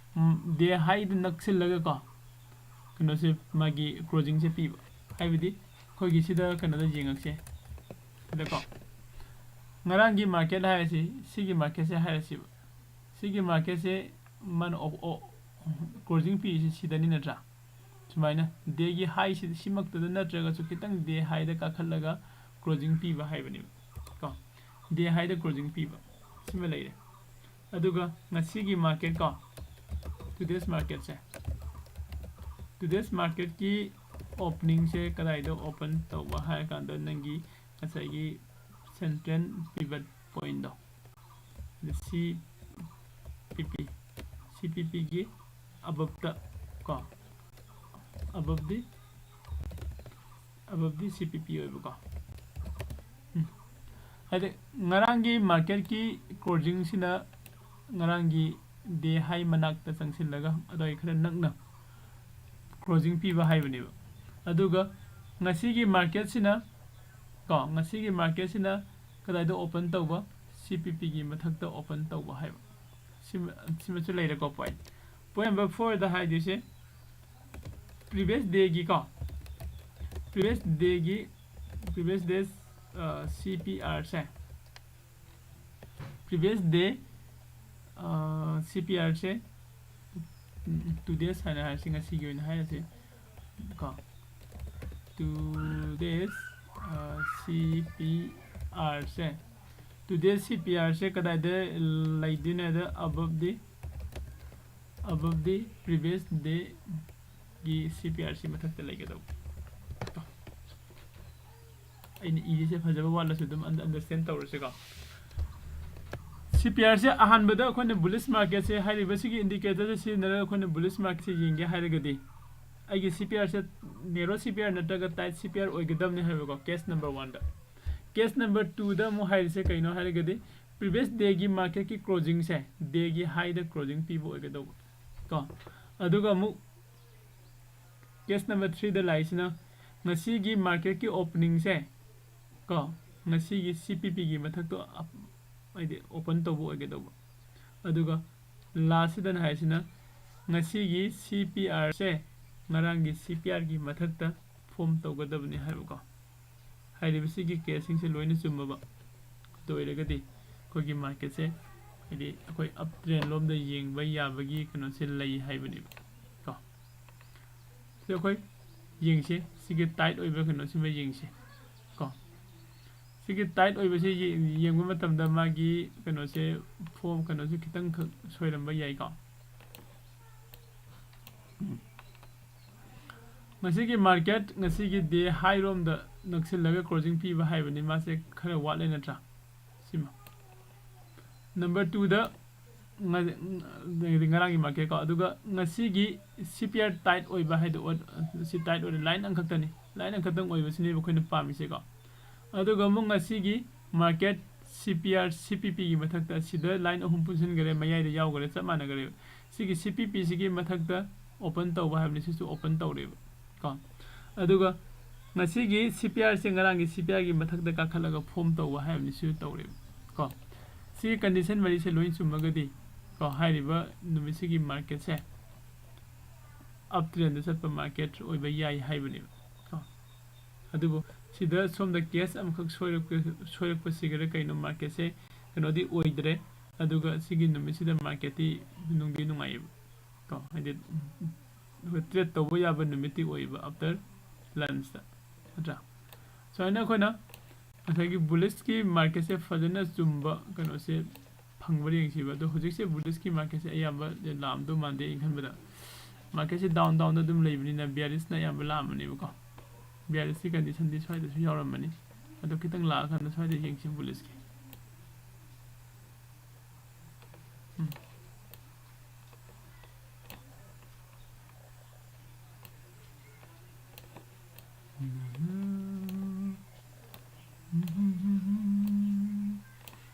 ꯗꯦ ꯍꯥꯏꯗ ꯅꯛꯁꯤꯜꯂꯒ ꯀꯣ ꯀꯩꯅꯣꯁꯦ ꯃꯥꯒꯤ ꯀ꯭ꯂꯣꯖꯤꯡꯁꯦ ꯄꯤꯕ꯫ ꯍꯥꯏꯕꯗꯤ ꯑꯩꯈꯣꯏꯒꯤ ꯁꯤꯗ ꯀꯩꯅꯣꯗ ꯌꯦꯡꯉꯛꯁꯦ꯫ ꯁꯤꯗꯀꯣ ꯉꯔꯥꯡꯒꯤ ꯃꯥꯔꯀꯦꯠ ꯍꯥꯏꯔꯁꯤ, ꯁꯤꯒꯤ ꯃꯥꯔꯀꯦꯠꯁꯦ ꯍꯥꯏꯔꯁꯤꯕ꯫ ꯁꯤꯒꯤ ꯃꯥꯔꯀꯦꯠꯁꯦ ꯃꯥꯅ ꯀ꯭ꯂꯣꯖꯤꯡ ꯄꯤꯔꯤꯁꯦ ꯁꯤꯗꯅꯤ ꯅꯠꯇ꯭ꯔꯥ? ꯁꯨꯃꯥꯏꯅ ꯗꯦꯒꯤ ꯍꯥꯏꯁꯤ ꯁꯤꯃꯛꯇꯗ ꯅꯠꯇ꯭ꯔꯒꯁꯨ ꯈꯤꯇꯪ ꯗꯦ ꯍꯥꯏꯗ ꯀꯥꯈꯠꯂꯒ ꯀ꯭ꯂꯣꯖꯤꯡ ꯄꯤꯕ ꯍꯥꯏꯕꯅꯦꯕ ꯀꯣ꯫ ꯗꯦ ꯍꯥꯏꯗ ꯀ꯭ꯂꯣꯖꯤꯡ ꯄꯤꯕ ꯁꯤꯃ ꯂꯩꯔꯦ꯫ ꯑꯗꯨꯒ ꯉꯁꯤꯒꯤ ꯃꯥꯔꯀꯦꯠ ꯀꯣ, ꯇꯨꯗꯦꯁ ꯃꯥꯔꯀꯦꯠꯁꯦ, ꯇꯨꯗꯦꯁ ꯃꯥꯔꯀꯦꯠꯀꯤ ꯑꯣꯄꯅꯤꯡꯁꯦ ꯀꯗꯥꯏꯗ ꯑꯣꯄꯟ ꯇꯧꯕ ꯍꯥꯏꯔ ꯀꯥꯟꯗ ꯅꯪꯒꯤ ꯉꯁꯥꯏꯒꯤ ꯁꯦꯟꯇ꯭ꯔꯦꯜ ꯄꯤꯚꯠ ꯄꯣꯏꯟꯗꯣ, ꯁꯤ ꯄꯤ ꯄꯤ ꯁꯤ ꯄꯤ ꯄꯤꯒꯤ ꯑꯕꯞꯇ ꯀꯣ ꯑꯕꯞꯗꯤ ꯑꯕꯞꯗꯤ ꯁꯤ ꯄꯤ ꯄꯤ ꯑꯣꯏꯕꯀꯣ꯫ ꯎꯝ꯫ ꯍꯥꯏꯗꯤ ꯉꯔꯥꯡꯒꯤ ꯃꯥꯔꯀꯦꯠꯀꯤ ꯀ꯭ꯂꯣꯖꯤꯡꯁꯤꯅ ꯉꯔꯥꯡꯒꯤ ꯗꯦ ꯍꯥꯏ ꯃꯅꯥꯛꯇ ꯆꯪꯁꯤꯜꯂꯒ ꯑꯗꯨꯋꯥꯏ ꯈꯔ ꯅꯛꯅ ꯀ꯭ꯂꯣꯖꯤꯡ ꯄꯤꯕ ꯍꯥꯏꯕꯅꯦꯕ꯫ ꯑꯗꯨꯒ ꯉꯁꯤꯒꯤ ꯃꯥꯔꯀꯦꯠꯁꯤꯅ ꯀꯣ ꯉꯁꯤꯒꯤ ꯃꯥꯔꯀꯦꯠꯁꯤꯅ ꯀꯗꯥꯏꯗ ꯑꯣꯄꯟ ꯇꯧꯕ? ꯁꯤ ꯄꯤ ꯄꯤꯒꯤ ꯃꯊꯛꯇ ꯑꯣꯄꯟ ꯇꯧꯕ ꯍꯥꯏꯕ꯫ ꯁꯤꯃ ꯁꯤꯃꯁꯨ ꯂꯩꯔꯦꯀꯣ ꯄꯣꯏꯟꯠ꯫ ꯄꯣꯏꯟꯠ ꯅꯝꯕꯔ ꯐꯣꯔꯗ ꯍꯥꯏꯗꯣꯏꯁꯦ ꯄ꯭ꯔꯤꯚꯤꯌꯁ ꯗꯦꯒꯤ ꯀꯣ ꯄ꯭ꯔꯤꯚꯤꯌꯁ ꯗꯦꯒꯤ ꯄ꯭ꯔꯤꯚꯤꯌꯁ ꯗꯦ ꯁꯤ ꯄꯤ ꯑꯥꯔꯁꯦ ꯄ꯭ꯔꯤꯚꯤꯌꯁ ꯗꯦ ꯁꯤ ꯄꯤ ꯑꯥꯔꯁꯦ ꯇꯨ ꯗꯦꯖ ꯍꯥꯏꯅ ꯍꯥꯏꯔꯁꯤ, ꯉꯁꯤꯒꯤ ꯑꯣꯏꯅ ꯍꯥꯏꯔꯁꯤ ꯀꯣ꯫ ꯇꯨ ꯗꯦꯖ ꯁꯤ ꯄꯤ ꯑꯥꯔꯁꯦ, ꯇꯨꯗꯦ ꯁꯤ ꯄꯤ ꯑꯥꯔꯁꯦ ꯀꯗꯥꯏꯗ ꯂꯩꯗꯣꯏꯅꯣ ꯍꯥꯏꯗ, above the, above the previous day ꯒꯤ ꯁꯤ ꯄꯤ ꯑꯥꯔꯁꯤ ꯃꯊꯛꯇ ꯂꯩꯒꯗꯧꯕ꯫ ꯑꯩꯅ ꯏꯔꯤꯁꯦ ꯐꯖꯕ ꯋꯥꯠꯂꯁꯨ ꯑꯗꯨꯝ ꯑꯟꯗꯔꯁꯇꯦꯟ ꯇꯧꯔꯁꯤꯀꯣ꯫ ꯁꯤ ꯄꯤ ꯑꯥꯔꯁꯦ ꯑꯍꯥꯟꯕꯗ ꯑꯩꯈꯣꯏꯅ ꯕꯨꯂꯤꯁ ꯃꯥꯔꯀꯦꯠꯁꯦ, ꯍꯥꯏꯔꯤꯕꯁꯤꯒꯤ ꯏꯟꯗꯤꯀꯦꯇꯔꯁꯦ ꯁꯤꯖꯤꯟꯅꯔꯒ ꯑꯩꯈꯣꯏꯅ ꯕꯨꯂꯤꯁ ꯃꯥꯔꯀꯦꯠꯁꯦ ꯌꯦꯡꯒꯦ ꯍꯥꯏꯔꯒꯗꯤ, ꯑꯩꯒꯤ ꯁꯤ ꯄꯤ ꯑꯥꯔꯁꯦ ꯅꯦꯔꯣ ꯁꯤ ꯄꯤ ꯑꯥꯔ ꯅꯠꯇ꯭ꯔꯒ ꯇꯥꯏꯠ ꯁꯤ ꯄꯤ ꯑꯥꯔ ꯑꯣꯏꯒꯗꯕꯅꯤ ꯍꯥꯏꯕꯀꯣ, ꯀꯦꯁ ꯅꯝꯕꯔ ꯋꯥꯟꯗ꯫ ꯀꯦꯁ ꯅꯝꯕꯔ ꯇꯨꯗ ꯑꯃꯨꯛ ꯍꯥꯏꯔꯤꯁꯦ ꯀꯩꯅꯣ ꯍꯥꯏꯔꯒꯗꯤ, ꯄ꯭ꯔꯤꯚꯤꯌꯁ ꯗꯦꯒꯤ ꯃꯥꯔꯀꯦꯠꯀꯤ ꯀ꯭ꯂꯣꯖꯤꯡꯁꯦ ꯗꯦꯒꯤ ꯍꯥꯏꯗ ꯀ꯭ꯂꯣꯖꯤꯡ ꯄꯤꯕ ꯑꯣꯏꯒꯗꯧꯕ ꯀꯣ꯫ ꯑꯗꯨꯒ ꯑꯃꯨꯛ ꯀꯦꯁ ꯅꯝꯕꯔ ꯊ꯭ꯔꯤꯗ ꯂꯥꯛꯏꯁꯤꯅ ꯉꯁꯤꯒꯤ ꯃꯥꯔꯀꯦꯠꯀꯤ ꯑꯣꯄꯅꯤꯡꯁꯦ ꯀꯣ, ꯉꯁꯤꯒꯤ ꯁꯤ ꯄꯤ ꯄꯤꯒꯤ ꯃꯊꯛꯇ ꯑꯞ-, ꯍꯥꯏꯗꯤ ꯑꯣꯄꯟ ꯇꯧꯕ ꯑꯣꯏꯒꯗꯧꯕ꯫ ꯑꯗꯨꯒ ꯂꯥꯁꯁꯤꯗꯅ ꯍꯥꯏꯁꯤꯅ ꯉꯁꯤꯒꯤ ꯁꯤ ꯄꯤ ꯑꯥꯔꯁꯦ ꯉꯔꯥꯡꯒꯤ ꯁꯤ ꯄꯤ ꯑꯥꯔꯒꯤ ꯃꯊꯛꯇ ꯐꯣꯝ ꯇꯧꯒꯗꯕꯅꯤ ꯍꯥꯏꯕꯀꯣ꯫ ꯍꯥꯏꯔꯤꯕꯁꯤꯒꯤ ꯀꯦꯁꯁꯤꯡꯁꯦ ꯂꯣꯏꯅ ꯆꯨꯝꯃꯕ ꯑꯗꯨ ꯑꯣꯏꯔꯒꯗꯤ ꯑꯩꯈꯣꯏꯒꯤ ꯃꯥꯔꯀꯦꯠꯁꯦ, ꯍꯥꯏꯗꯤ ꯑꯩꯈꯣꯏ ꯑꯞ ꯇ꯭ꯔꯦꯟ ꯂꯣꯝꯗ ꯌꯦꯡꯕ ꯌꯥꯕꯒꯤ ꯀꯩꯅꯣꯁꯦ ꯂꯩ ꯍꯥꯏꯕꯅꯦꯕ ꯀꯣ꯫ ꯁꯤ ꯑꯩꯈꯣꯏ ꯌꯦꯡꯁꯤ, ꯁꯤꯒꯤ ꯇꯥꯏꯠ ꯑꯣꯏꯕ ꯀꯩꯅꯣꯁꯤꯃ ꯌꯦꯡꯁꯤ ꯀꯣ꯫ ꯁꯤꯒꯤ ꯇꯥꯏꯠ ꯑꯣꯏꯕꯁꯤ ꯌꯦ-, ꯌꯦꯡꯕ ꯃꯇꯝꯗ ꯃꯥꯒꯤ ꯀꯩꯅꯣꯁꯦ, ꯐꯣꯝ ꯀꯩꯅꯣꯁꯦ ꯈꯤꯇꯪꯈꯛ ꯁꯣꯏꯔꯝꯕ ꯌꯥꯏꯀꯣ꯫ ꯎꯝ꯫ ꯉꯁꯤꯒꯤ ꯃꯥꯔꯀꯦꯠ, ꯉꯁꯤꯒꯤ ꯗꯦ ꯍꯥꯏꯔꯣꯝꯗ ꯅꯛꯁꯤꯜꯂꯒ ꯀ꯭ꯂꯣꯖꯤꯡ ꯄꯤꯕ ꯍꯥꯏꯕꯅꯤ, ꯃꯥꯁꯦ ꯈꯔ ꯋꯥꯠꯂꯦ ꯅꯠꯇ꯭ꯔꯥ? ꯁꯤꯃ꯫ ꯅꯝꯕꯔ ꯇꯨꯗ ꯉ-, ꯉ-, ꯉꯔꯥꯡꯒꯤ ꯃꯥꯔꯀꯦꯠ ꯀꯣ, ꯑꯗꯨꯒ ꯉꯁꯤꯒꯤ ꯁꯤ ꯄꯤ ꯑꯥꯔ ꯇꯥꯏꯠ ꯑꯣꯏꯕ ꯍꯥꯏꯗꯣ, ꯁꯤ ꯇꯥꯏꯠ ꯑꯣꯏꯔꯦ, ꯂꯥꯏꯟ ꯑꯃꯈꯛꯇꯅꯤ, ꯂꯥꯏꯟ ꯑꯃꯈꯛꯇꯪ ꯑꯣꯏꯕꯁꯤꯅꯦꯕ ꯑꯩꯈꯣꯏꯅ ꯄꯥꯝꯃꯤꯁꯦꯀꯣ꯫ ꯑꯗꯨꯒ ꯑꯃꯨꯛ ꯉꯁꯤꯒꯤ ꯃꯥꯔꯀꯦꯠ ꯁꯤ ꯄꯤ ꯑꯥꯔ ꯁꯤ ꯄꯤ ꯄꯤꯒꯤ ꯃꯊꯛꯇ ꯁꯤꯗ ꯂꯥꯏꯟ ꯑꯍꯨꯝ ꯄꯨꯟꯁꯤꯟꯈꯔꯦ, ꯃꯌꯥꯏꯗ ꯌꯥꯎꯈꯔꯦ, ꯆꯞ ꯃꯥꯟꯅꯈꯔꯦꯕ꯫ ꯁꯤꯒꯤ ꯁꯤ ꯄꯤ ꯄꯤꯁꯤꯒꯤ ꯃꯊꯛꯇ ꯑꯣꯄꯟ ꯇꯧꯕ ꯍꯥꯏꯕꯅꯤ, ꯁꯤꯁꯨ ꯑꯣꯄꯟ ꯇꯧꯔꯦꯕ ꯀꯣ꯫ ꯑꯗꯨꯒ ꯉꯁꯤꯒꯤ ꯁꯤ ꯄꯤ ꯑꯥꯔꯁꯦ ꯉꯔꯥꯡꯒꯤ ꯁꯤ ꯄꯤ ꯑꯥꯔꯒꯤ ꯃꯊꯛꯇ ꯀꯥꯈꯠꯂꯒ ꯐꯣꯝ ꯇꯧꯕ ꯍꯥꯏꯕꯅꯤ, ꯁꯤꯁꯨ ꯇꯧꯔꯦꯕ ꯀꯣ꯫ ꯁꯤꯒꯤ ꯀꯟꯗꯤꯁꯟ ꯃꯔꯤꯁꯦ ꯂꯣꯏ ꯆꯨꯝꯃꯒꯗꯤ ꯀꯣ, ꯍꯥꯏꯔꯤꯕ ꯅꯨꯃꯤꯠꯁꯤꯒꯤ ꯃꯥꯔꯀꯦꯠꯁꯦ ꯑꯞ ꯇ꯭ꯔꯦꯟꯗ ꯆꯠꯄ ꯃꯥꯔꯀꯦꯠ ꯑꯣꯏꯕ ꯌꯥꯏ ꯍꯥꯏꯕꯅꯦꯕ ꯀꯣ꯫ ꯑꯗꯨꯕꯨ ꯁꯤꯗ ꯁꯣꯝꯗ ꯀꯦꯁ ꯑꯃꯈꯛ ꯁꯣꯏꯔꯛꯄ-, ꯁꯣꯏꯔꯛꯄꯁꯤꯒꯔ ꯀꯩꯅꯣ, ꯃꯥꯔꯀꯦꯠꯁꯦ ꯀꯩꯅꯣꯗꯤ ꯑꯣꯏꯗ꯭ꯔꯦ꯫ ꯑꯗꯨꯒ ꯁꯤꯒꯤ ꯅꯨꯃꯤꯠꯁꯤꯗ ꯃꯥꯔꯀꯦꯠꯇꯤ ꯅꯨꯡꯗꯤ ꯅꯨꯡꯉꯥꯏꯌꯦꯕ ꯀꯣ, ꯍꯥꯏꯗꯤ, ꯑꯗꯨꯒ ꯇ꯭ꯔꯦꯠ ꯇꯧꯕ ꯌꯥꯕ ꯅꯨꯃꯤꯠꯇꯤ ꯑꯣꯏꯌꯦꯕ ꯑꯞꯇꯔ ꯂꯟꯁꯇ, ꯅꯠꯇ꯭ꯔꯥ? ꯁꯨꯃꯥꯏꯅ ꯑꯩꯈꯣꯏꯅ ꯉꯁꯥꯏꯒꯤ ꯕꯨꯂꯤꯁꯀꯤ ꯃꯥꯔꯀꯦꯠꯁꯦ ꯐꯖꯅ ꯆꯨꯝꯕ ꯀꯩꯅꯣꯁꯦ ꯐꯪꯕ꯭ꯔꯥ ꯌꯦꯡꯁꯤꯕ꯫ ꯑꯗꯣ ꯍꯧꯖꯤꯛꯁꯦ ꯕꯨꯂꯤꯁꯀꯤ ꯃꯥꯔꯀꯦꯠꯁꯦ ꯑꯌꯥꯝꯕ ꯂꯥꯛꯑꯝꯗꯧ ꯃꯥꯟꯗꯦ ꯑꯩꯅ ꯈꯟꯕꯗ꯫ ꯃꯥꯔꯀꯦꯠꯁꯦ ꯗꯥꯎꯟ ꯗꯥꯎꯟꯗ ꯑꯗꯨꯝ ꯂꯩꯕꯅꯤꯅ ꯕꯤꯌꯥꯔꯤꯁꯅ ꯑꯌꯥꯝꯕ ꯂꯥꯛꯑꯝꯃꯅꯦꯕꯀꯣ꯫ ꯕꯤꯌꯥꯔꯤꯁꯀꯤ ꯀꯟꯗꯤꯁꯟꯗꯤ ꯁ꯭ꯋꯥꯏꯗꯁꯨ ꯌꯥꯎꯔꯝꯃꯅꯤ꯫ ꯑꯗꯣ ꯈꯤꯇꯪ ꯂꯥꯛꯑꯀꯥꯟꯗ ꯁ꯭ꯋꯥꯏꯗ ꯌꯦꯡꯁꯤ ꯕꯨꯂꯤꯁꯀꯤ꯫ ꯎꯝ꯫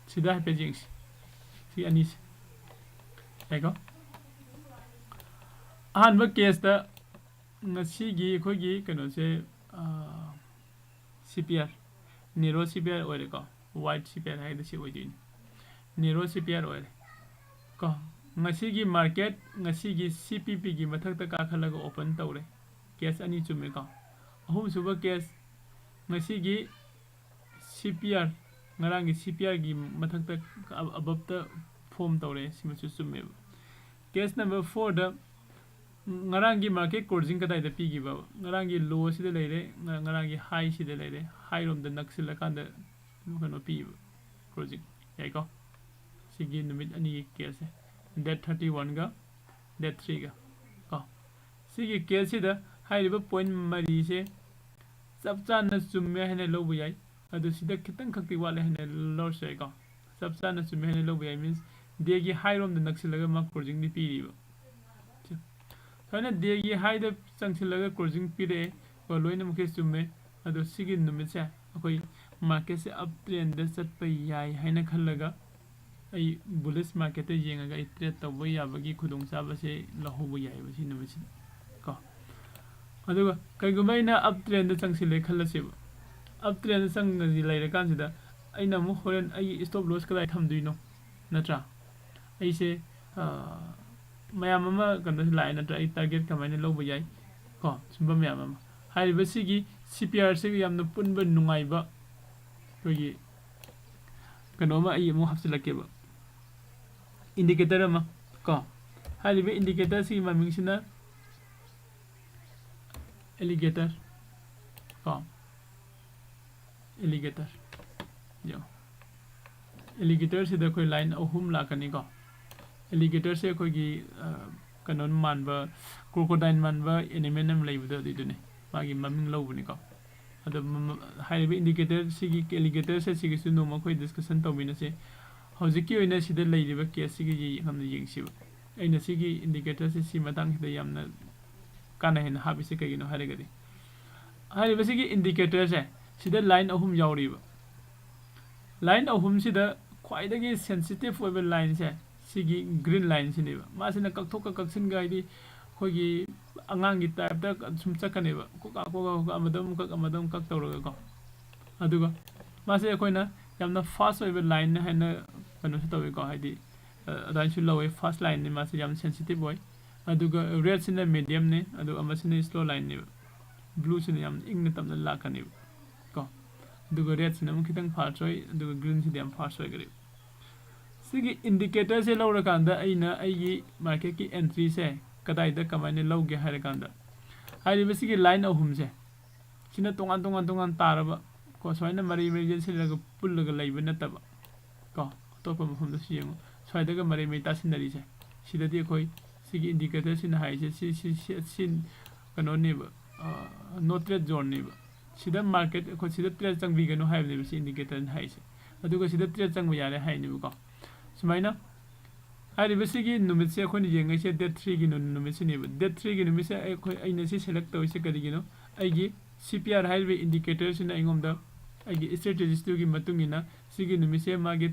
ꯁꯤꯗ ꯍꯥꯏꯐꯦꯠ ꯌꯦꯡꯁꯤ꯫ ꯁꯤ ꯑꯅꯤꯁꯦ꯫ ꯌꯥꯏꯀꯣ? ꯑꯍꯥꯟꯕ ꯀꯦꯁꯇ ꯉꯁꯤꯒꯤ ꯑꯩꯈꯣꯏꯒꯤ ꯀꯩꯅꯣꯁꯦ, ꯑꯥ, ꯁꯤ ꯄꯤ ꯑꯥꯔ, ꯅꯦꯔꯣ ꯁꯤ ꯄꯤ ꯑꯥꯔ ꯑꯣꯏꯔꯦꯀꯣ꯫ ꯋꯥꯏꯠ ꯁꯤ ꯄꯤ ꯑꯥꯔ ꯍꯥꯏꯔꯒꯗꯤ ꯁꯤ ꯑꯣꯏꯗꯣꯏꯅꯤ꯫ ꯅꯦꯔꯣ ꯁꯤ ꯄꯤ ꯑꯥꯔ ꯑꯣꯏꯔꯦ ꯀꯣ꯫ ꯉꯁꯤꯒꯤ ꯃꯥꯔꯀꯦꯠ, ꯉꯁꯤꯒꯤ ꯁꯤ ꯄꯤ ꯄꯤꯒꯤ ꯃꯊꯛꯇ ꯀꯥꯈꯠꯂꯒ ꯑꯣꯄꯟ ꯇꯧꯔꯦ꯫ ꯀꯦꯁ ꯑꯅꯤ ꯆꯨꯝꯃꯦꯀꯣ꯫ ꯑꯍꯨꯝꯁꯨꯕ ꯀꯦꯁ, ꯉꯁꯤꯒꯤ ꯁꯤ ꯄꯤ ꯑꯥꯔ, ꯉꯔꯥꯡꯒꯤ ꯁꯤ ꯄꯤ ꯑꯥꯔꯒꯤ ꯃꯊꯛꯇ ꯑꯕꯞꯇ ꯐꯣꯝ ꯇꯧꯔꯦ, ꯁꯤꯃꯁꯨ ꯆꯨꯝꯃꯦꯕ꯫ ꯀꯦꯁ ꯅꯝꯕꯔ ꯐꯣꯔꯗ ꯉꯔꯥꯡꯒꯤ ꯃꯥꯔꯀꯦꯠ ꯀ꯭ꯂꯣꯖꯤꯡ ꯀꯗꯥꯏꯗ ꯄꯤꯈꯤꯕ? ꯉꯔꯥꯡꯒꯤ ꯂꯣ ꯁꯤꯗ ꯂꯩꯔꯦ, ꯉ-, ꯉꯔꯥꯡꯒꯤ ꯍꯥꯏ ꯁꯤꯗ ꯂꯩꯔꯦ, ꯍꯥꯏ ꯔꯣꯝꯗ ꯅꯛꯁꯤꯜꯂꯀꯥꯟꯗ ꯀꯩꯅꯣ ꯄꯤꯕ, ꯀ꯭ꯂꯣꯖꯤꯡ꯫ ꯌꯥꯏꯀꯣ? ꯁꯤꯒꯤ ꯅꯨꯃꯤꯠ ꯑꯅꯤꯒꯤ ꯀꯦꯁꯁꯦ, ꯗꯦꯠ ꯊꯥꯔꯇꯤ ꯋꯥꯟꯒ ꯗꯦꯠ ꯊ꯭ꯔꯤꯒ ꯀꯣ꯫ ꯁꯤꯒꯤ ꯀꯦꯁꯁꯤꯗ ꯍꯥꯏꯔꯤꯕ ꯄꯣꯏꯟ ꯃꯔꯤꯁꯦ ꯆꯞ ꯆꯥꯅ ꯆꯨꯝꯃꯦ ꯍꯥꯏꯅ ꯂꯧꯕ ꯌꯥꯏ꯫ ꯑꯗꯨ ꯁꯤꯗ ꯈꯤꯇꯪ ꯈꯛꯇꯤ ꯋꯥꯠꯂꯦ ꯍꯥꯏꯅ ꯂꯧꯔꯁꯨ ꯌꯥꯏꯀꯣ꯫ ꯆꯞ ꯆꯥꯅ ꯆꯨꯝꯃꯦ ꯍꯥꯏꯅ ꯂꯧꯕ ꯌꯥꯏ, ꯃꯤꯟꯁ ꯗꯦꯒꯤ ꯍꯥꯏ ꯔꯣꯝꯗ ꯅꯛꯁꯤꯜꯂꯒ ꯃꯥ ꯀ꯭ꯂꯣꯖꯤꯡꯗꯤ ꯄꯤꯔꯤꯕ꯫ ꯁꯨꯃꯥꯏꯅ ꯗꯦꯒꯤ ꯍꯥꯏꯗ ꯆꯪꯁꯤꯜꯂꯒ ꯀ꯭ꯂꯣꯖꯤꯡ ꯄꯤꯔꯛꯑꯦ, ꯀꯣ, ꯂꯣꯏꯅꯃꯛꯁꯦ ꯆꯨꯝꯃꯦ꯫ ꯑꯗꯣ ꯁꯤꯒꯤ ꯅꯨꯃꯤꯠꯁꯦ ꯑꯩꯈꯣꯏ ꯃꯥꯔꯀꯦꯠꯁꯦ ꯑꯞ ꯇ꯭ꯔꯦꯟꯗ ꯆꯠꯄ ꯌꯥꯏ ꯍꯥꯏꯅ ꯈꯜꯂꯒ ꯑꯩ ꯕꯨꯂꯤꯁ ꯃꯥꯔꯀꯦꯠꯇ ꯌꯦꯡꯉꯒ ꯑꯩ ꯇ꯭ꯔꯦꯠ ꯇꯧꯕ ꯌꯥꯕꯒꯤ ꯈꯨꯗꯣꯡꯆꯥꯕꯁꯦ ꯂꯧꯍꯧꯕ ꯌꯥꯏꯑꯕ ꯁꯤ ꯅꯨꯃꯤꯠꯁꯤꯗ ꯀꯣ꯫ ꯑꯗꯨꯒ ꯀꯩꯒꯨꯝꯕ ꯑꯩꯅ ꯑꯞ ꯇ꯭ꯔꯦꯟꯗ ꯆꯪꯁꯤꯜꯂꯦ ꯈꯜꯂꯁꯦꯕ, ꯑꯞ ꯇ꯭ꯔꯦꯟꯗ ꯆꯪꯉꯒꯗꯤ ꯂꯩꯔꯀꯥꯟꯁꯤꯗ ꯑꯩꯅ ꯑꯃꯨꯛ ꯍꯣꯔꯦꯟ ꯑꯩꯒꯤ ꯁ꯭ꯇꯣꯞ ꯂꯣꯁ ꯀꯗꯥꯏ ꯊꯝꯗꯣꯏꯅꯣ? ꯅꯠꯇ꯭ꯔꯥ? ꯑꯩꯁꯦ, ꯑ, ꯃꯌꯥꯝ ꯑꯃ ꯀꯩꯅꯣꯁꯨ ꯂꯥꯛꯑꯦ ꯅꯠꯇ꯭ꯔꯥ? ꯑꯩ ꯇꯥꯔꯒꯦꯠ ꯀꯃꯥꯏꯅ ꯂꯧꯕ ꯌꯥꯏ ꯀꯣ, ꯁꯨꯝꯕ ꯃꯌꯥꯝ ꯑꯃ꯫ ꯍꯥꯏꯔꯤꯕ ꯁꯤꯒꯤ ꯁꯤ ꯄꯤ ꯑꯥꯔꯁꯤꯒ ꯌꯥꯝꯅ ꯄꯨꯟꯕ ꯅꯨꯡꯉꯥꯏꯕ ꯑꯩꯈꯣꯏꯒꯤ ꯀꯩꯅꯣꯝꯃ ꯑꯩ ꯑꯃꯨꯛ ꯍꯥꯞꯆꯤꯜꯂꯛꯀꯦꯕ, ꯏꯟꯗꯤꯀꯦꯇꯔ ꯑꯃ ꯀꯣ꯫ ꯍꯥꯏꯔꯤꯕ ꯏꯟꯗꯤꯀꯦꯇꯔꯁꯤꯒꯤ ꯃꯃꯤꯡꯁꯤꯅ ꯑꯦꯂꯤꯒꯦꯇꯔ ꯀꯣ꯫ ꯑꯦꯂꯤꯒꯦꯇꯔ꯫ ꯌꯦꯡꯉꯣ, ꯑꯦꯂꯤꯒꯦꯇꯔꯁꯤꯗ ꯑꯩꯈꯣꯏ ꯂꯥꯏꯟ ꯑꯍꯨꯝ ꯂꯥꯛꯀꯅꯤꯀꯣ꯫ ꯑꯦꯂꯤꯒꯦꯇꯔꯁꯦ ꯑꯩꯈꯣꯏꯒꯤ ꯀꯩꯅꯣ ꯃꯥꯟꯕ, ꯀ꯭ꯔꯣꯀꯣꯗꯥꯏꯜ ꯃꯥꯟꯕ ꯑꯦꯅꯤꯃꯦꯜ ꯑꯃ ꯂꯩꯕꯗꯣ ꯑꯗꯨꯏꯗꯨꯅꯦ꯫ ꯃꯥꯒꯤ ꯃꯃꯤꯡ ꯂꯧꯕꯅꯤꯀꯣ꯫ ꯑꯗꯣ ꯍꯥꯏꯔꯤꯕ ꯏꯟꯗꯤꯀꯦꯇꯔꯁꯤꯒꯤ, ꯑꯦꯂꯤꯒꯦꯇꯔꯁꯦ ꯁꯤꯒꯤꯁꯨ ꯅꯣꯡꯃ ꯑꯩꯈꯣꯏ ꯗꯤꯁꯀꯁꯟ ꯇꯧꯃꯤꯟꯅꯁꯦ꯫ ꯍꯧꯖꯤꯛꯀꯤ ꯑꯣꯏꯅ ꯁꯤꯗ ꯂꯩꯔꯤꯕ ꯀꯦꯁꯁꯤꯒꯤ ꯌꯥꯝꯅ ꯌꯦꯡꯁꯤꯕ꯫ ꯑꯩꯅ ꯁꯤꯒꯤ ꯏꯟꯗꯤꯀꯦꯇꯔꯁꯦ ꯁꯤ ꯃꯇꯥꯡꯁꯤꯗ ꯌꯥꯝꯅ ꯀꯥꯟꯅ ꯍꯦꯟꯅ ꯍꯥꯞꯄꯤꯁꯦ ꯀꯩꯒꯤꯅꯣ ꯍꯥꯏꯔꯒꯗꯤ, ꯍꯥꯏꯔꯤꯕꯁꯤꯒꯤ ꯏꯟꯗꯤꯀꯦꯇꯔꯁꯦ ꯁꯤꯗ ꯂꯥꯏꯟ ꯑꯍꯨꯝ ꯌꯥꯎꯔꯤꯕ꯫ ꯂꯥꯏꯟ ꯑꯍꯨꯝꯁꯤꯗ ꯈ꯭ꯋꯥꯏꯗꯒꯤ ꯁꯦꯟꯁꯤꯇꯤꯞ ꯑꯣꯏꯕ ꯂꯥꯏꯟꯁꯦ ꯁꯤꯒꯤ ꯒ꯭ꯔꯤꯟ ꯂꯥꯏꯟꯁꯤꯅꯦꯕ꯫ ꯃꯥꯁꯤꯅ ꯀꯛꯊꯣꯛꯀ ꯀꯛꯁꯤꯟꯒ, ꯍꯥꯏꯗꯤ ꯑꯩꯈꯣꯏꯒꯤ ꯑꯉꯥꯡꯒꯤ ꯇꯥꯏꯞꯇ ꯁꯨꯝ ꯆꯠꯀꯅꯦꯕ, ꯀꯣꯀꯥ ꯀꯣꯀꯥ ꯀꯣꯀꯥ ꯑꯃꯗ ꯑꯃꯨꯛ ꯀꯛ ꯑꯃꯗ ꯑꯃꯨꯛ ꯀꯛ ꯇꯧꯔꯒꯀꯣ꯫ ꯑꯗꯨꯒ ꯃꯥꯁꯦ ꯑꯩꯈꯣꯏꯅ ꯌꯥꯝꯅ ꯐꯥꯁ ꯑꯣꯏꯕ ꯂꯥꯏꯟꯅꯤ ꯍꯥꯏꯅ ꯀꯩꯅꯣꯁꯨ ꯇꯧꯋꯤꯀꯣ, ꯍꯥꯏꯗꯤ ꯑꯗꯨꯃꯥꯏꯅꯁꯨ ꯂꯧꯋꯦ꯫ ꯐꯥꯁ ꯂꯥꯏꯟꯅꯤ, ꯃꯥꯁꯦ ꯌꯥꯝ ꯁꯦꯟꯁꯤꯇꯤꯞ ꯑꯣꯏ꯫ ꯑꯗꯨꯒ ꯔꯦꯗꯁꯤꯅ ꯃꯦꯗꯤꯌꯝꯅꯤ, ꯑꯗꯨꯒ ꯑꯃꯁꯤꯅ ꯁ꯭ꯂꯣ ꯂꯥꯏꯟꯅꯦꯕ꯫ ꯕ꯭ꯂꯨꯁꯤꯅ ꯌꯥꯝ ꯏꯪꯅ ꯇꯞꯅ ꯂꯥꯛꯀꯅꯦꯕ ꯀꯣ꯫ ꯑꯗꯨꯒ ꯔꯦꯗꯁꯤꯅ ꯑꯃꯨꯛ ꯈꯤꯇꯪ ꯐꯥꯁ ꯑꯣꯏ, ꯑꯗꯨꯒ ꯒ꯭ꯔꯤꯟꯁꯤꯗꯤ ꯌꯥꯝ ꯐꯥꯁ ꯑꯣꯏꯈ꯭ꯔꯦꯕ꯫ ꯁꯤꯒꯤ ꯏꯟꯗꯤꯀꯦꯇꯔꯁꯦ ꯂꯧꯔꯀꯥꯟꯗ ꯑꯩꯅ ꯑꯩꯒꯤ ꯃꯥꯔꯀꯦꯠꯀꯤ ꯑꯦꯟꯇ꯭ꯔꯤꯁꯦ ꯀꯗꯥꯏꯗ ꯀꯃꯥꯏꯅ ꯂꯧꯒꯦ ꯍꯥꯏꯔꯀꯥꯟꯗ, ꯍꯥꯏꯔꯤꯕꯁꯤꯒꯤ ꯂꯥꯏꯟ ꯑꯍꯨꯝꯁꯦ ꯁꯤꯅ ꯇꯣꯉꯥꯟ ꯇꯣꯉꯥꯟ ꯇꯣꯉꯥꯟ ꯇꯥꯔꯕ ꯀꯣ, ꯁꯨꯃꯥꯏꯅ ꯃꯔꯩ ꯃꯔꯩ ꯆꯦꯟꯁꯤꯜꯂꯒ ꯄꯨꯜꯂꯒ ꯂꯩꯕ ꯅꯠꯇꯕ ꯀꯣ꯫ ꯑꯇꯣꯞꯄ ꯃꯐꯝꯗꯁꯨ ꯌꯦꯡꯉꯨ, ꯁ꯭ꯋꯥꯏꯗꯒ ꯃꯔꯩ ꯃꯔꯩ ꯇꯥꯁꯤꯟꯅꯔꯤꯁꯦ꯫ ꯁꯤꯗꯗꯤ ꯑꯩꯈꯣꯏ ꯁꯤꯒꯤ ꯏꯟꯗꯤꯀꯦꯇꯔꯁꯤꯅ ꯍꯥꯏꯔꯤꯁꯦ ꯁꯤ, ꯁꯤ, ꯁꯤ, ꯁꯤ ꯀꯩꯅꯣꯅꯦꯕ, ꯅꯣ ꯇ꯭ꯔꯦꯠ ꯖꯣꯟꯅꯦꯕ꯫ ꯁꯤꯗ ꯃꯥꯔꯀꯦꯠ ꯑꯩꯈꯣꯏ ꯁꯤꯗ ꯇ꯭ꯔꯦꯠ ꯆꯪꯕꯤꯒꯅꯨ ꯍꯥꯏꯕꯅꯦꯕ ꯁꯤ ꯏꯟꯗꯤꯀꯦꯇꯔꯅ ꯍꯥꯏꯔꯤꯁꯦ꯫ ꯑꯗꯨꯒ ꯁꯤꯗ ꯇ꯭ꯔꯦꯠ ꯆꯪꯕ ꯌꯥꯔꯦ ꯍꯥꯏꯅꯦꯕꯀꯣ꯫ ꯁꯨꯃꯥꯏꯅ ꯍꯥꯏꯔꯤꯕꯁꯤꯒꯤ ꯅꯨꯃꯤꯠꯁꯦ ꯑꯩꯈꯣꯏꯅ ꯌꯦꯡꯉꯤꯁꯦ ꯗꯦꯠ ꯊ꯭ꯔꯤꯒꯤ ꯅꯨꯃꯤꯠꯁꯤꯅꯦꯕ꯫ ꯗꯦꯠ ꯊ꯭ꯔꯤꯒꯤ ꯅꯨꯃꯤꯠꯁꯦ ꯑꯩꯈꯣꯏ, ꯑꯩꯅ ꯁꯤ ꯁꯦꯂꯦꯛ ꯇꯧꯔꯤꯁꯦ ꯀꯔꯤꯒꯤꯅꯣ? ꯑꯩꯒꯤ ꯁꯤ ꯄꯤ ꯑꯥꯔ ꯍꯥꯏꯔꯤꯕ ꯏꯟꯗꯤꯀꯦꯇꯔꯁꯤꯅ ꯑꯩꯉꯣꯟꯗ ꯑꯩꯒꯤ ꯏꯁꯇ꯭ꯔꯦꯇꯦꯖꯤꯁꯇꯨꯒꯤ ꯃꯇꯨꯡ ꯏꯟꯅ ꯁꯤꯒꯤ ꯅꯨꯃꯤꯠꯁꯦ ꯃꯥꯒꯤ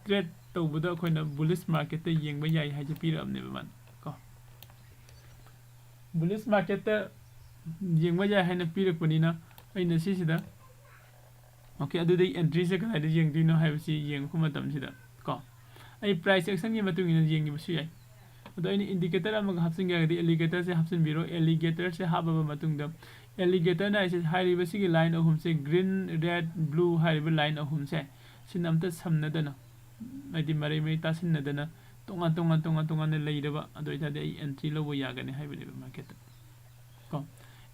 ꯇ꯭ꯔꯦꯠ ꯇꯧꯕꯗ ꯑꯩꯈꯣꯏꯅ ꯕꯨꯂꯤꯁ ꯃꯥꯔꯀꯦꯠꯇ ꯌꯦꯡꯕ ꯌꯥꯏ ꯍꯥꯏꯁꯦ ꯄꯤꯔꯛꯑꯕꯅꯦꯕ ꯃꯥꯅ ꯀꯣ꯫ ꯕꯨꯂꯤꯁ ꯃꯥꯔꯀꯦꯠꯇ ꯌꯦꯡꯕ ꯌꯥꯏ ꯍꯥꯏꯅ ꯄꯤꯔꯛꯄꯅꯤꯅ ꯑꯩꯅ ꯁꯤꯁꯤꯗ, ꯑꯣꯀꯦ, ꯑꯗꯨꯗꯤ ꯑꯦꯟꯇ꯭ꯔꯤꯁꯦ ꯀꯗꯥꯏꯗ ꯌꯦꯡꯗꯣꯏꯅꯣ ꯍꯥꯏꯕꯁꯤ ꯌꯦꯡꯉꯛꯄ ꯃꯇꯝꯁꯤꯗ ꯀꯣ, ꯑꯩ ꯄ꯭ꯔꯥꯏꯁ ꯑꯦꯛꯁꯟꯒꯤ ꯃꯇꯨꯡ ꯏꯟꯅ ꯌꯦꯡꯈꯤꯕꯁꯨ ꯌꯥꯏ꯫ ꯑꯗꯣ ꯑꯩꯅ ꯏꯟꯗꯤꯀꯦꯇꯔ ꯑꯃꯒ ꯍꯥꯞꯆꯤꯟꯒꯦ ꯍꯥꯏꯔꯒꯗꯤ ꯑꯦꯂꯤꯒꯦꯇꯔꯁꯦ ꯍꯥꯞꯆꯤꯟꯕꯤꯔꯣ꯫ ꯑꯦꯂꯤꯒꯦꯇꯔꯁꯦ ꯍꯥꯞꯄꯕ ꯃꯇꯨꯡꯗ, ꯑꯦꯂꯤꯒꯦꯇꯔꯅ ꯍꯥꯏꯁꯦ ꯍꯥꯏꯔꯤꯕꯁꯤꯒꯤ ꯂꯥꯏꯟ ꯑꯍꯨꯝꯁꯦ, ꯒ꯭ꯔꯤꯟ, ꯔꯦꯗ, ꯕ꯭ꯂꯨ ꯍꯥꯏꯔꯤꯕ ꯂꯥꯏꯟ ꯑꯍꯨꯝꯁꯦ, ꯁꯤꯅ ꯑꯝꯇ ꯁꯝꯅꯗꯅ, ꯍꯥꯏꯗꯤ ꯃꯔꯩ ꯃꯔꯩ ꯇꯥꯁꯤꯟꯅꯗꯅ ꯇꯣꯉꯥꯟ ꯇꯣꯉꯥꯟ ꯇꯣꯉꯥꯟ ꯇꯣꯉꯥꯟꯅ ꯂꯩꯔꯕ ꯑꯗꯨ ꯑꯣꯏꯇꯥꯔꯗꯤ ꯑꯩ ꯑꯦꯟꯇ꯭ꯔꯤ ꯂꯧꯕ ꯌꯥꯒꯅꯤ ꯍꯥꯏꯕꯅꯦꯕ ꯃꯥꯔꯀꯦꯠꯇ ꯀꯣ꯫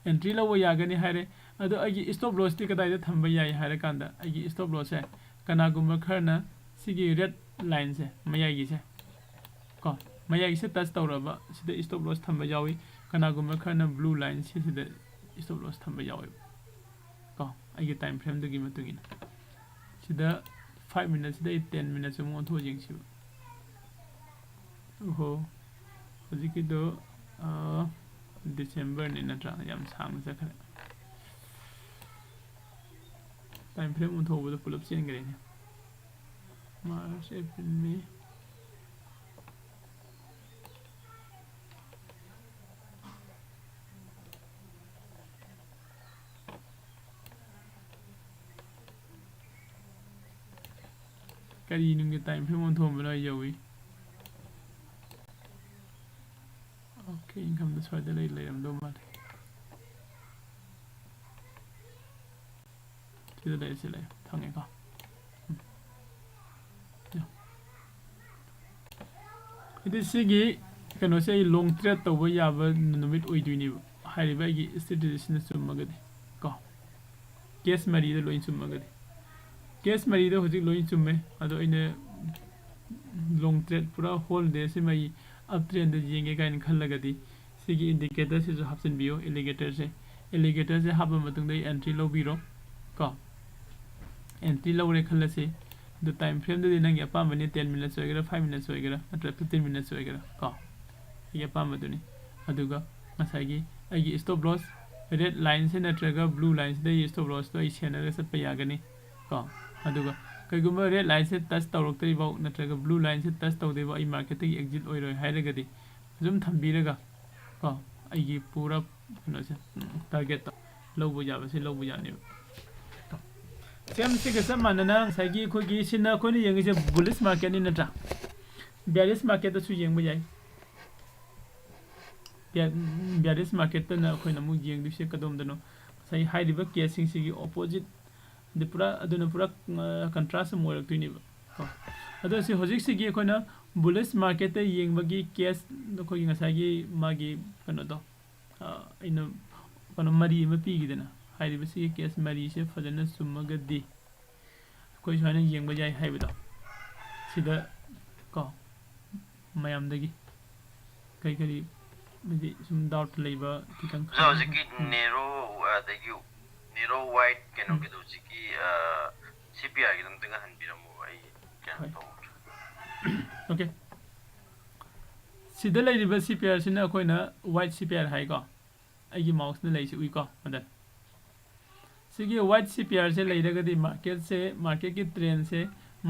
ꯑꯦꯟꯇ꯭ꯔꯤ ꯂꯧꯕ ꯌꯥꯒꯅꯤ ꯍꯥꯏꯔꯦ꯫ ꯑꯗꯣ ꯑꯩꯒꯤ ꯁ꯭ꯇꯣꯞ ꯂꯣꯁꯇꯤ ꯀꯗꯥꯏꯗ ꯊꯝꯕ ꯌꯥꯏ ꯍꯥꯏꯔꯀꯥꯟꯗ, ꯑꯩꯒꯤ ꯁ꯭ꯇꯣꯞ ꯂꯣꯁꯁꯦ ꯀꯅꯥꯒꯨꯝꯕ ꯈꯔꯅ ꯁꯤꯒꯤ ꯔꯦꯗ ꯂꯥꯏꯟꯁꯦ, ꯃꯌꯥꯏꯒꯤꯁꯦ ꯀꯣ, ꯃꯌꯥꯏꯒꯤꯁꯦ ꯇꯆ ꯇꯧꯔꯕ ꯁꯤꯗ ꯁ꯭ꯇꯣꯞ ꯂꯣꯁ ꯊꯝꯕ ꯌꯥꯎꯏ꯫ ꯀꯅꯥꯒꯨꯝꯕ ꯈꯔꯅ ꯕ꯭ꯂꯨ ꯂꯥꯏꯟꯁꯤ ꯁꯤꯗ ꯁ꯭ꯇꯣꯞ ꯂꯣꯁ ꯊꯝꯕ ꯌꯥꯎꯋꯦꯕ ꯀꯣ, ꯑꯩꯒꯤ ꯇꯥꯏꯝ ꯐ꯭ꯔꯦꯝꯗꯨꯒꯤ ꯃꯇꯨꯡ ꯏꯟꯅ꯫ ꯁꯤꯗ ꯐꯥꯏꯚ ꯃꯤꯅꯠꯁꯤꯗ ꯑꯩ ꯇꯦꯟ ꯃꯤꯅꯠꯁ ꯑꯃꯨꯛ ꯑꯣꯟꯊꯣꯛꯑ ꯌꯦꯡꯁꯤꯕ꯫ ꯑꯣꯍꯣ, ꯍꯧꯖꯤꯛꯀꯤꯗꯣ ꯗꯤꯁꯦꯝꯕꯔꯅꯤ ꯅꯠꯇ꯭ꯔꯥ? ꯌꯥꯝ ꯁꯥꯡꯅ ꯆꯠꯈ꯭ꯔꯦ꯫ ꯇꯥꯏꯝ ꯐ꯭ꯔꯦꯝ ꯑꯣꯟꯊꯣꯛꯄꯗ ꯄꯨꯂꯞ ꯆꯦꯟꯈ꯭ꯔꯦꯅꯦ꯫ ꯃꯥꯔꯆ, ꯑꯦꯄ꯭ꯔꯤꯜ, ꯃꯦ꯫ ꯀꯔꯤ ꯅꯨꯡꯒꯤ ꯇꯥꯏꯝ ꯐ꯭ꯔꯦꯝ ꯑꯣꯟꯊꯣꯛꯑꯝꯕꯅꯣ ꯑꯩ ꯌꯧꯏ꯫ ꯑꯣꯀꯦ, ꯏꯟꯀꯝꯗ ꯁ꯭ꯋꯥꯏꯗ ꯂꯩ, ꯂꯩꯔꯝꯗꯧ ꯃꯥꯜꯂꯦ꯫ ꯁꯤꯗ ꯂꯩꯔꯦ, ꯁꯤ ꯂꯩꯔꯦ, ꯐꯪꯉꯦꯀꯣ꯫ ꯎꯝ꯫ ꯌꯥ꯫ ꯑꯗꯨ ꯁꯤꯒꯤ ꯀꯩꯅꯣꯁꯦ ꯑꯩ ꯂꯣꯡ ꯇ꯭ꯔꯦꯠ ꯇꯧꯕ ꯌꯥꯕ ꯅꯨꯃꯤꯠ ꯑꯣꯏꯗꯣꯏꯅꯦꯕ, ꯍꯥꯏꯔꯤꯕ ꯑꯩꯒꯤ ꯁ꯭ꯇ꯭ꯔꯦꯇꯦꯖꯤꯁꯤꯅ ꯆꯨꯝꯃꯒꯗꯤ ꯀꯣ, ꯀꯦꯁ ꯃꯔꯤꯗ ꯂꯣꯏ ꯆꯨꯝꯃꯒꯗꯤ꯫ ꯀꯦꯁ ꯃꯔꯤꯗꯣ ꯍꯧꯖꯤꯛ ꯂꯣꯏ ꯆꯨꯝꯃꯦ꯫ ꯑꯗꯣ ꯑꯩꯅ ꯂꯣꯡ ꯇ꯭ꯔꯦꯠ ꯄꯨꯔꯥ ꯍꯣꯜ ꯗꯦꯁꯤꯃ ꯑꯩ ꯑꯞ ꯇ꯭ꯔꯦꯟꯗ ꯌꯦꯡꯒꯦ ꯀꯥꯏꯅ ꯈꯜꯂꯒꯗꯤ, ꯁꯤꯒꯤ ꯏꯟꯗꯤꯀꯦꯇꯔꯁꯤꯁꯨ ꯍꯥꯞꯆꯤꯟꯕꯤꯌꯨ, ꯑꯦꯂꯤꯒꯦꯇꯔꯁꯦ꯫ ꯑꯦꯂꯤꯒꯦꯇꯔꯁꯦ ꯍꯥꯞꯄ ꯃꯇꯨꯡꯗ ꯑꯩ ꯑꯦꯟꯇ꯭ꯔꯤ ꯂꯧꯕꯤꯔꯣ ꯀꯣ꯫ ꯑꯦꯟꯇ꯭ꯔꯤ ꯂꯧꯔꯦ ꯈꯜꯂꯁꯤ꯫ ꯑꯗꯨ ꯇꯥꯏꯝ ꯐ꯭ꯔꯦꯝꯗꯨꯗꯤ ꯅꯪꯒꯤ ꯑꯄꯥꯝꯕꯅꯤ, ꯇꯦꯟ ꯃꯤꯅꯠꯁ ꯑꯣꯏꯒꯦꯔꯥ, ꯐꯥꯏꯚ ꯃꯤꯅꯠꯁ ꯑꯣꯏꯒꯦꯔꯥ, ꯅꯠꯇ꯭ꯔꯒ ꯐꯤꯐꯇꯤꯟ ꯃꯤꯅꯠꯁ ꯑꯣꯏꯒꯦꯔꯥ ꯀꯣ, ꯑꯩꯒꯤ ꯑꯄꯥꯝꯕꯗꯨꯅꯤ꯫ ꯑꯗꯨꯒ ꯉꯁꯥꯏꯒꯤ ꯑꯩꯒꯤ ꯁ꯭ꯇꯣꯞ ꯂꯣꯁ, ꯔꯦꯗ ꯂꯥꯏꯟꯁꯦ ꯅꯠꯇ꯭ꯔꯒ ꯕ꯭ꯂꯨ ꯂꯥꯏꯟꯁꯤꯗ ꯑꯩ ꯁ꯭ꯇꯣꯞ ꯂꯣꯁꯇꯣ ꯑꯩ ꯁꯦꯟꯅꯔꯒ ꯆꯠꯄ ꯌꯥꯒꯅꯤ ꯀꯣ꯫ ꯑꯗꯨꯒ ꯀꯩꯒꯨꯝꯕ ꯔꯦꯗ ꯂꯥꯏꯟꯁꯦ ꯇꯆ ꯇꯧꯔꯛꯇ꯭ꯔꯤꯐꯥꯎ ꯅꯠꯇ꯭ꯔꯒ ꯕ꯭ꯂꯨ ꯂꯥꯏꯟꯁꯦ ꯇꯆ ꯇꯧꯗ꯭ꯔꯤꯐꯥꯎ ꯑꯩ ꯃꯥꯔꯀꯦꯠꯇꯒꯤ ꯑꯦꯛꯖꯤꯠ ꯑꯣꯏꯔꯣꯏ ꯍꯥꯏꯔꯒꯗꯤ, ꯑꯗꯨꯝ ꯊꯝꯕꯤꯔꯒ ꯀꯣ, ꯑꯩꯒꯤ ꯄꯨꯔꯥ ꯀꯩꯅꯣꯁꯦ, ꯇꯥꯔꯒꯦꯠꯇꯣ ꯂꯧꯕ ꯌꯥꯕꯁꯦ ꯂꯧꯕ ꯌꯥꯅꯦꯕ꯫ ꯁꯦꯝ ꯁꯤꯒ ꯆꯞ ꯃꯥꯟꯅꯅ ꯉꯁꯥꯏꯒꯤ ꯑꯩꯈꯣꯏꯒꯤ, ꯁꯤꯅ ꯑꯩꯈꯣꯏꯅ ꯌꯦꯡꯉꯤꯁꯦ ꯕꯨꯂꯤꯁ ꯃꯥꯔꯀꯦꯠꯅꯤ ꯅꯠꯇ꯭ꯔꯥ? ꯕꯤꯌꯥꯔꯤꯁ ꯃꯥꯔꯀꯦꯠꯇꯁꯨ ꯌꯦꯡꯕ ꯌꯥꯏ꯫ ꯕꯤꯌꯥꯔꯤꯁ ꯃꯥꯔꯀꯦꯠꯇꯅ ꯑꯩꯈꯣꯏꯅ ꯑꯃꯨꯛ ꯌꯦꯡꯗꯣꯏꯁꯦ ꯀꯗꯣꯝꯗꯅꯣ? ꯉꯁꯥꯏ ꯍꯥꯏꯔꯤꯕ ꯀꯦꯁꯁꯤꯡꯁꯤꯒꯤ ꯑꯣꯄꯣꯖꯤꯠ, ꯑꯗꯨ ꯄꯨꯔꯥ, ꯑꯗꯨꯅ ꯄꯨꯔꯥ ꯀꯟꯇ꯭ꯔꯥꯁ ꯑꯃ ꯑꯣꯏꯔꯛꯇꯣꯏꯅꯦꯕ ꯀꯣ꯫ ꯑꯗꯣ ꯁꯤ ꯍꯧꯖꯤꯛꯁꯤꯒꯤ ꯑꯩꯈꯣꯏꯅ ꯕꯨꯂꯤꯁ ꯃꯥꯔꯀꯦꯠꯇ ꯌꯦꯡꯕꯒꯤ ꯀꯦꯁ, ꯑꯩꯈꯣꯏꯒꯤ ꯉꯁꯥꯏꯒꯤ ꯃꯥꯒꯤ ꯀꯩꯅꯣꯗꯣ, ꯑ, ꯑꯩꯅ ꯀꯩꯅꯣ ꯃꯔꯤ ꯑꯃ ꯄꯤꯈꯤꯗꯅ, ꯍꯥꯏꯔꯤꯕꯁꯤꯒꯤ ꯀꯦꯁ ꯃꯔꯤꯁꯦ ꯐꯖꯅ ꯆꯨꯝꯃꯒꯗꯤ ꯑꯩꯈꯣꯏ ꯁꯨꯃꯥꯏꯅ ꯌꯦꯡꯕ ꯌꯥꯏ ꯍꯥꯏꯕꯗꯣ꯫ ꯁꯤꯗ ꯀꯣ ꯃꯌꯥꯝꯗꯒꯤ ꯀꯔꯤ ꯀꯔꯤ ꯍꯥꯏꯗꯤ ꯁꯨꯝ ꯗꯥꯎꯠ ꯂꯩꯕ ꯈꯤꯇꯪ ꯑꯣꯖꯥ, ꯍꯧꯖꯤꯛꯀꯤ ꯅꯦꯔꯣ, ꯑꯗꯒꯤ ꯅꯦꯔꯣ ꯋꯥꯏꯠ ꯀꯩꯅꯣꯒꯤꯗꯣ, ꯍꯧꯖꯤꯛꯀꯤ ꯁꯤ ꯄꯤ ꯑꯥꯔꯒꯤꯗꯣ ꯑꯝꯇꯪꯒ ꯍꯟꯕꯤꯔꯝꯃꯣ, ꯑꯩ ꯀꯩꯅꯣ ꯍꯣꯏ꯫ ꯇꯧꯍꯧꯗ꯭ꯔꯦ꯫ ꯑꯣꯀꯦ, ꯁꯤꯗ ꯂꯩꯔꯤꯕ ꯁꯤ ꯄꯤ ꯑꯥꯔꯁꯤꯅ ꯑꯩꯈꯣꯏꯅ ꯋꯥꯏꯠ ꯁꯤ ꯄꯤ ꯑꯥꯔ ꯍꯥꯏꯀꯣ꯫ ꯑꯩꯒꯤ ꯃꯥꯎꯁꯅ ꯂꯩꯁꯦ ꯎꯏꯀꯣ ꯃꯗꯟ꯫ ꯁꯤꯒꯤ ꯋꯥꯏꯠ ꯁꯤ ꯄꯤ ꯑꯥꯔꯁꯦ ꯂꯩꯔꯒꯗꯤ ꯃꯥꯔꯀꯦꯠꯁꯦ, ꯃꯥꯔꯀꯦꯠꯀꯤ ꯇ꯭ꯔꯦꯟꯁꯦ,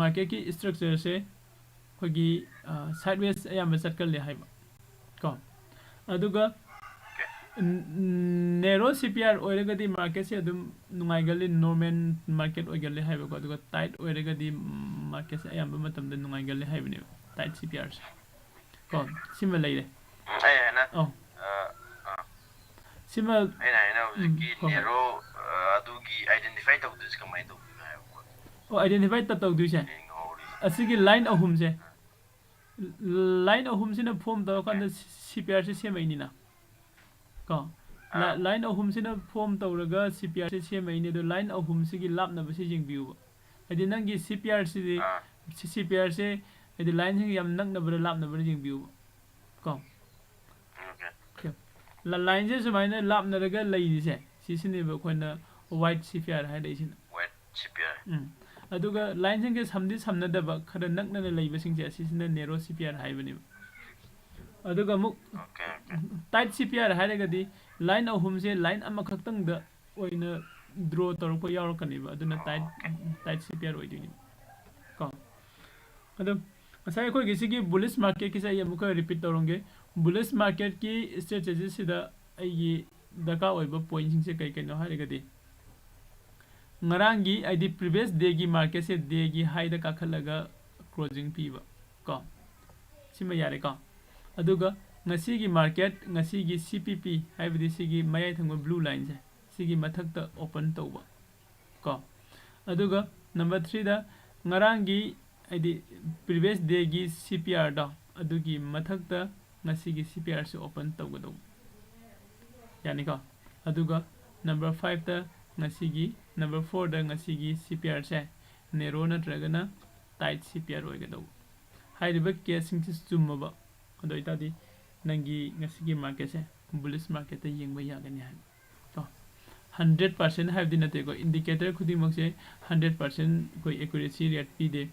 ꯃꯥꯔꯀꯦꯠꯀꯤ ꯏꯁꯇ꯭ꯔꯛꯆꯔꯁꯦ ꯑꯩꯈꯣꯏꯒꯤ ꯁꯥꯏꯠ ꯋꯦꯁ ꯑꯌꯥꯝꯕ ꯆꯠꯀꯜꯂꯦ ꯍꯥꯏꯕ ꯀꯣ꯫ ꯑꯗꯨꯒ ꯅꯦꯔꯣ ꯁꯤ ꯄꯤ ꯑꯥꯔ ꯑꯣꯏꯔꯒꯗꯤ ꯃꯥꯔꯀꯦꯠꯁꯦ ꯑꯗꯨꯝ ꯅꯨꯡꯉꯥꯏꯒꯜꯂꯤ, ꯅꯣꯔꯃꯦꯜ ꯃꯥꯔꯀꯦꯠ ꯑꯣꯏꯒꯜꯂꯤ ꯍꯥꯏꯕꯀꯣ꯫ ꯑꯗꯨꯒ ꯇꯥꯏꯠ ꯑꯣꯏꯔꯒꯗꯤ ꯃꯥꯔꯀꯦꯠꯁꯦ ꯑꯌꯥꯝꯕ ꯃꯇꯝꯗ ꯅꯨꯡꯉꯥꯏꯒꯜꯂꯤ ꯍꯥꯏꯕꯅꯦꯕ, ꯇꯥꯏꯠ ꯁꯤ ꯄꯤ ꯑꯥꯔꯁꯦ ꯀꯣ꯫ ꯁꯤꯃ ꯂꯩꯔꯦ꯫ ꯎꯝ, ꯑꯩ ꯍꯥꯏꯅ ꯑꯧ, ꯑ, ꯑ, ꯁꯤꯃ ꯑꯩꯅ ꯍꯥꯏꯅ ꯍꯧꯖꯤꯛꯀꯤ ꯎꯝ, ꯍꯣꯏ, ꯍꯣꯏ꯫ ꯅꯦꯔꯣ, ꯑ, ꯑꯗꯨꯒꯤ ꯑꯥꯏꯗꯦꯟꯇꯤꯐꯥꯏ ꯇꯧꯗꯣꯏꯁꯦ ꯀꯃꯥꯏꯅ ꯇꯧꯗꯣꯏꯅꯣ ꯍꯥꯏꯕ ꯄꯣꯠꯁꯦ ꯑꯣ, ꯑꯥꯏꯗꯦꯟꯇꯤꯐꯥꯏ ꯇꯧꯗꯣꯏꯁꯦ ꯑꯩ ꯉꯥꯎꯔꯤ꯫ ꯑꯁꯤꯒꯤ ꯂꯥꯏꯟ ꯑꯍꯨꯝꯁꯦ, ꯂꯥꯏꯟ ꯑꯍꯨꯝꯁꯤꯅ ꯐꯣꯝ ꯇꯧꯔꯀꯥꯟꯗ ꯁꯤ ꯄꯤ ꯑꯥꯔꯁꯦ ꯁꯦꯝꯃꯛꯏꯅꯤꯅ ꯀꯣ꯫ ꯂꯥ- ꯑꯥ꯫ ꯂꯥꯏꯟ ꯑꯍꯨꯝꯁꯤꯅ ꯐꯣꯝ ꯇꯧꯔꯒ ꯁꯤ ꯄꯤ ꯑꯥꯔꯁꯦ ꯁꯦꯝꯃꯛꯏꯅꯦ꯫ ꯑꯗꯣ ꯂꯥꯏꯟ ꯑꯍꯨꯝꯁꯤꯒꯤ ꯂꯥꯞꯅꯕꯁꯦ ꯌꯦꯡꯕꯤꯌꯨꯕ꯫ ꯍꯥꯏꯗꯤ ꯅꯪꯒꯤ ꯁꯤ ꯄꯤ ꯑꯥꯔꯁꯤꯗꯤ, ꯑꯥ꯫ ꯁꯤ ꯄꯤ ꯑꯥꯔꯁꯦ ꯍꯥꯏꯗꯤ ꯂꯥꯏꯟꯁꯤꯡ ꯌꯥꯝ ꯅꯛꯅꯕ꯭ꯔꯥ ꯂꯥꯞꯅꯕ꯭ꯔꯥ ꯌꯦꯡꯕꯤꯌꯨꯕ ꯀꯣ꯫ ꯑꯣꯀꯦ꯫ ꯑꯣꯀꯦ꯫ ꯂ- ꯂꯥꯏꯟꯁꯦ ꯁꯨꯃꯥꯏꯅ ꯂꯥꯞꯅꯔꯒ ꯂꯩꯔꯤꯁꯦ, ꯁꯤꯁꯤꯅꯦꯕ ꯑꯩꯈꯣꯏꯅ ꯋꯥꯏꯠ ꯁꯤ ꯄꯤ ꯑꯥꯔ ꯍꯥꯏꯔꯛꯏꯁꯤꯅ꯫ ꯋꯥꯏꯠ ꯁꯤ ꯄꯤ ꯑꯥꯔ꯫ ꯎꯝ꯫ ꯑꯗꯨꯒ ꯂꯥꯏꯟꯁꯤꯡꯁꯦ ꯁꯝꯗꯤ ꯁꯝꯅꯗꯕ, ꯈꯔ ꯅꯛꯅꯅ ꯂꯩꯕꯁꯤꯡꯁꯦ, ꯑꯁꯤꯁꯤꯅ ꯅꯦꯔꯣ ꯁꯤ ꯄꯤ ꯑꯥꯔ ꯍꯥꯏꯕꯅꯦꯕ꯫ ꯑꯗꯨꯒ ꯑꯃꯨꯛ ꯑꯣꯀꯦ, ꯑꯣꯀꯦ꯫ ꯇꯥꯏꯠ ꯁꯤ ꯄꯤ ꯑꯥꯔ ꯍꯥꯏꯔꯒꯗꯤ ꯂꯥꯏꯟ ꯑꯍꯨꯝꯁꯦ ꯂꯥꯏꯟ ꯑꯃꯈꯛꯇꯪꯗ ꯑꯣꯏꯅ ꯗ꯭ꯔꯣ ꯇꯧꯔꯛꯄ ꯌꯥꯎꯔꯛꯀꯅꯦꯕ, ꯑꯗꯨꯅ ꯇꯥꯏꯠ, ꯇꯥꯏꯠ ꯁꯤ ꯄꯤ ꯑꯥꯔ ꯑꯣꯏꯗꯣꯏꯅꯦꯕ ꯀꯣ꯫ ꯑꯗꯨꯝ ꯉꯁꯥꯏ ꯑꯩꯈꯣꯏꯒꯤ ꯁꯤꯒꯤ ꯕꯨꯂꯤꯁ ꯃꯥꯔꯀꯦꯠꯀꯤꯁꯦ ꯑꯩ ꯑꯃꯨꯛꯀ ꯔꯤꯄꯤꯠ ꯇꯧꯔꯝꯒꯦ꯫ ꯕꯨꯂꯤꯁ ꯃꯥꯔꯀꯦꯠꯀꯤ ꯏꯁꯇ꯭ꯔꯦꯇꯦꯖꯤꯁꯤꯗ ꯑꯩꯒꯤ ꯗꯔꯀꯥꯔ ꯑꯣꯏꯕ ꯄꯣꯏꯟꯁꯤꯡꯁꯦ ꯀꯩ ꯀꯩꯅꯣ ꯍꯥꯏꯔꯒꯗꯤ, ꯉꯔꯥꯡꯒꯤ ꯍꯥꯏꯗꯤ ꯄ꯭ꯔꯤꯚꯤꯌꯁ ꯗꯦꯒꯤ ꯃꯥꯔꯀꯦꯠꯁꯦ ꯗꯦꯒꯤ ꯍꯥꯏꯗ ꯀꯥꯈꯠꯂꯒ ꯀ꯭ꯂꯣꯖꯤꯡ ꯄꯤꯕ ꯀꯣ, ꯁꯤꯃ ꯌꯥꯔꯦꯀꯣ꯫ ꯑꯗꯨꯒ ꯉꯁꯤꯒꯤ ꯃꯥꯔꯀꯦꯠ, ꯉꯁꯤꯒꯤ ꯁꯤ ꯄꯤ ꯄꯤ ꯍꯥꯏꯕꯗꯤ ꯁꯤꯒꯤ ꯃꯌꯥꯏ ꯊꯪꯕ ꯕ꯭ꯂꯨ ꯂꯥꯏꯟꯁꯦ, ꯁꯤꯒꯤ ꯃꯊꯛꯇ ꯑꯣꯄꯟ ꯇꯧꯕ ꯀꯣ꯫ ꯑꯗꯨꯒ ꯅꯝꯕꯔ ꯊ꯭ꯔꯤꯗ ꯉꯔꯥꯡꯒꯤ ꯍꯥꯏꯗꯤ ꯄ꯭ꯔꯤꯚꯤꯌꯁ ꯗꯦꯒꯤ ꯁꯤ ꯄꯤ ꯑꯥꯔꯗꯣ, ꯑꯗꯨꯒꯤ ꯃꯊꯛꯇ ꯉꯁꯤꯒꯤ ꯁꯤ ꯄꯤ ꯑꯥꯔꯁꯤ ꯑꯣꯄꯟ ꯇꯧꯒꯗꯧꯕ꯫ ꯌꯥꯅꯤꯀꯣ? ꯑꯗꯨꯒ number fiveꯇ ꯉꯁꯤꯒꯤ, number fourꯗ ꯉꯁꯤꯒꯤ C P Rꯁꯦ narrow ꯅꯠꯇ꯭ꯔꯒꯅ tight C P R ꯑꯣꯏꯒꯗꯧꯕ꯫ ꯍꯥꯏꯔꯤꯕ caseꯁꯤꯡꯁꯤ ꯆꯨꯝꯃꯕ, ꯑꯗꯨ ꯑꯣꯏꯇꯥꯔꯗꯤ ꯅꯪꯒꯤ ꯉꯁꯤꯒꯤ marketꯁꯦ bullish marketꯇ ꯌꯦꯡꯕ ꯌꯥꯒꯅꯤ ꯍꯥꯏꯕ꯫ ꯀꯣ, hundred percent ꯍꯥꯏꯕꯗꯤ ꯅꯠꯇꯦꯀꯣ, indicator ꯈꯨꯗꯤꯡꯃꯛꯁꯦ hundred percent ꯑꯩꯈꯣꯏ accuracy rate ꯄꯤꯗꯦ,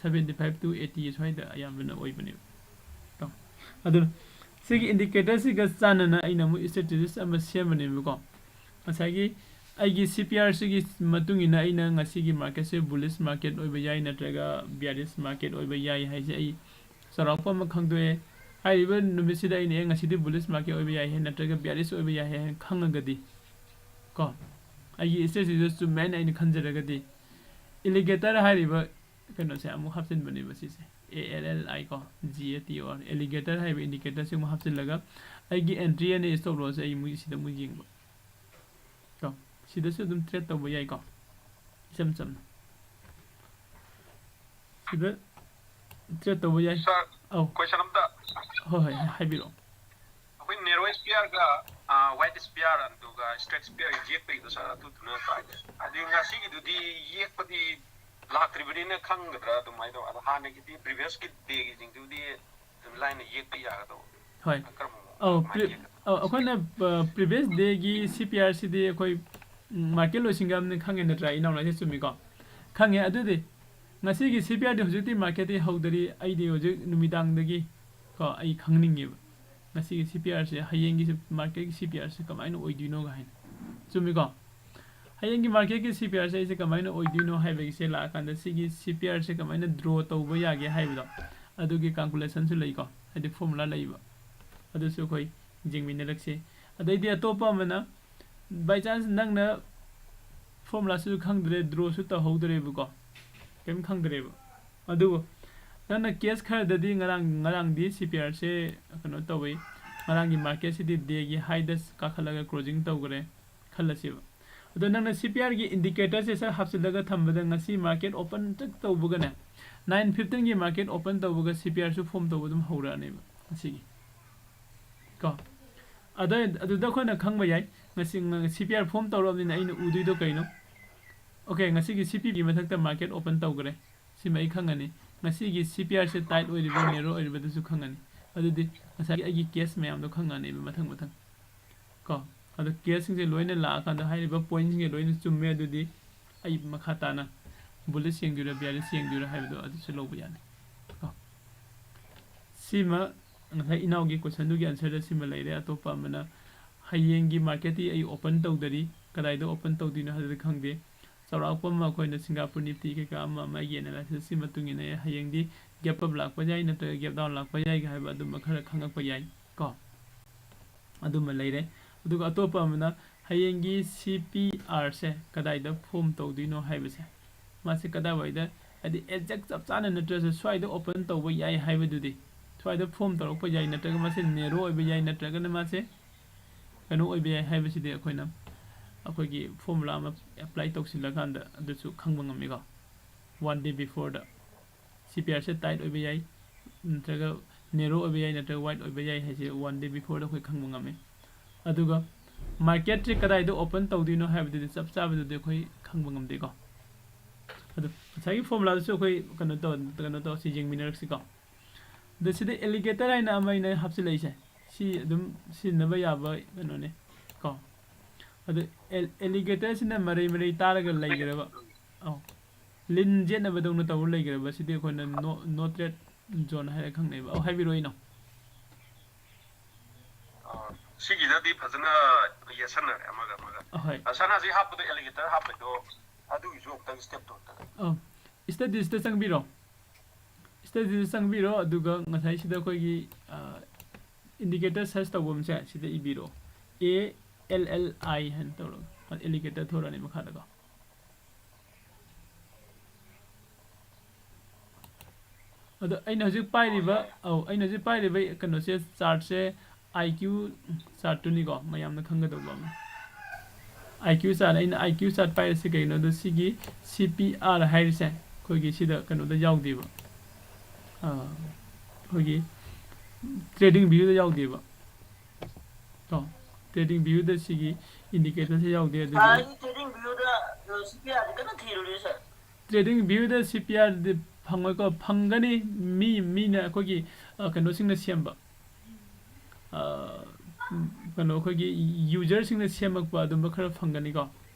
seventy five to eighty ꯁ꯭ꯋꯥꯏꯗ ꯑꯌꯥꯝꯕꯅ ꯑꯣꯏꯕꯅꯦꯕ꯫ ꯀꯣ, ꯑꯗꯨꯅ ꯁꯤꯒꯤ indicatorꯁꯤꯒ ꯆꯥꯟꯅꯅ ꯑꯩꯅ ꯑꯃꯨꯛ strategies ꯑꯃ ꯁꯦꯝꯕꯅꯦꯕꯀꯣ꯫ ꯉꯁꯥꯏꯒꯤ ꯑꯩꯒꯤ C P Rꯁꯤꯒꯤ ꯃꯇꯨꯡ ꯏꯟꯅ ꯑꯩꯅ ꯉꯁꯤꯒꯤ marketꯁꯦ bullish market ꯑꯣꯏꯕ ꯌꯥꯏ ꯅꯠꯇ꯭ꯔꯒ bearish market ꯑꯣꯏꯕ ꯌꯥꯏ ꯍꯥꯏꯁꯦ ꯑꯩ ꯆꯥꯎꯔꯥꯛꯄ ꯑꯃ ꯈꯪꯗꯣꯛꯑꯦ꯫ ꯍꯥꯏꯔꯤꯕ ꯅꯨꯃꯤꯠꯁꯤꯗ ꯑꯩꯅ, "ꯑꯦ, ꯉꯁꯤꯗꯤ bullish market ꯑꯣꯏꯕ ꯌꯥꯏ ꯍꯦ ꯅꯠꯇ꯭ꯔꯒ bearish ꯑꯣꯏꯕ ꯌꯥꯏ ꯍꯦ" ꯍꯥꯏꯅ ꯈꯪꯉꯒꯗꯤ, ꯀꯣ, ꯑꯩꯒꯤ strategy ꯆꯨꯝꯃꯦ ꯍꯥꯏꯅ ꯑꯩꯅ ꯈꯟꯖꯔꯒꯗꯤ, alligator ꯍꯥꯏꯔꯤꯕ ꯀꯩꯅꯣꯁꯦ ꯑꯃꯨꯛ ꯍꯥꯞꯆꯤꯟꯕꯅꯦꯕ ꯁꯤꯁꯦ, A L L I ꯀꯣ, G A T O R, alligator ꯍꯥꯏꯔꯤꯕ indicatorꯁꯦ ꯑꯃꯨꯛ ꯍꯥꯞꯆꯤꯜꯂꯒ ꯑꯩꯒꯤ entry ꯑꯅꯤ stop lossꯁꯦ ꯑꯩ ꯃꯣꯏ ꯁꯤꯗ ꯑꯃꯨꯛ ꯌꯦꯡꯕ꯫ ꯀꯣ, ꯁꯤꯗꯁꯨ ꯑꯗꯨꯝ trade ꯇꯧꯕ ꯌꯥꯏꯀꯣ, ꯏꯆꯝ ꯆꯝꯅ꯫ ꯁꯤꯗ trade ꯇꯧꯕ ꯌꯥꯏ꯫ Sir, ꯑꯧ꯫ Question ꯑꯝꯇ꯫ ꯍꯣꯏ, ꯍꯣꯏ, ꯍꯥꯏꯕꯤꯔꯛꯑꯣ꯫ ꯑꯩꯈꯣꯏ narrow S P Rꯒ, ꯑ, wide S P R ꯑꯗꯨꯒ straight S P R ꯌꯦꯛꯄꯒꯤꯗꯣ, sir, ꯑꯗꯨꯗꯨꯅ ꯀꯥꯏꯗ? ꯑꯗꯨ ꯉꯁꯤꯒꯤꯗꯨꯗꯤ ꯌꯦꯛꯄꯗꯤ ꯂꯥꯛꯇ꯭ꯔꯤꯕꯅꯤꯅ ꯈꯪꯒꯗ꯭ꯔꯥ ꯑꯗꯨꯃꯥꯏꯅ ꯇꯧ-, ꯑꯗꯣ ꯍꯥꯟꯅꯒꯤꯗꯤ previous ꯗꯦꯒꯤꯁꯤꯡꯗꯨꯗꯤ ꯑꯗꯨꯝ line ꯌꯦꯛꯄ ꯌꯥꯒꯗꯧꯕ꯫ ꯍꯣꯏ꯫ ꯀꯔꯝꯕ ꯃꯑꯣꯡꯗ ꯑꯧ, ꯀꯃꯥꯏꯅ pre-, ꯌꯦꯛꯀꯗꯧꯕ? ꯑꯧ, ꯑꯩꯈꯣꯏꯅ, ꯑ, previous dayꯒꯤ C P Rꯁꯤꯗꯤ ꯑꯩꯈꯣꯏ, ꯎꯝ, market ꯂꯣꯏꯁꯤꯟꯈ꯭ꯔꯕꯅꯤ ꯈꯪꯉꯦ ꯅꯠꯇ꯭ꯔꯥ? ꯏꯅꯥꯎꯅ ꯍꯥꯏꯁꯦ ꯆꯨꯝꯃꯤꯀꯣ? ꯈꯪꯉꯦ꯫ ꯑꯗꯨꯗꯤ ꯉꯁꯤꯒꯤ C P Rꯗꯤ ꯍꯧꯖꯤꯛꯇꯤ marketꯇꯤ ꯍꯧꯗꯔꯤ꯫ ꯑꯩꯗꯤ ꯍꯧꯖꯤꯛ ꯅꯨꯃꯤꯗꯥꯡꯗꯒꯤ ꯀꯣ ꯑꯩ ꯈꯪꯅꯤꯡꯉꯦꯕ꯫ ꯉꯁꯤꯒꯤ C P Rꯁꯦ, ꯍꯌꯦꯡꯒꯤꯁꯦ marketꯀꯤ C P Rꯁꯦ ꯀꯃꯥꯏꯅ ꯑꯣꯏꯗꯣꯏꯅꯣ ꯀꯥꯏꯅ꯫ ꯆꯨꯝꯃꯤꯀꯣ? ꯍꯌꯦꯡꯒꯤ marketꯀꯤ C P Rꯁꯦ ꯑꯩꯁꯦ ꯀꯃꯥꯏꯅ ꯑꯣꯏꯗꯣꯏꯅꯣ ꯍꯥꯏꯕꯒꯤꯁꯦ ꯂꯥꯛꯑꯀꯥꯟꯗ ꯁꯤꯒꯤ C P Rꯁꯦ ꯀꯃꯥꯏꯅ draw ꯇꯧꯕ ꯌꯥꯒꯦ ꯍꯥꯏꯕꯗꯣ, ꯑꯗꯨꯒꯤ calculationꯁꯨ ꯂꯩꯀꯣ, ꯍꯥꯏꯗꯤ formula ꯂꯩꯕ꯫ ꯑꯗꯨꯁꯨ ꯑꯩꯈꯣꯏ ꯌꯦꯡꯃꯤꯟꯅꯔꯛꯁꯤ꯫ ꯑꯗꯩꯗꯤ ꯑꯇꯣꯞꯄ ꯑꯃꯅ, by chance ꯅꯪꯅ formulaꯁꯨ ꯈꯪꯗ꯭ꯔꯦ, drawꯁꯨ ꯇꯧꯍꯧꯗ꯭ꯔꯦꯕꯀꯣ, ꯀꯩꯝ ꯈꯪꯗ꯭ꯔꯦꯕ꯫ ꯑꯗꯨꯕꯨ ꯅꯪꯅ case ꯈꯔꯗꯗꯤ ꯉꯔꯥꯡ, ꯉꯔꯥꯡꯗꯤ C P Rꯁꯦ ꯀꯩꯅꯣ ꯇꯧꯋꯤ, ꯉꯔꯥꯡꯒꯤ marketꯁꯤꯗꯤ dayꯒꯤ highꯗ ꯀꯥꯈꯠꯂꯒ closing ꯇꯧꯈ꯭ꯔꯦ ꯈꯜꯂꯁꯦꯕ꯫ ꯑꯗꯣ ꯅꯪꯅ C P Rꯒꯤ indicatorꯁꯦ ꯁꯠ ꯍꯥꯞꯆꯤꯜꯂꯒ ꯊꯝꯕꯗ ꯉꯁꯤ market open ꯇꯛ ꯇꯧꯕꯒꯅꯦ, nine fifteenꯒꯤ market open ꯇꯧꯕꯒ C P Rꯁꯨ form ꯇꯧꯕ ꯑꯗꯨꯝ ꯍꯧꯔꯛꯑꯅꯦꯕ ꯉꯁꯤꯒꯤ꯫ ꯀꯣ? ꯑꯗ-, ꯑꯗꯨꯗ ꯑꯩꯈꯣꯏꯅ ꯈꯪꯕ ꯌꯥꯏ, ꯉꯁꯤ ꯁꯤ ꯄꯤ ꯑꯥꯔ ꯐꯣꯝ ꯇꯧꯔꯕꯅꯤꯅ ꯑꯩꯅ ꯎꯗꯣꯏꯗꯣ ꯀꯩꯅꯣ? ꯑꯣꯀꯦ, ꯉꯁꯤꯒꯤ ꯁꯤ ꯄꯤ ꯕꯤ ꯃꯊꯛꯇ ꯃꯥꯔꯀꯦꯠ ꯑꯣꯄꯟ ꯇꯧꯈ꯭ꯔꯦ꯫ ꯁꯤꯃ ꯑꯩ ꯈꯪꯉꯅꯤ꯫ ꯉꯁꯤꯒꯤ ꯁꯤ ꯄꯤ ꯑꯥꯔꯁꯦ ꯇꯥꯏꯠ ꯑꯣꯏꯔꯤꯕ꯭ꯔꯥ, ꯅꯦꯔꯣ ꯑꯣꯏꯔꯤꯕꯗꯨꯁꯨ ꯈꯪꯉꯅꯤ꯫ ꯑꯗꯨꯗꯤ ꯉꯁꯥꯏꯒꯤ ꯑꯩꯒꯤ ꯀꯦꯁ ꯃꯌꯥꯝꯗꯣ ꯈꯪꯉꯅꯦꯕ ꯃꯊꯪ ꯃꯊꯪ ꯀꯣ꯫ ꯑꯗꯣ ꯀꯦꯁꯁꯤꯡꯁꯦ ꯂꯣꯏꯅ ꯂꯥꯛꯑꯀꯥꯟꯗ ꯍꯥꯏꯔꯤꯕ ꯄꯣꯏꯟꯁꯤꯡꯁꯦ ꯂꯣꯏꯅ ꯆꯨꯝꯃꯦ꯫ ꯑꯗꯨꯗꯤ ꯑꯩ ꯃꯈꯥ ꯇꯥꯅ ꯕꯨꯂꯤꯁ ꯌꯦꯡꯗꯣꯏꯔꯥ, ꯕꯤꯌꯥꯔꯤꯁ ꯌꯦꯡꯗꯣꯏꯔꯥ ꯍꯥꯏꯕꯗꯣ ꯑꯗꯨꯁꯨ ꯂꯧꯕ ꯌꯥꯅꯤ ꯀꯣ꯫ ꯁꯤꯃ ꯉꯁꯥꯏ ꯏꯅꯥꯎꯒꯤ ꯀꯣꯏꯁꯟꯗꯨꯒꯤ ꯑꯟꯁꯔꯗ ꯁꯤꯃ ꯂꯩꯔꯦ꯫ ꯑꯇꯣꯞꯄ ꯑꯃꯅ ꯍꯌꯦꯡꯒꯤ ꯃꯥꯔꯀꯦꯠꯇꯤ ꯑꯩ ꯑꯣꯄꯟ ꯇꯧꯗꯔꯤ, ꯀꯗꯥꯏꯗ ꯑꯣꯄꯟ ꯇꯧꯗꯣꯏꯅꯣ ꯍꯥꯏꯕꯗꯤ ꯈꯪꯗꯦ꯫ ꯆꯥꯎꯔꯥꯛꯄ ꯑꯃ ꯑꯩꯈꯣꯏꯅ ꯁꯤꯡꯒꯥꯄꯨꯔ ꯅꯤꯐꯇꯤ ꯀꯩꯀꯥ ꯑꯃ ꯑꯃ ꯑꯩꯒꯤ ꯑꯦꯅꯥꯂꯥꯏꯁꯤꯁꯀꯤ ꯃꯇꯨꯡ ꯏꯟꯅ ꯍꯌꯦꯡꯗꯤ ꯒꯦꯞ ꯑꯞ ꯂꯥꯛꯄ ꯌꯥꯏ, ꯅꯠꯇ꯭ꯔꯒ ꯒꯦꯞ ꯗꯥꯎꯟ ꯂꯥꯛꯄ ꯌꯥꯏꯒ ꯍꯥꯏꯕ ꯑꯗꯨꯝꯕ ꯈꯔ ꯈꯪꯉꯛꯄ ꯌꯥꯏ ꯀꯣ꯫ ꯑꯗꯨꯃ ꯂꯩꯔꯦ꯫ ꯑꯗꯨꯒ ꯑꯇꯣꯞꯄ ꯑꯃꯅ ꯍꯌꯦꯡꯒꯤ ꯁꯤ ꯄꯤ ꯑꯥꯔꯁꯦ ꯀꯗꯥꯏꯗ ꯐꯣꯝ ꯇꯧꯗꯣꯏꯅꯣ ꯍꯥꯏꯕꯁꯦ, ꯃꯥꯁꯦ ꯀꯗꯥꯏꯋꯥꯏꯗ, ꯍꯥꯏꯗꯤ ꯑꯦꯛꯖꯦꯛ ꯆꯞ ꯆꯥꯅ ꯅꯠꯇ꯭ꯔꯁꯨ ꯁ꯭ꯋꯥꯏꯗ ꯑꯣꯄꯟ ꯇꯧꯕ ꯌꯥꯏ ꯍꯥꯏꯕꯗꯨꯗꯤ, ꯁ꯭ꯋꯥꯏꯗ ꯐꯣꯝ ꯇꯧꯔꯛꯄ ꯌꯥꯏ, ꯅꯠꯇ꯭ꯔꯒ ꯃꯥꯁꯦ ꯅꯦꯔꯣ ꯑꯣꯏꯕ ꯌꯥꯏ, ꯅꯠꯇ꯭ꯔꯒꯅ ꯃꯥꯁꯦ ꯀꯩꯅꯣ ꯑꯣꯏꯕ ꯌꯥꯏ ꯍꯥꯏꯕꯁꯤꯗꯤ ꯑꯩꯈꯣꯏꯅ ꯑꯩꯈꯣꯏꯒꯤ ꯐꯣꯔꯃꯨꯂꯥ ꯑꯃ ꯑꯦꯄ꯭ꯂꯥꯏ ꯇꯧꯁꯤꯜꯂꯀꯥꯟꯗ ꯑꯗꯨꯁꯨ ꯈꯪꯕ ꯉꯝꯃꯤꯀꯣ꯫ ꯋꯥꯟ ꯗꯦ ꯕꯤꯐꯣꯔꯗ ꯁꯤ ꯄꯤ ꯑꯥꯔꯁꯦ ꯇꯥꯏꯠ ꯑꯣꯏꯕ ꯌꯥꯏ, ꯅꯠꯇ꯭ꯔꯒ ꯅꯦꯔꯣ ꯑꯣꯏꯕ ꯌꯥꯏ, ꯅꯠꯇ꯭ꯔꯒ ꯋꯥꯏꯠ ꯑꯣꯏꯕ ꯌꯥꯏ ꯍꯥꯏꯁꯦ ꯋꯥꯟ ꯗꯦ ꯕꯤꯐꯣꯔꯗ ꯑꯩꯈꯣꯏ ꯈꯪꯕ ꯉꯝꯃꯤ꯫ ꯑꯗꯨꯒ ꯃꯥꯔꯀꯦꯠꯁꯦ ꯀꯗꯥꯏꯗ ꯑꯣꯄꯟ ꯇꯧꯗꯣꯏꯅꯣ ꯍꯥꯏꯕꯗꯨꯗꯤ ꯆꯞ ꯆꯥꯕꯗꯨꯗꯤ ꯑꯩꯈꯣꯏ ꯈꯪꯕ ꯉꯝꯗꯦꯀꯣ꯫ ꯑꯗꯣ ꯉꯁꯥꯏꯒꯤ ꯐꯣꯔꯃꯨꯂꯥꯗꯨꯁꯨ ꯑꯩꯈꯣꯏ ꯀꯩꯅꯣ ꯇꯧ, ꯀꯩꯅꯣ ꯇꯧꯔꯁꯤ, ꯌꯦꯡꯃꯤꯟꯅꯔꯁꯤꯀꯣ꯫ ꯑꯗꯣ ꯁꯤꯗ ꯑꯦꯂꯤꯒꯦꯇꯔ ꯍꯥꯏꯅ ꯑꯃ ꯑꯩꯅ ꯍꯥꯞꯆꯤꯜꯂꯛꯏꯁꯦ, ꯁꯤ ꯑꯗꯨꯝ ꯁꯤꯖꯤꯟꯅꯕ ꯌꯥꯕ ꯀꯩꯅꯣꯅꯦ ꯀꯣ꯫ ꯑꯗꯣ ꯑꯦꯂꯤꯒꯦꯇꯔꯁꯤꯅ ꯃꯔꯩ ꯃꯔꯩ ꯇꯥꯔꯒ ꯂꯩꯈ꯭ꯔꯕ, ꯑꯧ, ꯂꯤꯟ ꯌꯦꯠꯅꯕꯗꯧꯅ ꯇꯧꯔ ꯂꯩꯈ꯭ꯔꯕ, ꯁꯤꯗꯤ ꯑꯩꯈꯣꯏꯅ ꯅꯣ ꯇ꯭ꯔꯦꯠ ꯖꯣꯟ ꯍꯥꯏꯔ ꯈꯪꯅꯩꯕ꯫ ꯑꯧ, ꯍꯥꯏꯕꯤꯔꯛꯑꯣ ꯏꯅꯥꯎ꯫ ꯑ, ꯁꯤꯒꯤꯗꯗꯤ ꯐꯖꯅ ꯌꯦꯠꯁꯟꯅꯔꯦ ꯑꯃꯒ ꯑꯃꯒ꯫ ꯑꯍꯣꯏ꯫ ꯑ, ꯁꯅꯥꯁꯤ ꯍꯥꯞꯄꯗꯣ ꯑꯦꯂꯤꯒꯦꯇꯔ ꯍꯥꯞꯄꯩꯗꯣ ꯑꯗꯨꯒꯤꯁꯨ ꯑꯃꯨꯛꯇꯪ ꯁ꯭ꯇꯦꯞꯇꯣ ꯑꯝꯇ꯫ ꯑ, ꯁ꯭ꯇꯗꯤꯁꯇ ꯆꯪꯕꯤꯔꯣ꯫ ꯁ꯭ꯇꯗꯤꯁꯇ ꯆꯪꯕꯤꯔꯣ, ꯑꯗꯨꯒ ꯉꯁꯥꯏ ꯁꯤꯗ ꯑꯩꯈꯣꯏꯒꯤ, ꯑ, ꯏꯟꯗꯤꯀꯦꯇꯔ ꯁꯔꯆ ꯇꯧꯐꯝꯁꯦ ꯁꯤꯗ ꯏꯕꯤꯔꯣ꯫ ꯑꯦ ꯑꯦꯜ ꯑꯦꯜ ꯑꯥꯏ ꯍꯥꯏꯅ ꯇꯧꯔꯒ ꯑꯦꯂꯤꯒꯦꯇꯔ ꯊꯣꯔꯛꯑꯅꯤ ꯃꯈꯥꯗꯀꯣ꯫ ꯑꯗꯣ ꯑꯩꯅ ꯍꯧꯖꯤꯛ ꯄꯥꯏꯔꯤꯕ, ꯑꯧ, ꯑꯩꯅ ꯍꯧꯖꯤꯛ ꯄꯥꯏꯔꯤꯕ ꯀꯩꯅꯣꯁꯦ, ꯆꯥꯔꯠꯁꯦ ꯑꯥꯏ ꯀ꯭ꯌꯨ ꯆꯥꯔꯠꯇꯨꯅꯤꯀꯣ, ꯃꯌꯥꯝꯅ ꯈꯪꯒꯗꯧꯕ ꯑꯃ꯫ ꯑꯥꯏ ꯀ꯭ꯌꯨ ꯆꯥꯔꯠ, ꯑꯩꯅ ꯑꯥꯏ ꯀ꯭ꯌꯨ ꯆꯥꯔꯠ ꯄꯥꯏꯔꯤꯁꯦ ꯀꯩꯒꯤꯅꯣꯗ ꯁꯤꯒꯤ ꯁꯤ ꯄꯤ ꯑꯥꯔ ꯍꯥꯏꯔꯤꯁꯦ ꯑꯩꯈꯣꯏꯒꯤ ꯁꯤꯗ ꯀꯩꯅꯣꯗ ꯌꯥꯎꯗꯦꯕ, ꯑ, ꯑꯩꯈꯣꯏꯒꯤ ꯇ꯭ꯔꯦꯗꯤꯡ ꯚ꯭ꯌꯨꯗ ꯌꯥꯎꯗꯦꯕ ꯀꯣ꯫ ꯇ꯭ꯔꯦꯗꯤꯡ ꯚ꯭ꯌꯨꯗ ꯁꯤꯒꯤ ꯏꯟꯗꯤꯀꯦꯇꯔꯁꯦ ꯌꯥꯎꯗꯦ꯫ ꯑꯗꯨꯗꯤ ꯁꯥꯔ, ꯑꯩꯗꯤ ꯇ꯭ꯔꯦꯗꯤꯡ ꯚ꯭ꯌꯨꯗ ꯁꯤ ꯄꯤ ꯑꯥꯔꯗꯤ ꯀꯟꯅ ꯊꯤꯔꯨꯔꯤ ꯁꯥꯔ꯫ ꯇ꯭ꯔꯦꯗꯤꯡ ꯚ꯭ꯌꯨꯗ ꯁꯤ ꯄꯤ ꯑꯥꯔꯗꯤ ꯐꯪꯉꯣꯏꯀꯣ꯫ ꯐꯪꯒꯅꯤ꯫ ꯃꯤ ꯃꯤꯅ ꯑꯩꯈꯣꯏꯒꯤ ꯑ, ꯀꯩꯅꯣꯁꯤꯡꯅ ꯁꯦꯝꯕ, ꯑ, ꯀꯩꯅꯣ ꯑꯩꯈꯣꯏꯒꯤ ꯌꯨꯖꯔꯁꯤꯡꯅ ꯁꯦꯝꯃꯛꯄ ꯑꯗꯨꯝꯕ ꯈꯔ ꯐꯪꯒꯅꯤꯀꯣ꯫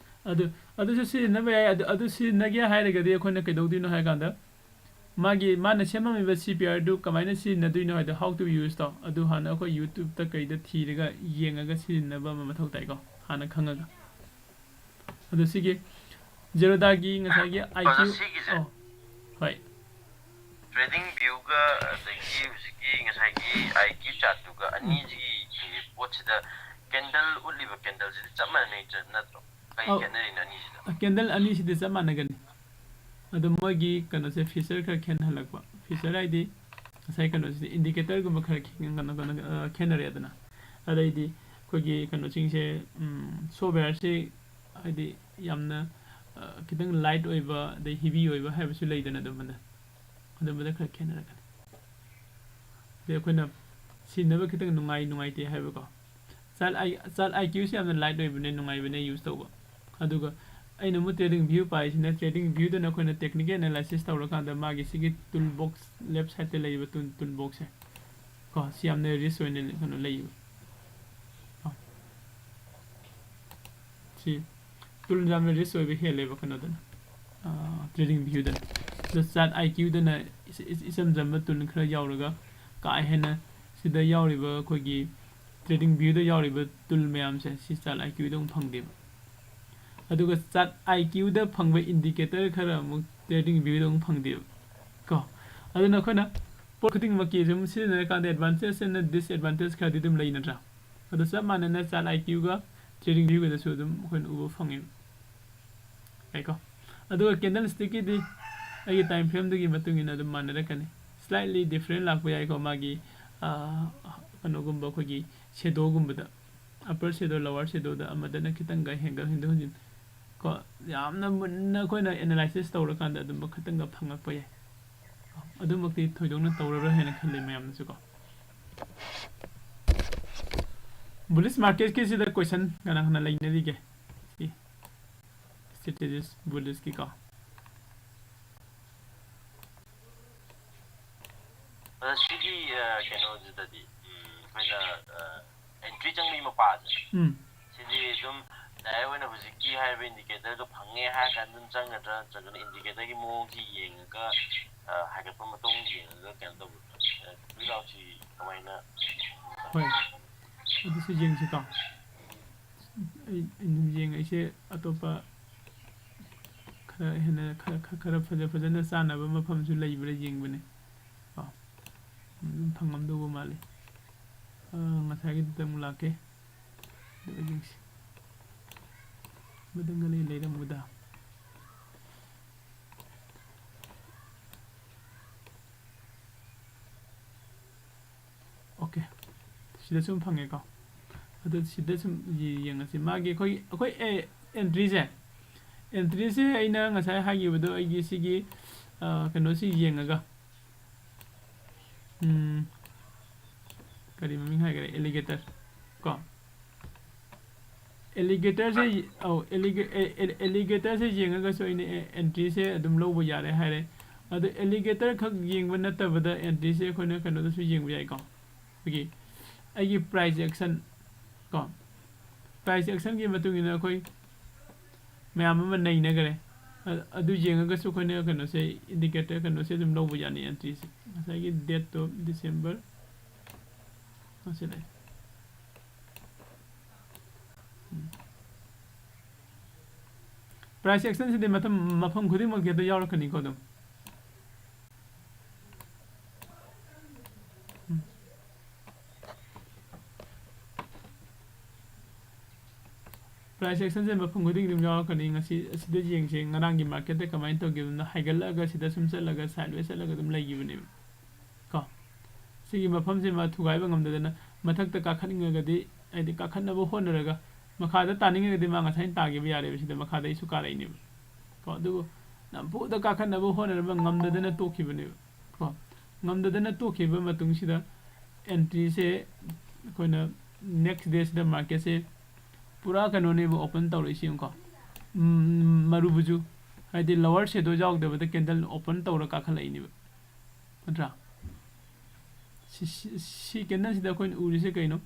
ꯑꯗꯨ ꯑꯗꯨꯁꯨ ꯁꯤꯖꯤꯟꯅꯕ ꯌꯥꯏ꯫ ꯑꯗꯨ ꯑꯗꯨ ꯁꯤꯖꯤꯟꯅꯒꯦ ꯍꯥꯏꯔꯒꯗꯤ ꯑꯩꯈꯣꯏꯅ ꯀꯩꯗꯧꯗꯣꯏꯅꯣ ꯍꯥꯏ ꯀꯥꯟꯗ, ꯃꯥꯒꯤ ꯃꯥꯅ ꯁꯦꯝꯃꯝꯃꯤꯕ ꯁꯤ ꯄꯤ ꯑꯥꯔꯗꯨ ꯀꯃꯥꯏꯅ ꯁꯤꯖꯤꯟꯅꯗꯣꯏꯅꯣ ꯍꯥꯏꯗꯣ, how to use ꯇꯣ, ꯑꯗꯨ ꯍꯥꯟꯅ ꯑꯩꯈꯣꯏ YouTubeꯇ ꯀꯩꯗ ꯊꯤꯔꯒ ꯌꯦꯡꯉꯒ ꯁꯤꯖꯤꯟꯅꯕ ꯑꯃ ꯃꯊꯧ ꯇꯥꯏꯀꯣ, ꯍꯥꯟꯅ ꯈꯪꯉꯒ꯫ ꯑꯗꯣ ꯁꯤꯒꯤ ꯖꯦꯔꯣꯗꯥꯒꯤ ꯉꯁꯥꯏꯒꯤ ꯑꯥꯏ ꯀ꯭ꯌꯨ, ꯑꯣꯖꯥ, ꯁꯤꯒꯤꯁꯦ ꯑꯣ, ꯍꯣꯏ꯫ ꯇ꯭ꯔꯦꯗꯤꯡ ꯚ꯭ꯌꯨꯒ ꯑꯗꯒꯤ ꯍꯧꯖꯤꯛꯀꯤ ꯉꯁꯥꯏꯒꯤ ꯑꯥꯏ ꯀ꯭ꯌꯨ ꯆꯥꯔꯠꯇꯨꯒ ꯎꯝ꯫ ꯑꯅꯤꯁꯤꯒꯤ ꯄꯣꯠꯁꯤꯗ ꯀꯦꯟꯗꯜ ꯎꯠꯂꯤꯕ ꯀꯦꯟꯗꯜꯁꯤꯗꯤ ꯆꯞ ꯃꯥꯟꯅꯩ ꯅꯠꯇ꯭ꯔꯣ? ꯀꯩ ꯑꯧ꯫ ꯈꯦꯠꯅꯔꯤꯅꯣ ꯑꯅꯤꯁꯤꯗ? ꯀꯦꯟꯗꯜ ꯑꯅꯤꯁꯤꯗꯤ ꯆꯞ ꯃꯥꯟꯅꯒꯅꯤ꯫ ꯑꯗꯣ ꯃꯣꯏꯒꯤ ꯀꯩꯅꯣꯁꯦ, ꯐꯤꯆꯔ ꯈꯔ ꯈꯦꯠꯅꯍꯜꯂꯛꯄ꯫ ꯐꯤꯆꯔ ꯍꯥꯏꯗꯤ ꯉꯁꯥꯏ ꯀꯩꯅꯣꯁꯤꯗꯤ ꯏꯟꯗꯤꯀꯦꯇꯔꯒꯨꯝꯕ ꯈꯔ ꯈꯦ-, ꯀꯩꯅꯣ, ꯀꯩꯅꯣ, ꯑ, ꯈꯦꯠꯅꯔꯦꯗꯅ꯫ ꯑꯗꯩꯗꯤ ꯑꯩꯈꯣꯏꯒꯤ ꯀꯩꯅꯣꯁꯤꯡꯁꯦ, ꯎꯝ, ꯁꯣꯞꯋꯦꯌꯔꯁꯤ ꯍꯥꯏꯗꯤ ꯌꯥꯝꯅ, ꯑ, ꯈꯤꯇꯪ ꯂꯥꯏꯠ ꯑꯣꯏꯕ, ꯑꯗꯩ ꯍꯤꯚꯤ ꯑꯣꯏꯕ ꯍꯥꯏꯕꯁꯨ ꯂꯩꯗꯅ, ꯑꯗꯨꯝꯕꯗ, ꯑꯗꯨꯝꯕꯗ ꯈꯔ ꯈꯦꯠꯅꯔꯛꯀꯅꯤ꯫ ꯑꯗꯩ ꯑꯩꯈꯣꯏꯅ ꯁꯤꯖꯤꯟꯅꯕ ꯈꯤꯇꯪ ꯅꯨꯡꯉꯥꯏ ꯅꯨꯡꯉꯥꯏꯇꯦ ꯍꯥꯏꯕꯀꯣ꯫ ꯆꯥꯠ ꯑꯥꯏ-, ꯆꯥꯠ ꯑꯥꯏ ꯀ꯭ꯌꯨꯁꯤ ꯌꯥꯝꯅ ꯂꯥꯏꯠ ꯑꯣꯏꯕꯅꯦ, ꯅꯨꯡꯉꯥꯏꯕꯅꯦ ꯌꯨꯁ ꯇꯧꯕ꯫ ꯑꯗꯨꯒ ꯑꯩꯅ ꯑꯃꯨꯛ ꯇ꯭ꯔꯦꯗꯤꯡ ꯚ꯭ꯌꯨ ꯄꯥꯏꯁꯤꯅ, ꯇ꯭ꯔꯦꯗꯤꯡ ꯚ꯭ꯌꯨꯗꯅ ꯑꯩꯈꯣꯏꯅ ꯇꯦꯛꯅꯤꯀꯦꯜ ꯑꯦꯅꯥꯂꯥꯏꯁꯤꯁ ꯇꯧꯔꯀꯥꯟꯗ ꯃꯥꯒꯤ ꯁꯤꯒꯤ ꯇꯨꯜ ꯕꯣꯛꯁ, ꯂꯦꯐ ꯁꯥꯏꯗꯇ ꯂꯩꯔꯤꯕ ꯇꯨꯜ, ꯇꯨꯜ ꯕꯣꯛꯁꯁꯦ ꯀꯣ, ꯁꯤ ꯌꯥꯝꯅ ꯔꯤꯆ ꯑꯣꯏꯅ ꯀꯩꯅꯣ ꯂꯩꯌꯦꯕ꯫ ꯀꯣ, ꯁꯤ ꯇꯨꯜ ꯌꯥꯝꯅ ꯔꯤꯆ ꯑꯣꯏꯕ ꯍꯦꯜꯂꯦꯕ ꯀꯩꯅꯣꯗꯅ, ꯇ꯭ꯔꯦꯗꯤꯡ ꯚ꯭ꯌꯨꯗꯅ꯫ ꯑꯗꯣ ꯆꯥꯠ ꯑꯥꯏ ꯀ꯭ꯌꯨꯗꯅ ꯏꯆ-, ꯏꯆ-, ꯏꯆꯝ ꯆꯝꯕ ꯇꯨꯜ ꯈꯔ ꯌꯥꯎꯔꯒ, ꯀꯥ ꯍꯦꯟꯅ ꯁꯤꯗ ꯌꯥꯎꯔꯤꯕ ꯑꯩꯈꯣꯏꯒꯤ ꯇ꯭ꯔꯦꯗꯤꯡ ꯚ꯭ꯌꯨꯗ ꯌꯥꯎꯔꯤꯕ ꯇꯨꯜ ꯃꯌꯥꯝꯁꯦ, ꯁꯤ ꯆꯥꯠ ꯑꯥꯏ ꯀ꯭ꯌꯨꯗ ꯑꯃꯨꯛ ꯐꯪꯗꯦꯕ꯫ ꯑꯗꯨꯒ ꯆꯥꯠ ꯑꯥꯏ ꯀ꯭ꯌꯨꯗ ꯐꯪꯕ ꯏꯟꯗꯤꯀꯦꯇꯔ ꯈꯔ ꯑꯃꯨꯛ ꯇ꯭ꯔꯦꯗꯤꯡ ꯚ꯭ꯌꯨꯗ ꯑꯃꯨꯛ ꯐꯪꯗꯦꯕ ꯀꯣ꯫ ꯑꯗꯨꯅ ꯑꯩꯈꯣꯏꯅ ꯄꯣꯠ ꯈꯨꯗꯤꯡꯃꯛꯀꯤ ꯁꯨꯝ ꯁꯤꯖꯤꯟꯅꯔꯀꯥꯟꯗ advantage and disadvantage ꯈꯔꯗꯤ ꯑꯗꯨꯝ ꯂꯩ ꯅꯠꯇ꯭ꯔꯥ? ꯑꯗꯣ ꯆꯞ ꯃꯥꯟꯅꯅ ꯆꯥꯠ ꯑꯥꯏ ꯀ꯭ꯌꯨꯒ ꯇ꯭ꯔꯦꯗꯤꯡ ꯚ꯭ꯌꯨꯒꯗꯁꯨ ꯑꯗꯨꯝ ꯑꯩꯈꯣꯏꯅ ꯎꯕ ꯐꯪꯉꯦꯕ꯫ ꯌꯥꯏꯀꯣ? ꯑꯗꯨꯒ ꯀꯦꯟꯗꯜ ꯁ꯭ꯇꯤꯛꯀꯤꯗꯤ ꯑꯩꯒꯤ ꯇꯥꯏꯝ ꯐ꯭ꯔꯦꯝꯗꯨꯒꯤ ꯃꯇꯨꯡ ꯏꯟꯅ ꯑꯗꯨꯝ ꯃꯥꯟꯅꯔꯛꯀꯅꯤ꯫ Slightly different ꯂꯥꯛꯄ ꯌꯥꯏꯀꯣ, ꯃꯥꯒꯤ, ꯑꯥ, ꯀꯩꯅꯣꯒꯨꯝꯕ, ꯑꯩꯈꯣꯏꯒꯤ ꯁꯦꯗꯣꯒꯨꯝꯕꯗ, ꯑꯞꯄꯔ ꯁꯦꯗꯣ, ꯂꯣꯋꯔ ꯁꯦꯗꯣꯗ ꯑꯃꯗꯅ ꯈꯤꯇꯪꯒ ꯍꯦꯟꯒꯠ ꯍꯦꯟꯗꯣꯛ ꯍꯦꯟꯖꯤꯟ ꯀꯣ, ꯌꯥꯝꯅ ꯃꯨꯟꯅ ꯑꯩꯈꯣꯏꯅ ꯑꯦꯅꯥꯂꯥꯏꯁꯤꯁ ꯇꯧꯔꯀꯥꯟꯗ ꯑꯗꯨꯝꯕ ꯈꯤꯇꯪꯒ ꯐꯪꯉꯛꯄ ꯌꯥꯏ꯫ ꯑꯗꯨꯃꯛꯇꯤ ꯊꯣꯏꯗꯣꯛꯅ ꯇꯧꯔꯔꯣꯏ ꯍꯥꯏꯅ ꯈꯜꯂꯤ ꯃꯌꯥꯝꯅꯁꯨꯀꯣ꯫ Bullish marketꯀꯤꯁꯤꯗ question ꯀꯅꯥ ꯀꯅꯥ ꯂꯩꯅꯔꯤꯒꯦ? ꯁꯤ strategist bullish ꯀꯤꯀꯣ꯫ ꯑꯗ ꯁꯤꯒꯤ ꯑ, ꯀꯩꯅꯣꯁꯤꯗꯗꯤ ꯎꯝ, ꯑꯩꯈꯣꯏꯅ ꯑ, entry ꯆꯪꯕꯒꯤ ꯃꯄꯥꯁꯦ ꯎꯝ꯫ ꯁꯤꯗꯤ ꯑꯗꯨꯝ direct ꯑꯣꯏꯅ ꯍꯧꯖꯤꯛꯀꯤ ꯍꯥꯏꯔꯤꯕ indicatorꯗꯣ ꯐꯪꯉꯦ ꯍꯥꯏꯔ ꯀꯥꯟꯗ ꯑꯗꯨꯝ ꯆꯪꯒꯗ꯭ꯔꯥ, ꯅꯠꯇ꯭ꯔꯒꯅ indicatorꯒꯤ ꯃꯑꯣꯡꯁꯤ ꯌꯦꯡꯉꯒ ꯑ, ꯍꯥꯏꯒꯠꯄ ꯃꯇꯨꯡ ꯌꯦꯡꯉꯒ ꯀꯩꯅꯣ ꯇꯧꯒꯗ꯭ꯔꯥ? ꯑ, ꯋꯤꯗꯥꯎꯠꯁꯤ ꯀꯃꯥꯏꯅ? ꯍꯣꯏ, ꯑꯗꯨꯁꯨ ꯌꯦꯡꯁꯤꯀꯣ꯫ ꯑꯩ ꯑꯩꯅ ꯌꯦꯡꯉꯛꯏꯁꯦ ꯑꯇꯣꯞꯄ ꯈꯔ ꯍꯦꯟꯅ ꯈꯔ ꯈꯔ ꯈꯔ ꯐꯖ ꯐꯖꯅ ꯆꯥꯅꯕ ꯃꯐꯝꯁꯨ ꯂꯩꯕ꯭ꯔꯥ ꯌꯦꯡꯕꯅꯦ꯫ ꯀꯣ, ꯑꯗꯨꯝ ꯐꯪꯉꯝꯗꯧꯕ ꯃꯥꯜꯂꯤ꯫ ꯑ, ꯉꯁꯥꯏꯒꯤꯗꯨꯗ ꯑꯃꯨꯛ ꯂꯥꯛꯀꯦ꯫ ꯑꯗꯨꯒ ꯌꯦꯡꯁꯤ꯫ ꯃꯊꯪꯒ ꯂꯩ ꯂꯩꯔꯝꯒꯗ꯭ꯔꯥ? ꯑꯣꯀꯦ꯫ ꯁꯤꯗ ꯁꯨꯝ ꯐꯪꯉꯦꯀꯣ꯫ ꯑꯗꯨ ꯁꯤꯗ ꯁꯨꯝ ꯌꯦꯡꯉꯁꯤ꯫ ꯃꯥꯒꯤ ꯑꯩꯈꯣꯏ ꯑꯩꯈꯣꯏ ꯑꯦ ꯑꯦꯟꯇ꯭ꯔꯤꯁꯦ ꯑꯦꯟꯇ꯭ꯔꯤꯁꯦ ꯑꯩꯅ ꯉꯁꯥꯏ ꯍꯥꯏꯈꯤꯕꯗꯣ ꯑꯩꯒꯤ ꯁꯤꯒꯤ ꯑ, ꯀꯩꯅꯣꯁꯤ ꯌꯦꯡꯉꯒ ꯎꯝ, ꯀꯔꯤ ꯃꯃꯤꯡ ꯍꯥꯏꯈꯔꯦ? Alligator ꯀꯣ꯫ Alligatorꯁꯦ ꯑꯧ, alliga- ꯑꯦ- ꯑꯦ- alligatorꯁꯦ ꯌꯦꯡꯉꯒꯁꯨ ꯑꯩꯅ ꯑꯦ ꯑꯦꯟꯇ꯭ꯔꯤꯁꯦ ꯑꯗꯨꯝ ꯂꯧꯕ ꯌꯥꯔꯦ ꯍꯥꯏꯔꯦ꯫ ꯑꯗꯣ alligator ꯈꯛ ꯌꯦꯡꯕ ꯅꯠꯇꯕꯗ ꯑꯦꯟꯇ꯭ꯔꯤꯁꯦ ꯑꯩꯈꯣꯏꯅ ꯀꯩꯅꯣꯗꯁꯨ ꯌꯦꯡꯕ ꯌꯥꯏꯀꯣ꯫ ꯑꯩꯈꯣꯏꯒꯤ ꯑꯩꯒꯤ price action ꯀꯣ, price actionꯒꯤ ꯃꯇꯨꯡ ꯏꯟꯅ ꯑꯩꯈꯣꯏ ꯃꯌꯥꯝ ꯑꯃ ꯅꯩꯅꯈ꯭ꯔꯦ꯫ ꯑ- ꯑꯗꯨ ꯌꯦꯡꯉꯒꯁꯨ ꯑꯩꯈꯣꯏꯅ ꯀꯩꯅꯣꯁꯦ indicator ꯀꯩꯅꯣꯁꯦ ꯑꯗꯨꯝ ꯂꯧꯕ ꯌꯥꯅꯤ ꯑꯦꯟꯇ꯭ꯔꯤꯁꯦ꯫ ꯉꯁꯥꯏꯒꯤ dateꯇꯣ December ꯉꯁꯤ ꯂꯩ꯫ ꯎꯝ꯫ Price actionꯁꯤꯗꯤ ꯃꯇꯝ ꯃꯐꯝ ꯈꯨꯗꯤꯡꯃꯛꯀꯤ ꯑꯗꯨ ꯌꯥꯎꯔꯛꯀꯅꯤꯀꯣ ꯑꯗꯨꯝ꯫ ꯎꯝ꯫ Price actionꯁꯦ ꯃꯐꯝ ꯈꯨꯗꯤꯡ ꯑꯗꯨꯝ ꯌꯥꯎꯔꯛꯀꯅꯤ꯫ ꯉꯁꯤ ꯑꯁꯤꯗ ꯌꯦꯡꯁꯦ, ꯉꯔꯥꯡꯒꯤ marketꯇ ꯀꯃꯥꯏꯅ ꯇꯧꯈꯤꯕꯅꯣ꯫ ꯍꯥꯏꯒꯠꯂꯛꯑꯒ ꯁꯤꯗ ꯁꯨꯝ ꯆꯠꯂꯒ sideways ꯆꯠꯂꯒ ꯑꯗꯨꯝ ꯂꯩꯈꯤꯕꯅꯦꯕ꯫ ꯀꯣ, ꯁꯤꯒꯤ ꯃꯐꯝꯁꯤꯃ ꯊꯨꯒꯥꯏꯕ ꯉꯝꯗꯗꯅ ꯃꯊꯛꯇ ꯀꯥꯈꯠꯅꯤꯡꯉꯒꯗꯤ, ꯍꯥꯏꯗꯤ ꯀꯥꯈꯠꯅꯕ ꯍꯣꯠꯅꯔꯒ ꯃꯈꯥꯗ ꯇꯥꯅꯤꯡꯉꯒꯗꯤ ꯃꯥ ꯉꯁꯥꯏꯅ ꯇꯥꯈꯤꯕ ꯌꯥꯔꯦꯕ꯫ ꯁꯤꯗ ꯃꯈꯥꯗ ꯑꯩꯁꯨ ꯀꯥꯔꯛꯏꯅꯦꯕ꯫ ꯀꯣ, ꯑꯗꯨꯕꯨ ꯅꯝꯐꯨꯗ ꯀꯥꯈꯠꯅꯕ ꯍꯣꯠꯅꯔꯝꯕ ꯉꯝꯗꯗꯅ ꯇꯣꯛꯈꯤꯕꯅꯦꯕ꯫ ꯀꯣ, ꯉꯝꯗꯗꯅ ꯇꯣꯛꯈꯤꯕ ꯃꯇꯨꯡꯁꯤꯗ ꯑꯦꯟꯇ꯭ꯔꯤꯁꯦ ꯑꯩꯈꯣꯏꯅ Next day ꯁꯤꯗ market ꯁꯦ ꯄꯨꯔꯥ ꯀꯩꯅꯣꯅꯦꯕ open ꯇꯧꯔꯛꯏꯁꯤ, ꯌꯦꯡꯉꯨꯀꯣ꯫ ꯎꯝ, ꯃꯔꯨꯕꯨꯖꯨ, ꯍꯥꯏꯗꯤ lower shadow ꯌꯥꯎꯗꯕꯗ candle open ꯇꯧꯔ ꯀꯥꯈꯠꯂꯛꯏꯅꯦꯕ, ꯅꯠꯇ꯭ꯔꯥ? ꯁꯤ, ꯁꯤ, ꯁꯤ candle ꯁꯤꯗ ꯑꯩꯈꯣꯏꯅ ꯎꯔꯤꯁꯦ ꯀꯩꯅꯣ?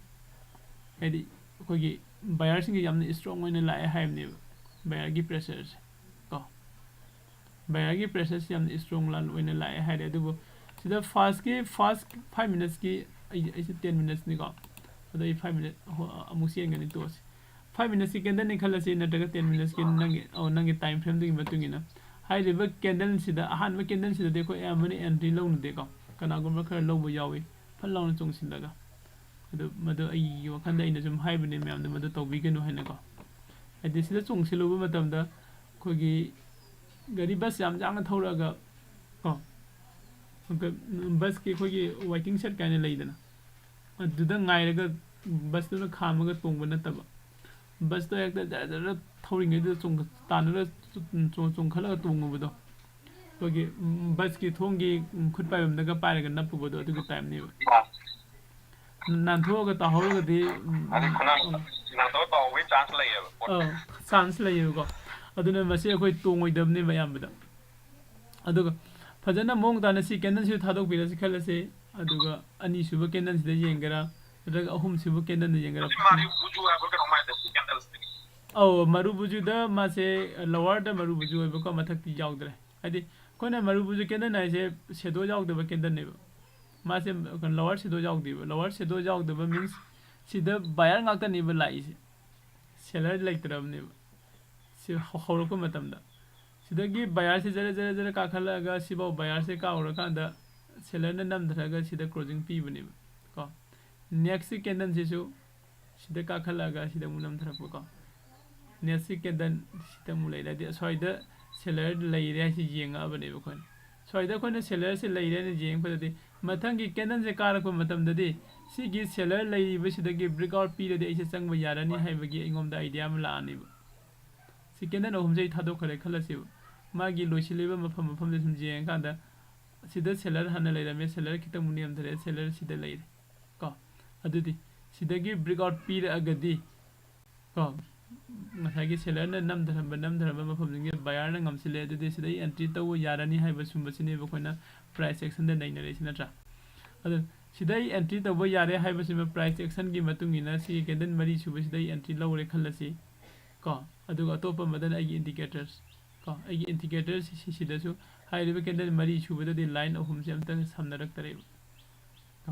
ꯍꯥꯏꯗꯤ ꯑꯩꯈꯣꯏꯒꯤ buyer ꯁꯤꯡꯁꯦ ꯌꯥꯝꯅ strong ꯑꯣꯏꯅ ꯂꯥꯛꯑꯦ ꯍꯥꯏꯕꯅꯦꯕ, buyer ꯒꯤ pressure ꯁꯦ ꯀꯣ꯫ Buyer ꯒꯤ pressure ꯁꯤ ꯌꯥꯝꯅ strong ꯂꯥ-, ꯑꯣꯏꯅ ꯂꯥꯛꯑꯦ ꯍꯥꯏꯔꯦ꯫ ꯑꯗꯨꯕꯨ ꯁꯤꯗ first ꯀꯤ, first five minutes ꯀꯤ, ꯑꯩ, ꯑꯩꯁꯦ ten minutes ꯅꯤꯀꯣ, ꯑꯗꯣ ꯑꯩ five minute ꯍꯣ-, ꯑꯃꯨꯛ ꯆꯦꯟꯒꯅꯤ, ꯇꯣꯛꯑꯁꯤ꯫ Five minutes ꯀꯤ candle ꯅꯤ ꯈꯜꯂꯁꯤ, ꯅꯠꯇ꯭ꯔꯒ ten minutes ꯀꯤ, ꯅꯪꯒꯤ, ꯑꯣ, ꯅꯪꯒꯤ time frame ꯗꯨꯒꯤ ꯃꯇꯨꯡ ꯏꯟꯅ꯫ ꯍꯥꯏꯔꯤꯕ candle ꯁꯤꯗ, ꯑꯍꯥꯟꯕ candle ꯁꯤꯗꯗꯤ ꯑꯩꯈꯣꯏ ꯑꯌꯥꯝꯕꯅ entry ꯂꯧꯅꯗꯦꯀꯣ, ꯀꯅꯥꯒꯨꯝꯕ ꯈꯔ ꯂꯧꯕ ꯌꯥꯎꯏ, ꯐꯠ ꯂꯥꯎꯅ ꯆꯣꯡꯁꯤꯜꯂꯒ꯫ ꯑꯗꯨ, ꯃꯗꯨ ꯑꯩꯒꯤ ꯋꯥꯈꯜꯗ ꯑꯩꯅ ꯁꯨꯝ ꯍꯥꯏꯕꯅꯦ, ꯃꯌꯥꯝꯗ ꯃꯗꯨ ꯇꯧꯕꯤꯒꯅꯨ ꯍꯥꯏꯅꯀꯣ꯫ ꯍꯥꯏꯗꯤ ꯁꯤꯗ ꯆꯣꯡꯁꯤꯜꯂꯨꯕ ꯃꯇꯝꯗ ꯑꯩꯈꯣꯏꯒꯤ ꯒꯥꯔꯤ, bus ꯌꯥꯝ ꯌꯥꯡꯅ ꯊꯧꯔꯛꯑꯒ ꯀꯣ, ꯕꯁꯀꯤ ꯑꯩꯈꯣꯏꯒꯤ waiting shed ꯀꯥꯏꯅ ꯂꯩꯗꯅ, ꯑꯗꯨꯗ ꯉꯥꯏꯔꯒ bus ꯇꯨꯅ ꯈꯥꯝꯃꯒ ꯇꯣꯡꯕ ꯅꯠꯇꯕ, bus ꯇꯣ ꯍꯦꯛꯇ ꯖꯔ ꯖꯔ ꯊꯧꯔꯤꯉꯩꯗꯨꯗ ꯆꯣꯡ-, ꯇꯥꯟꯅꯔ ꯆꯣꯡ-, ꯆꯣꯡꯈꯠꯂꯒ ꯇꯣꯡꯉꯨꯕꯗꯣ꯫ ꯑꯩꯈꯣꯏꯒꯤ, ꯎꯝ, bus ꯀꯤ ꯊꯣꯡꯒꯤ, ꯎꯝ, ꯈꯨꯠ ꯄꯥꯏꯐꯝꯗꯒ ꯄꯥꯏꯔꯒ ꯅꯞꯄꯨꯕꯗꯣ, ꯑꯗꯨꯒꯤ type ꯅꯦꯕ꯫ ꯑꯥ꯫ ꯅꯥꯟꯊꯣꯛꯑꯒ ꯇꯥꯍꯧꯔꯒꯗꯤ, ꯎꯝ, ꯑꯗꯩ ꯈꯨꯅꯥꯟ-, ꯎꯝ, ꯅꯥꯟꯊꯣꯛꯑ ꯇꯥꯍꯧꯕꯒꯤ chance ꯂꯩꯌꯦꯕ ꯄꯣꯠ꯫ ꯑꯧ, chance ꯂꯩꯌꯦꯕꯀꯣ꯫ ꯑꯗꯨꯅ ꯃꯁꯤ ꯑꯩꯈꯣꯏ ꯇꯣꯡꯉꯣꯏꯗꯕꯅꯦꯕ ꯑꯌꯥꯝꯕꯗ꯫ ꯑꯗꯨꯒ ꯐꯖꯅ ꯃꯑꯣꯡ ꯇꯥꯅ ꯁꯤ candle ꯁꯤ ꯊꯥꯗꯣꯛꯄꯤꯔꯁꯤ ꯈꯜꯂꯁꯤ꯫ ꯑꯗꯨꯒ ꯑꯅꯤꯁꯨꯕ candle ꯁꯤꯗ ꯌꯦꯡꯒꯦꯔꯥ, ꯅꯠꯇ꯭ꯔꯒ ꯑꯍꯨꯝꯁꯨꯕ candle ꯗ ꯌꯦꯡꯒꯦꯔꯥ? ꯃꯥꯔꯨꯕꯨꯖꯨ ꯍꯥꯏꯕ꯭ꯔꯥ ꯀꯩꯅꯣꯝ ꯍꯥꯏꯗꯥꯏ candle ꯁꯤꯗꯒꯤ? ꯑꯧ, ꯃꯥꯔꯨꯕꯨꯖꯨꯗ ꯃꯥꯁꯦ lower ꯗ ꯃꯥꯔꯨꯕꯨꯖꯨ ꯑꯣꯏꯕꯀꯣ, ꯃꯊꯛꯇꯤ ꯌꯥꯎꯗ꯭ꯔꯦ꯫ ꯍꯥꯏꯗꯤ ꯑꯩꯈꯣꯏꯅ ꯃꯥꯔꯨꯕꯨꯖꯨ candle ꯍꯥꯏꯁꯦ shadow ꯌꯥꯎꯗꯕ candle ꯅꯦꯕ꯫ ꯃꯥꯁꯦ lower shadow ꯌꯥꯎꯗꯦꯕ꯫ Lower shadow ꯌꯥꯎꯗꯕ means ꯁꯤꯗ buyer ꯉꯥꯛꯇꯅꯦꯕ ꯂꯥꯛꯏꯁꯦ, seller ꯂꯩꯇ꯭ꯔꯕꯅꯦꯕ꯫ ꯁꯤ ꯍꯧ-, ꯍꯧꯔꯛꯄ ꯃꯇꯝꯗ ꯁꯤꯗꯒꯤ buyer ꯁꯦ ꯖꯔ ꯖꯔ ꯖꯔ ꯀꯥꯈꯠꯂꯛꯑꯒ ꯁꯤꯐꯥꯎ buyer ꯁꯦ ꯀꯥꯎꯔꯀꯥꯟꯗ seller ꯅ ꯅꯝꯊꯔꯒ ꯁꯤꯗ closing ꯄꯤꯕꯅꯦꯕ ꯀꯣ꯫ Next ꯀꯤ candle ꯁꯤꯁꯨ ꯁꯤꯗ ꯀꯥꯈꯠꯂꯛꯑꯒ ꯁꯤꯗ ꯑꯃꯨꯛ ꯅꯝꯊꯔꯛꯄ ꯀꯣ꯫ Next ꯀꯤ candle ꯁꯤꯗ ꯑꯃꯨꯛ ꯂꯩꯔꯦ꯫ ꯍꯥꯏꯗꯤ ꯑꯁ꯭ꯋꯥꯏꯗ seller ꯂꯩꯔꯦ ꯍꯥꯏꯁꯤ ꯌꯦꯡꯉꯛꯑꯕꯅꯦꯕ ꯑꯩꯈꯣꯏꯅ꯫ ꯁ꯭ꯋꯥꯏꯗ ꯑꯩꯈꯣꯏꯅ seller ꯁꯦ ꯂꯩꯔꯦ ꯍꯥꯏꯅ ꯌꯦꯡꯉꯛꯄꯗꯗꯤ ꯃꯊꯪꯒꯤ candle ꯁꯦ ꯀꯥꯔꯛꯄ ꯃꯇꯝꯗꯗꯤ ꯁꯤꯒꯤ seller ꯂꯩꯔꯤꯕꯁꯤꯗꯒꯤ breakout ꯄꯤꯔꯗꯤ ꯑꯩꯁꯦ ꯆꯪꯕ ꯌꯥꯔꯅꯤ ꯍꯥꯏꯕꯒꯤ ꯑꯩꯉꯣꯟꯗ idea ꯑꯃ ꯂꯥꯛꯑꯅꯦꯕ꯫ ꯁꯤ candle ꯑꯍꯨꯝꯁꯦ ꯑꯩ ꯊꯥꯗꯣꯛꯈ꯭ꯔꯦ ꯈꯜꯂꯁꯦꯕ꯫ ꯃꯥꯒꯤ ꯂꯣꯏꯁꯤꯜꯂꯤꯕ ꯃꯐꯝ ꯃꯐꯝꯁꯦ ꯁꯨꯝ ꯌꯦꯡꯉꯀꯥꯟꯗ ꯁꯤꯗ seller ꯍꯥꯟꯅ ꯂꯩꯔꯝꯃꯦ, seller ꯈꯤꯇꯪ ꯑꯃꯨꯛ ꯅꯦꯝꯊꯔꯛꯑꯦ, seller ꯁꯤꯗ ꯂꯩꯔꯦ ꯀꯣ꯫ ꯑꯗꯨꯗꯤ ꯁꯤꯗꯒꯤ breakout ꯄꯤꯔꯛꯑꯒꯗꯤ ꯀꯣ, ꯉꯁꯥꯏꯒꯤ sellerꯅ ꯅꯝꯊꯔꯝꯕ ꯅꯝꯊꯔꯝꯕ ꯃꯐꯝꯁꯤꯡꯁꯦ buyerꯅ ꯉꯝꯁꯤꯜꯂꯦ, ꯑꯗꯨꯗꯤ ꯁꯤꯗꯩ entry ꯇꯧꯕ ꯌꯥꯔꯅꯤ ꯍꯥꯏꯕ ꯁꯨꯝꯕꯁꯤꯅꯦꯕ ꯑꯩꯈꯣꯏꯅ price actionꯗ ꯅꯩꯅꯔꯛꯏꯁꯤ, ꯅꯠꯇ꯭ꯔꯥ? ꯑꯗꯨ ꯁꯤꯗꯩ entry ꯇꯧꯕ ꯌꯥꯔꯦ ꯍꯥꯏꯕꯁꯤꯃ price actionꯒꯤ ꯃꯇꯨꯡ ꯏꯟꯅ ꯁꯤꯒꯤ candle ꯃꯔꯤ ꯁꯨꯕꯁꯤꯗꯩ entry ꯂꯧꯔꯦ ꯈꯜꯂꯁꯤ ꯀꯣ, ꯑꯗꯨꯒ ꯑꯇꯣꯞꯄ ꯑꯃꯗꯅ ꯑꯩꯒꯤ indicators ꯀꯣ, ꯑꯩꯒꯤ indicators ꯁꯤꯁꯤꯗꯁꯨ ꯍꯥꯏꯔꯤꯕ candle ꯃꯔꯤ ꯁꯨꯕꯗꯗꯤ line ꯑꯍꯨꯝꯁꯦ ꯑꯝꯇ ꯁꯝꯅꯔꯛꯇꯔꯦꯕ ꯀꯣ꯫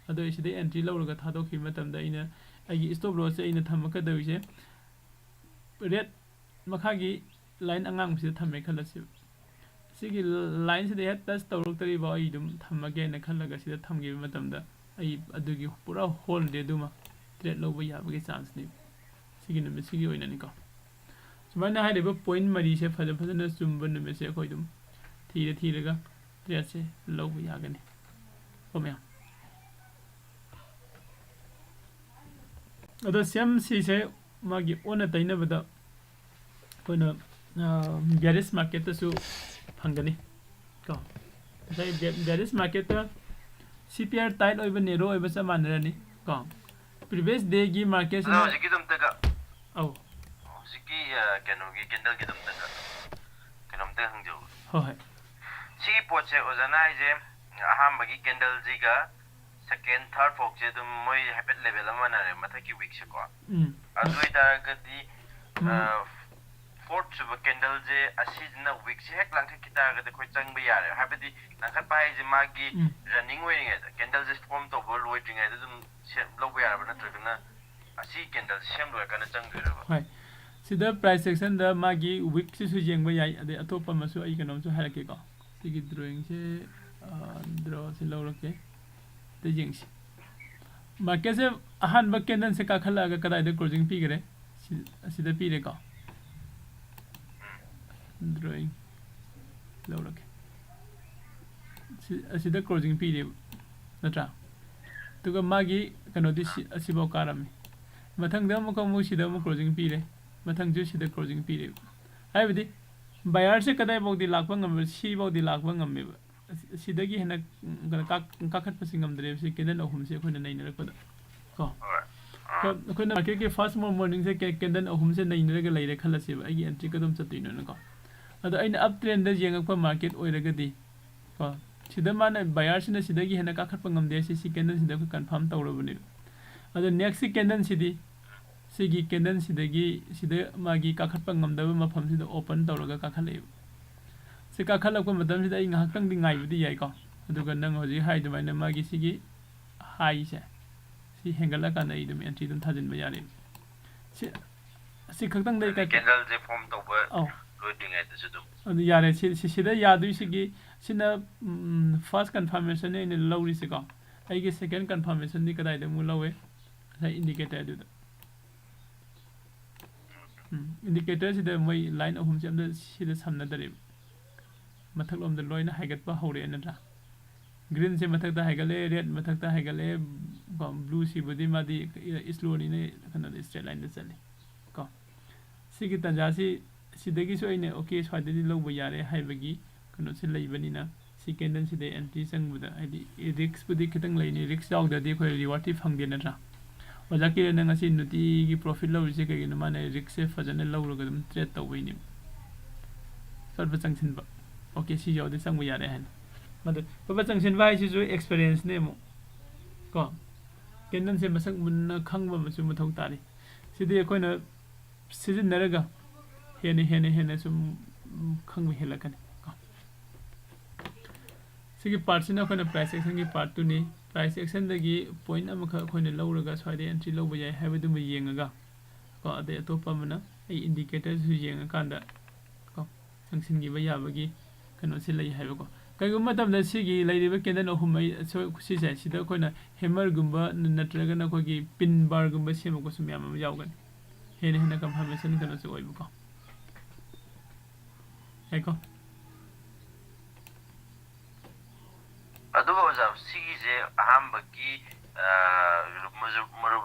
ꯑꯗꯣ ꯑꯩ ꯁꯤꯗꯩ entry ꯂꯧꯔꯒ ꯊꯥꯗꯣꯛꯈꯤꯕ ꯃꯇꯝꯗ ꯑꯩꯅ ꯑꯩꯒꯤ stop lossꯁꯦ ꯑꯩꯅ ꯊꯝꯃꯛꯀꯗꯧꯔꯤꯁꯦ red ꯃꯈꯥꯒꯤ line ꯑꯉꯥꯡꯕꯁꯤꯗ ꯊꯝꯃꯦ ꯈꯜꯂꯁꯦꯕ꯫ ꯁꯤꯒꯤ lineꯁꯤꯗ ꯍꯦꯛ touch ꯇꯧꯔꯛꯇ꯭ꯔꯤꯐꯥꯎ ꯑꯩ ꯑꯗꯨꯝ ꯊꯝꯃꯒꯦꯅ ꯈꯜꯂꯒ ꯁꯤꯗ ꯊꯝꯈꯤꯕ ꯃꯇꯝꯗ ꯑꯩ ꯑꯗꯨꯒꯤ ꯄꯨꯔꯥ whole day ꯑꯗꯨꯃ trade ꯂꯧꯕ ꯌꯥꯕꯒꯤ chanceꯅꯦꯕ꯫ ꯁꯤꯒꯤ ꯅꯨꯃꯤꯠꯁꯤꯒꯤ ꯑꯣꯏꯅꯅꯤꯀꯣ꯫ ꯁꯨꯃꯥꯏꯅ ꯍꯥꯏꯔꯤꯕ point ꯃꯔꯤꯁꯦ ꯐꯖ ꯐꯖꯅ ꯆꯨꯝꯕ ꯅꯨꯃꯤꯠꯁꯦ ꯑꯩꯈꯣꯏ ꯑꯗꯨꯝ ꯊꯤꯔ ꯊꯤꯔꯒ tradeꯁꯦ ꯂꯧꯕ ꯌꯥꯒꯅꯤ ꯀꯣ ꯃꯌꯥꯝ꯫ ꯑꯗꯣ same ꯁꯤꯁꯦ ꯃꯥꯒꯤ ꯑꯣꯟꯅ ꯇꯩꯅꯕꯗ ꯑꯩꯈꯣꯏꯅ bearish marketꯇꯁꯨ ꯐꯪꯒꯅꯤ ꯀꯣ꯫ ꯉꯁꯥꯏ bearish marketꯇ C pair tight ꯑꯣꯏꯕ, narrow ꯑꯣꯏꯕ ꯆꯞ ꯃꯥꯟꯅꯔꯅꯤ ꯀꯣ꯫ Previous dayꯒꯤ marketꯁꯤꯅ ꯑꯗꯣ ꯍꯧꯖꯤꯛꯀꯤꯗꯣ ꯑꯝꯇꯒ ꯑꯧ꯫ ꯍꯧꯖꯤꯛꯀꯤ, ꯑ, ꯀꯩꯅꯣꯒꯤ candleꯒꯤꯗꯣ ꯑꯝꯇꯒ ꯀꯩꯅꯣꯝꯇ ꯍꯪꯖꯧ꯫ ꯍꯣꯏ, ꯍꯣꯏ꯫ ꯁꯤꯒꯤ ꯄꯣꯠꯁꯦ ꯑꯣꯖꯥꯅ ꯍꯥꯏꯁꯦ ꯑꯍꯥꯟꯕꯒꯤ candleꯁꯤꯒ second, third ꯐꯥꯎꯁꯦ ꯑꯗꯨꯝ ꯃꯣꯏ ꯍꯥꯏꯐꯦꯠ level ꯑꯃ ꯃꯥꯟꯅꯔꯦ ꯃꯊꯛꯀꯤ wickꯁꯦꯀꯣ꯫ ꯎꯝ꯫ ꯑꯗꯨ ꯑꯣꯏꯇꯥꯔꯒꯗꯤ, ꯎꯝ꯫ ꯑ, fourth ꯁꯨꯕ candleꯁꯦ ꯑꯁꯤꯁꯤꯅ wickꯁꯦ ꯍꯦꯛ ꯂꯥꯡꯈꯠꯈꯤ ꯇꯥꯔꯒꯗꯤ ꯑꯩꯈꯣꯏ ꯆꯪꯕ ꯌꯥꯔꯦ꯫ ꯍꯥꯏꯕꯗꯤ ꯂꯥꯡꯈꯠꯄ ꯍꯥꯏꯁꯦ ꯃꯥꯒꯤ ꯎꯝ꯫ Running ꯑꯣꯏꯔꯤꯉꯩꯗ, candleꯁꯦ form ꯇꯧꯕ ꯂꯣꯏꯗ꯭ꯔꯤꯉꯩꯗ ꯑꯗꯨꯝ ꯁꯦꯝ-, ꯂꯧꯕ ꯌꯥꯔꯕ ꯅꯠꯇ꯭ꯔꯒꯅ ꯑꯁꯤ candle ꯁꯦꯝ ꯂꯣꯏꯔꯀꯥꯟꯗ ꯆꯪꯗꯣꯏꯔꯕ? ꯍꯣꯏ꯫ ꯁꯤꯗ price actionꯗ ꯃꯥꯒꯤ wickꯁꯤꯁꯨ ꯌꯦꯡꯕ ꯌꯥꯏ, ꯑꯗꯩ ꯑꯇꯣꯞꯄ ꯑꯃꯁꯨ ꯑꯩ ꯀꯩꯅꯣꯝꯁꯨ ꯍꯥꯏꯔꯛꯀꯦꯀꯣ꯫ ꯁꯤꯒꯤ drawingꯁꯦ, ꯑ, drawꯁꯦ ꯂꯧꯔꯛꯀꯦ꯫ ꯑꯗ ꯌꯦꯡꯁꯤ꯫ Marketꯁꯦ ꯑꯍꯥꯟꯕ candleꯁꯦ ꯀꯥꯈꯠꯂꯛꯑꯒ ꯀꯗꯥꯏꯗ closing ꯄꯤꯈꯔꯦ? ꯁꯤ-, ꯑꯁꯤꯗ ꯄꯤꯔꯦꯀꯣ꯫ Drawing ꯂꯧꯔꯒꯦ꯫ ꯁꯤ-, ꯑꯁꯤꯗ closing ꯄꯤꯔꯦꯕ, ꯅꯠꯇ꯭ꯔꯥ? ꯑꯗꯨꯒ ꯃꯥꯒꯤ ꯀꯩꯅꯣꯗꯤ ꯁꯤ-, ꯑꯁꯤꯐꯥꯎ ꯀꯥꯔꯝꯃꯤ꯫ ꯃꯊꯪꯗ ꯑꯃꯨꯛꯀ ꯑꯃꯨꯛ ꯁꯤꯗ ꯑꯃꯨꯛ closing ꯄꯤꯔꯦ꯫ ꯃꯊꯪꯁꯨ ꯁꯤꯗ closing ꯄꯤꯔꯦꯕ꯫ ꯍꯥꯏꯕꯗꯤ buyerꯁꯦ ꯀꯗꯥꯏꯐꯥꯎꯗꯤ ꯂꯥꯛꯄ ꯉꯝꯃꯦ? ꯁꯤꯐꯥꯎꯗꯤ ꯂꯥꯛꯄ ꯉꯝꯃꯦꯕ꯫ ꯑꯁꯤ-, ꯑꯁꯤꯗꯒꯤ ꯍꯦꯟꯅ, ꯎꯝ, ꯀꯩꯅꯣ, ꯀꯥ-, ꯀꯥꯈꯠꯄꯁꯤ ꯉꯝꯗ꯭ꯔꯦꯕ, ꯁꯤ candle ꯑꯍꯨꯝꯁꯦ ꯑꯩꯈꯣꯏꯅ ꯅꯩꯅꯔꯛꯄꯗ꯫ ꯀꯣ꯫ ꯍꯣꯏ꯫ ꯑꯩꯈꯣꯏ-, ꯑꯩꯈꯣꯏꯅ marketꯀꯤ first mo-, morningꯁꯦ ꯀꯦ-, candle ꯑꯍꯨꯝꯁꯦ ꯅꯩꯅꯔꯒ ꯂꯩꯔꯦ ꯈꯜꯂꯁꯦꯕ, ꯑꯩꯒꯤ entry ꯀꯗꯣꯝ ꯆꯠꯇꯣꯏꯅꯣꯅꯀꯣ꯫ ꯑꯗꯣ ꯑꯩꯅ up trendꯗ ꯌꯦꯡꯉꯛꯄ market ꯑꯣꯏꯔꯒꯗꯤ, ꯀꯣ, ꯁꯤꯗ ꯃꯥꯅ, buyerꯁꯤꯅ ꯁꯤꯗꯒꯤ ꯍꯦꯟꯅ ꯀꯥꯈꯠꯄ ꯉꯝꯗꯦ ꯍꯥꯏꯁꯦ ꯁꯤ candleꯁꯤꯗ ꯑꯩꯈꯣꯏ confirm ꯇꯧꯔꯕꯅꯦꯕ꯫ ꯑꯗꯣ nextꯀꯤ candleꯁꯤꯗꯤ, ꯁꯤꯒꯤ candleꯁꯤꯗꯒꯤ ꯁꯤꯗ ꯃꯥꯒꯤ ꯀꯥꯈꯠꯄ ꯉꯝꯗꯕ ꯃꯐꯝꯁꯤꯗ open ꯇꯧꯔꯒ ꯀꯥꯈꯠꯂꯛꯑꯦꯕ꯫ ꯁꯤ ꯀꯥꯈꯠꯂꯛꯄ ꯃꯇꯝꯁꯤꯗ ꯑꯩ ꯉꯥꯏꯍꯥꯛꯇꯪꯗꯤ ꯉꯥꯏꯕꯗꯤ ꯌꯥꯏꯀꯣ꯫ ꯑꯗꯨꯒ ꯅꯪ ꯍꯧꯖꯤꯛ ꯍꯥꯏ ꯑꯗꯨꯃꯥꯏꯅ ꯃꯥꯒꯤ ꯁꯤꯒꯤ highꯁꯦ, ꯁꯤ ꯍꯦꯟꯒꯠꯂꯀꯥꯟꯗ ꯑꯩ ꯑꯗꯨꯝ entry ꯑꯗꯨꯝ ꯊꯥꯖꯤꯟꯕ ꯌꯥꯔꯦꯕ꯫ ꯁꯤ, ꯁꯤ ꯈꯛꯇꯪꯗ ꯑꯩ ꯍꯥꯏꯗꯤ ꯀꯥꯈꯠ-, candleꯁꯦ form ꯇꯧꯕ ꯑꯧ꯫ ꯂꯣꯏꯗ꯭ꯔꯤꯉꯩꯗꯁꯨ ꯑꯗꯨꯝ꯫ ꯑꯗꯨ ꯌꯥꯔꯦ꯫ ꯁꯤ, ꯁꯤ, ꯁꯤꯗ ꯌꯥꯗꯣꯏꯁꯤꯒꯤ, ꯁꯤꯅ, ꯎꯝ, first confirmationꯅꯦ ꯑꯩꯅ ꯂꯧꯔꯤꯁꯦꯀꯣ꯫ ꯑꯩꯒꯤ second confirmationꯗꯤ ꯀꯗꯥꯏꯗ ꯑꯃꯨꯛ ꯂꯧꯋꯦ? ꯉꯁꯥꯏ indicatorꯗꯨꯗ꯫ ꯎꯝ, indicatorꯁꯤꯗ ꯃꯣꯏ line ꯑꯍꯨꯝꯁꯦ ꯑꯝꯇ ꯁꯤꯗ ꯁꯝꯅꯗꯔꯦꯕ꯫ ꯃꯊꯛꯂꯣꯝꯗ ꯂꯣꯏꯅ ꯍꯥꯏꯒꯠꯄ ꯍꯧꯔꯛꯑꯦ ꯅꯠꯇ꯭ꯔꯥ? Greenꯁꯦ ꯃꯊꯛꯇ ꯍꯥꯏꯒꯠꯂꯦ, red ꯃꯊꯛꯇ ꯍꯥꯏꯒꯠꯂꯦ, ꯀꯣ, blueꯁꯤꯕꯨꯗꯤ ꯃꯥꯗꯤ slowꯅꯤꯅ ꯀꯩꯅꯣꯗ straight lineꯗ ꯆꯠꯂꯤ꯫ ꯀꯣ꯫ ꯁꯤꯒꯤ ꯇꯥꯟꯖꯥꯁꯤ, ꯁꯤꯗꯒꯤꯁꯨ ꯑꯩꯅ, okay, ꯁ꯭ꯋꯥꯏꯗꯗꯤ ꯂꯧꯕ ꯌꯥꯔꯦ ꯍꯥꯏꯕꯒꯤ ꯀꯩꯅꯣꯁꯦ ꯂꯩꯕꯅꯤꯅ, ꯁꯤ candleꯁꯤꯗ entry ꯆꯪꯕꯗ, ꯍꯥꯏꯗꯤ, riskꯄꯨꯗꯤ ꯈꯤꯇꯪ ꯂꯩꯅꯤ, risk ꯌꯥꯎꯗ꯭ꯔꯗꯤ ꯑꯩꯈꯣꯏ rewardꯇꯤ ꯐꯪꯗꯦ ꯅꯠꯇ꯭ꯔꯥ? ꯑꯣꯖꯥ ꯀꯤꯔꯟꯅ ꯉꯁꯤ ꯅꯨꯡꯇꯤꯒꯤ profit ꯂꯧꯔꯤꯁꯦ ꯀꯩꯒꯤꯅꯣ? ꯃꯥꯅ riskꯁꯦ ꯐꯖꯅ ꯂꯧꯔꯒ ꯑꯗꯨꯝ trade ꯇꯧꯕꯩꯅꯦꯕ꯫ ꯁꯠ ꯐꯠ ꯆꯪꯁꯤꯟꯕ꯫ Okay, ꯁꯤ ꯌꯧꯔꯗꯤ ꯆꯪꯕ ꯌꯥꯔꯦ ꯍꯥꯏꯅ꯫ ꯃꯗꯨ ꯐꯠ ꯐꯠ ꯆꯪꯁꯤꯟꯕ ꯍꯥꯏꯁꯤꯁꯨ experienceꯅꯦ ꯑꯃꯨꯛ꯫ ꯀꯣ? Candleꯁꯦ ꯃꯁꯛ ꯃꯨꯟꯅ ꯈꯪꯕ ꯑꯃꯁꯨ ꯃꯊꯧ ꯇꯥꯔꯤ꯫ ꯁꯤꯗꯤ ꯑꯩꯈꯣꯏꯅ ꯁꯤꯖꯤꯟꯅꯔꯒ ꯍꯦꯟꯅ, ꯍꯦꯟꯅ, ꯍꯦꯟꯅ ꯁꯨꯝ, ꯎꯝ, ꯈꯪꯕ ꯍꯦꯜꯂꯛꯀꯅꯤ꯫ ꯀꯣ? ꯁꯤꯒꯤ partꯁꯤꯅ ꯑꯩꯈꯣꯏꯅ price actionꯒꯤ partꯇꯨꯅꯤ꯫ Price actionꯗꯒꯤ point ꯑꯃꯈꯛ ꯑꯩꯈꯣꯏꯅ ꯂꯧꯔꯒ ꯁ꯭ꯋꯥꯏꯗ entry ꯂꯧꯕ ꯌꯥꯏ ꯍꯥꯏꯕꯗꯨꯃ ꯌꯦꯡꯉꯒ, ꯀꯣ, ꯑꯗꯩ ꯑꯇꯣꯞꯄ ꯑꯃꯅ ꯑꯩ indicatorꯁꯨ ꯌꯦꯡꯉꯀꯥꯟꯗ, ꯀꯣ, ꯆꯪꯁꯤꯟꯈꯤꯕ ꯌꯥꯕꯒꯤ ꯀꯩꯅꯣꯁꯤ ꯂꯩ ꯍꯥꯏꯕꯀꯣ꯫ ꯀꯔꯤꯒꯨꯝꯕ ꯃꯇꯝꯗ ꯁꯤꯒꯤ ꯂꯩꯔꯤꯕ candle ꯑꯍꯨꯝ ꯑꯩ-, ꯁꯣ-, ꯁꯤꯁꯦ, ꯁꯤꯗ ꯑꯩꯈꯣꯏꯅ hammerꯒꯨꯝꯕ ꯅ-, ꯅꯠꯇ꯭ꯔꯒꯅ ꯑꯩꯈꯣꯏꯒꯤ pin barꯒꯨꯝꯕ ꯁꯦꯝꯃꯛꯄꯁꯨ ꯃꯌꯥꯝ ꯑꯃ ꯌꯥꯎꯒꯅꯤ꯫ ꯍꯦꯟꯅ ꯍꯦꯟꯅ confirmation ꯀꯩꯅꯣꯁꯨ ꯑꯣꯏꯕꯀꯣ꯫ ꯌꯥꯏꯀꯣ? ꯑꯗꯨꯒ ꯑꯣꯖꯥ, ꯁꯤꯒꯤꯁꯦ ꯑꯍꯥꯟꯕꯒꯤ, ꯑ, ꯃꯔꯨ-, ꯃꯔꯨ-,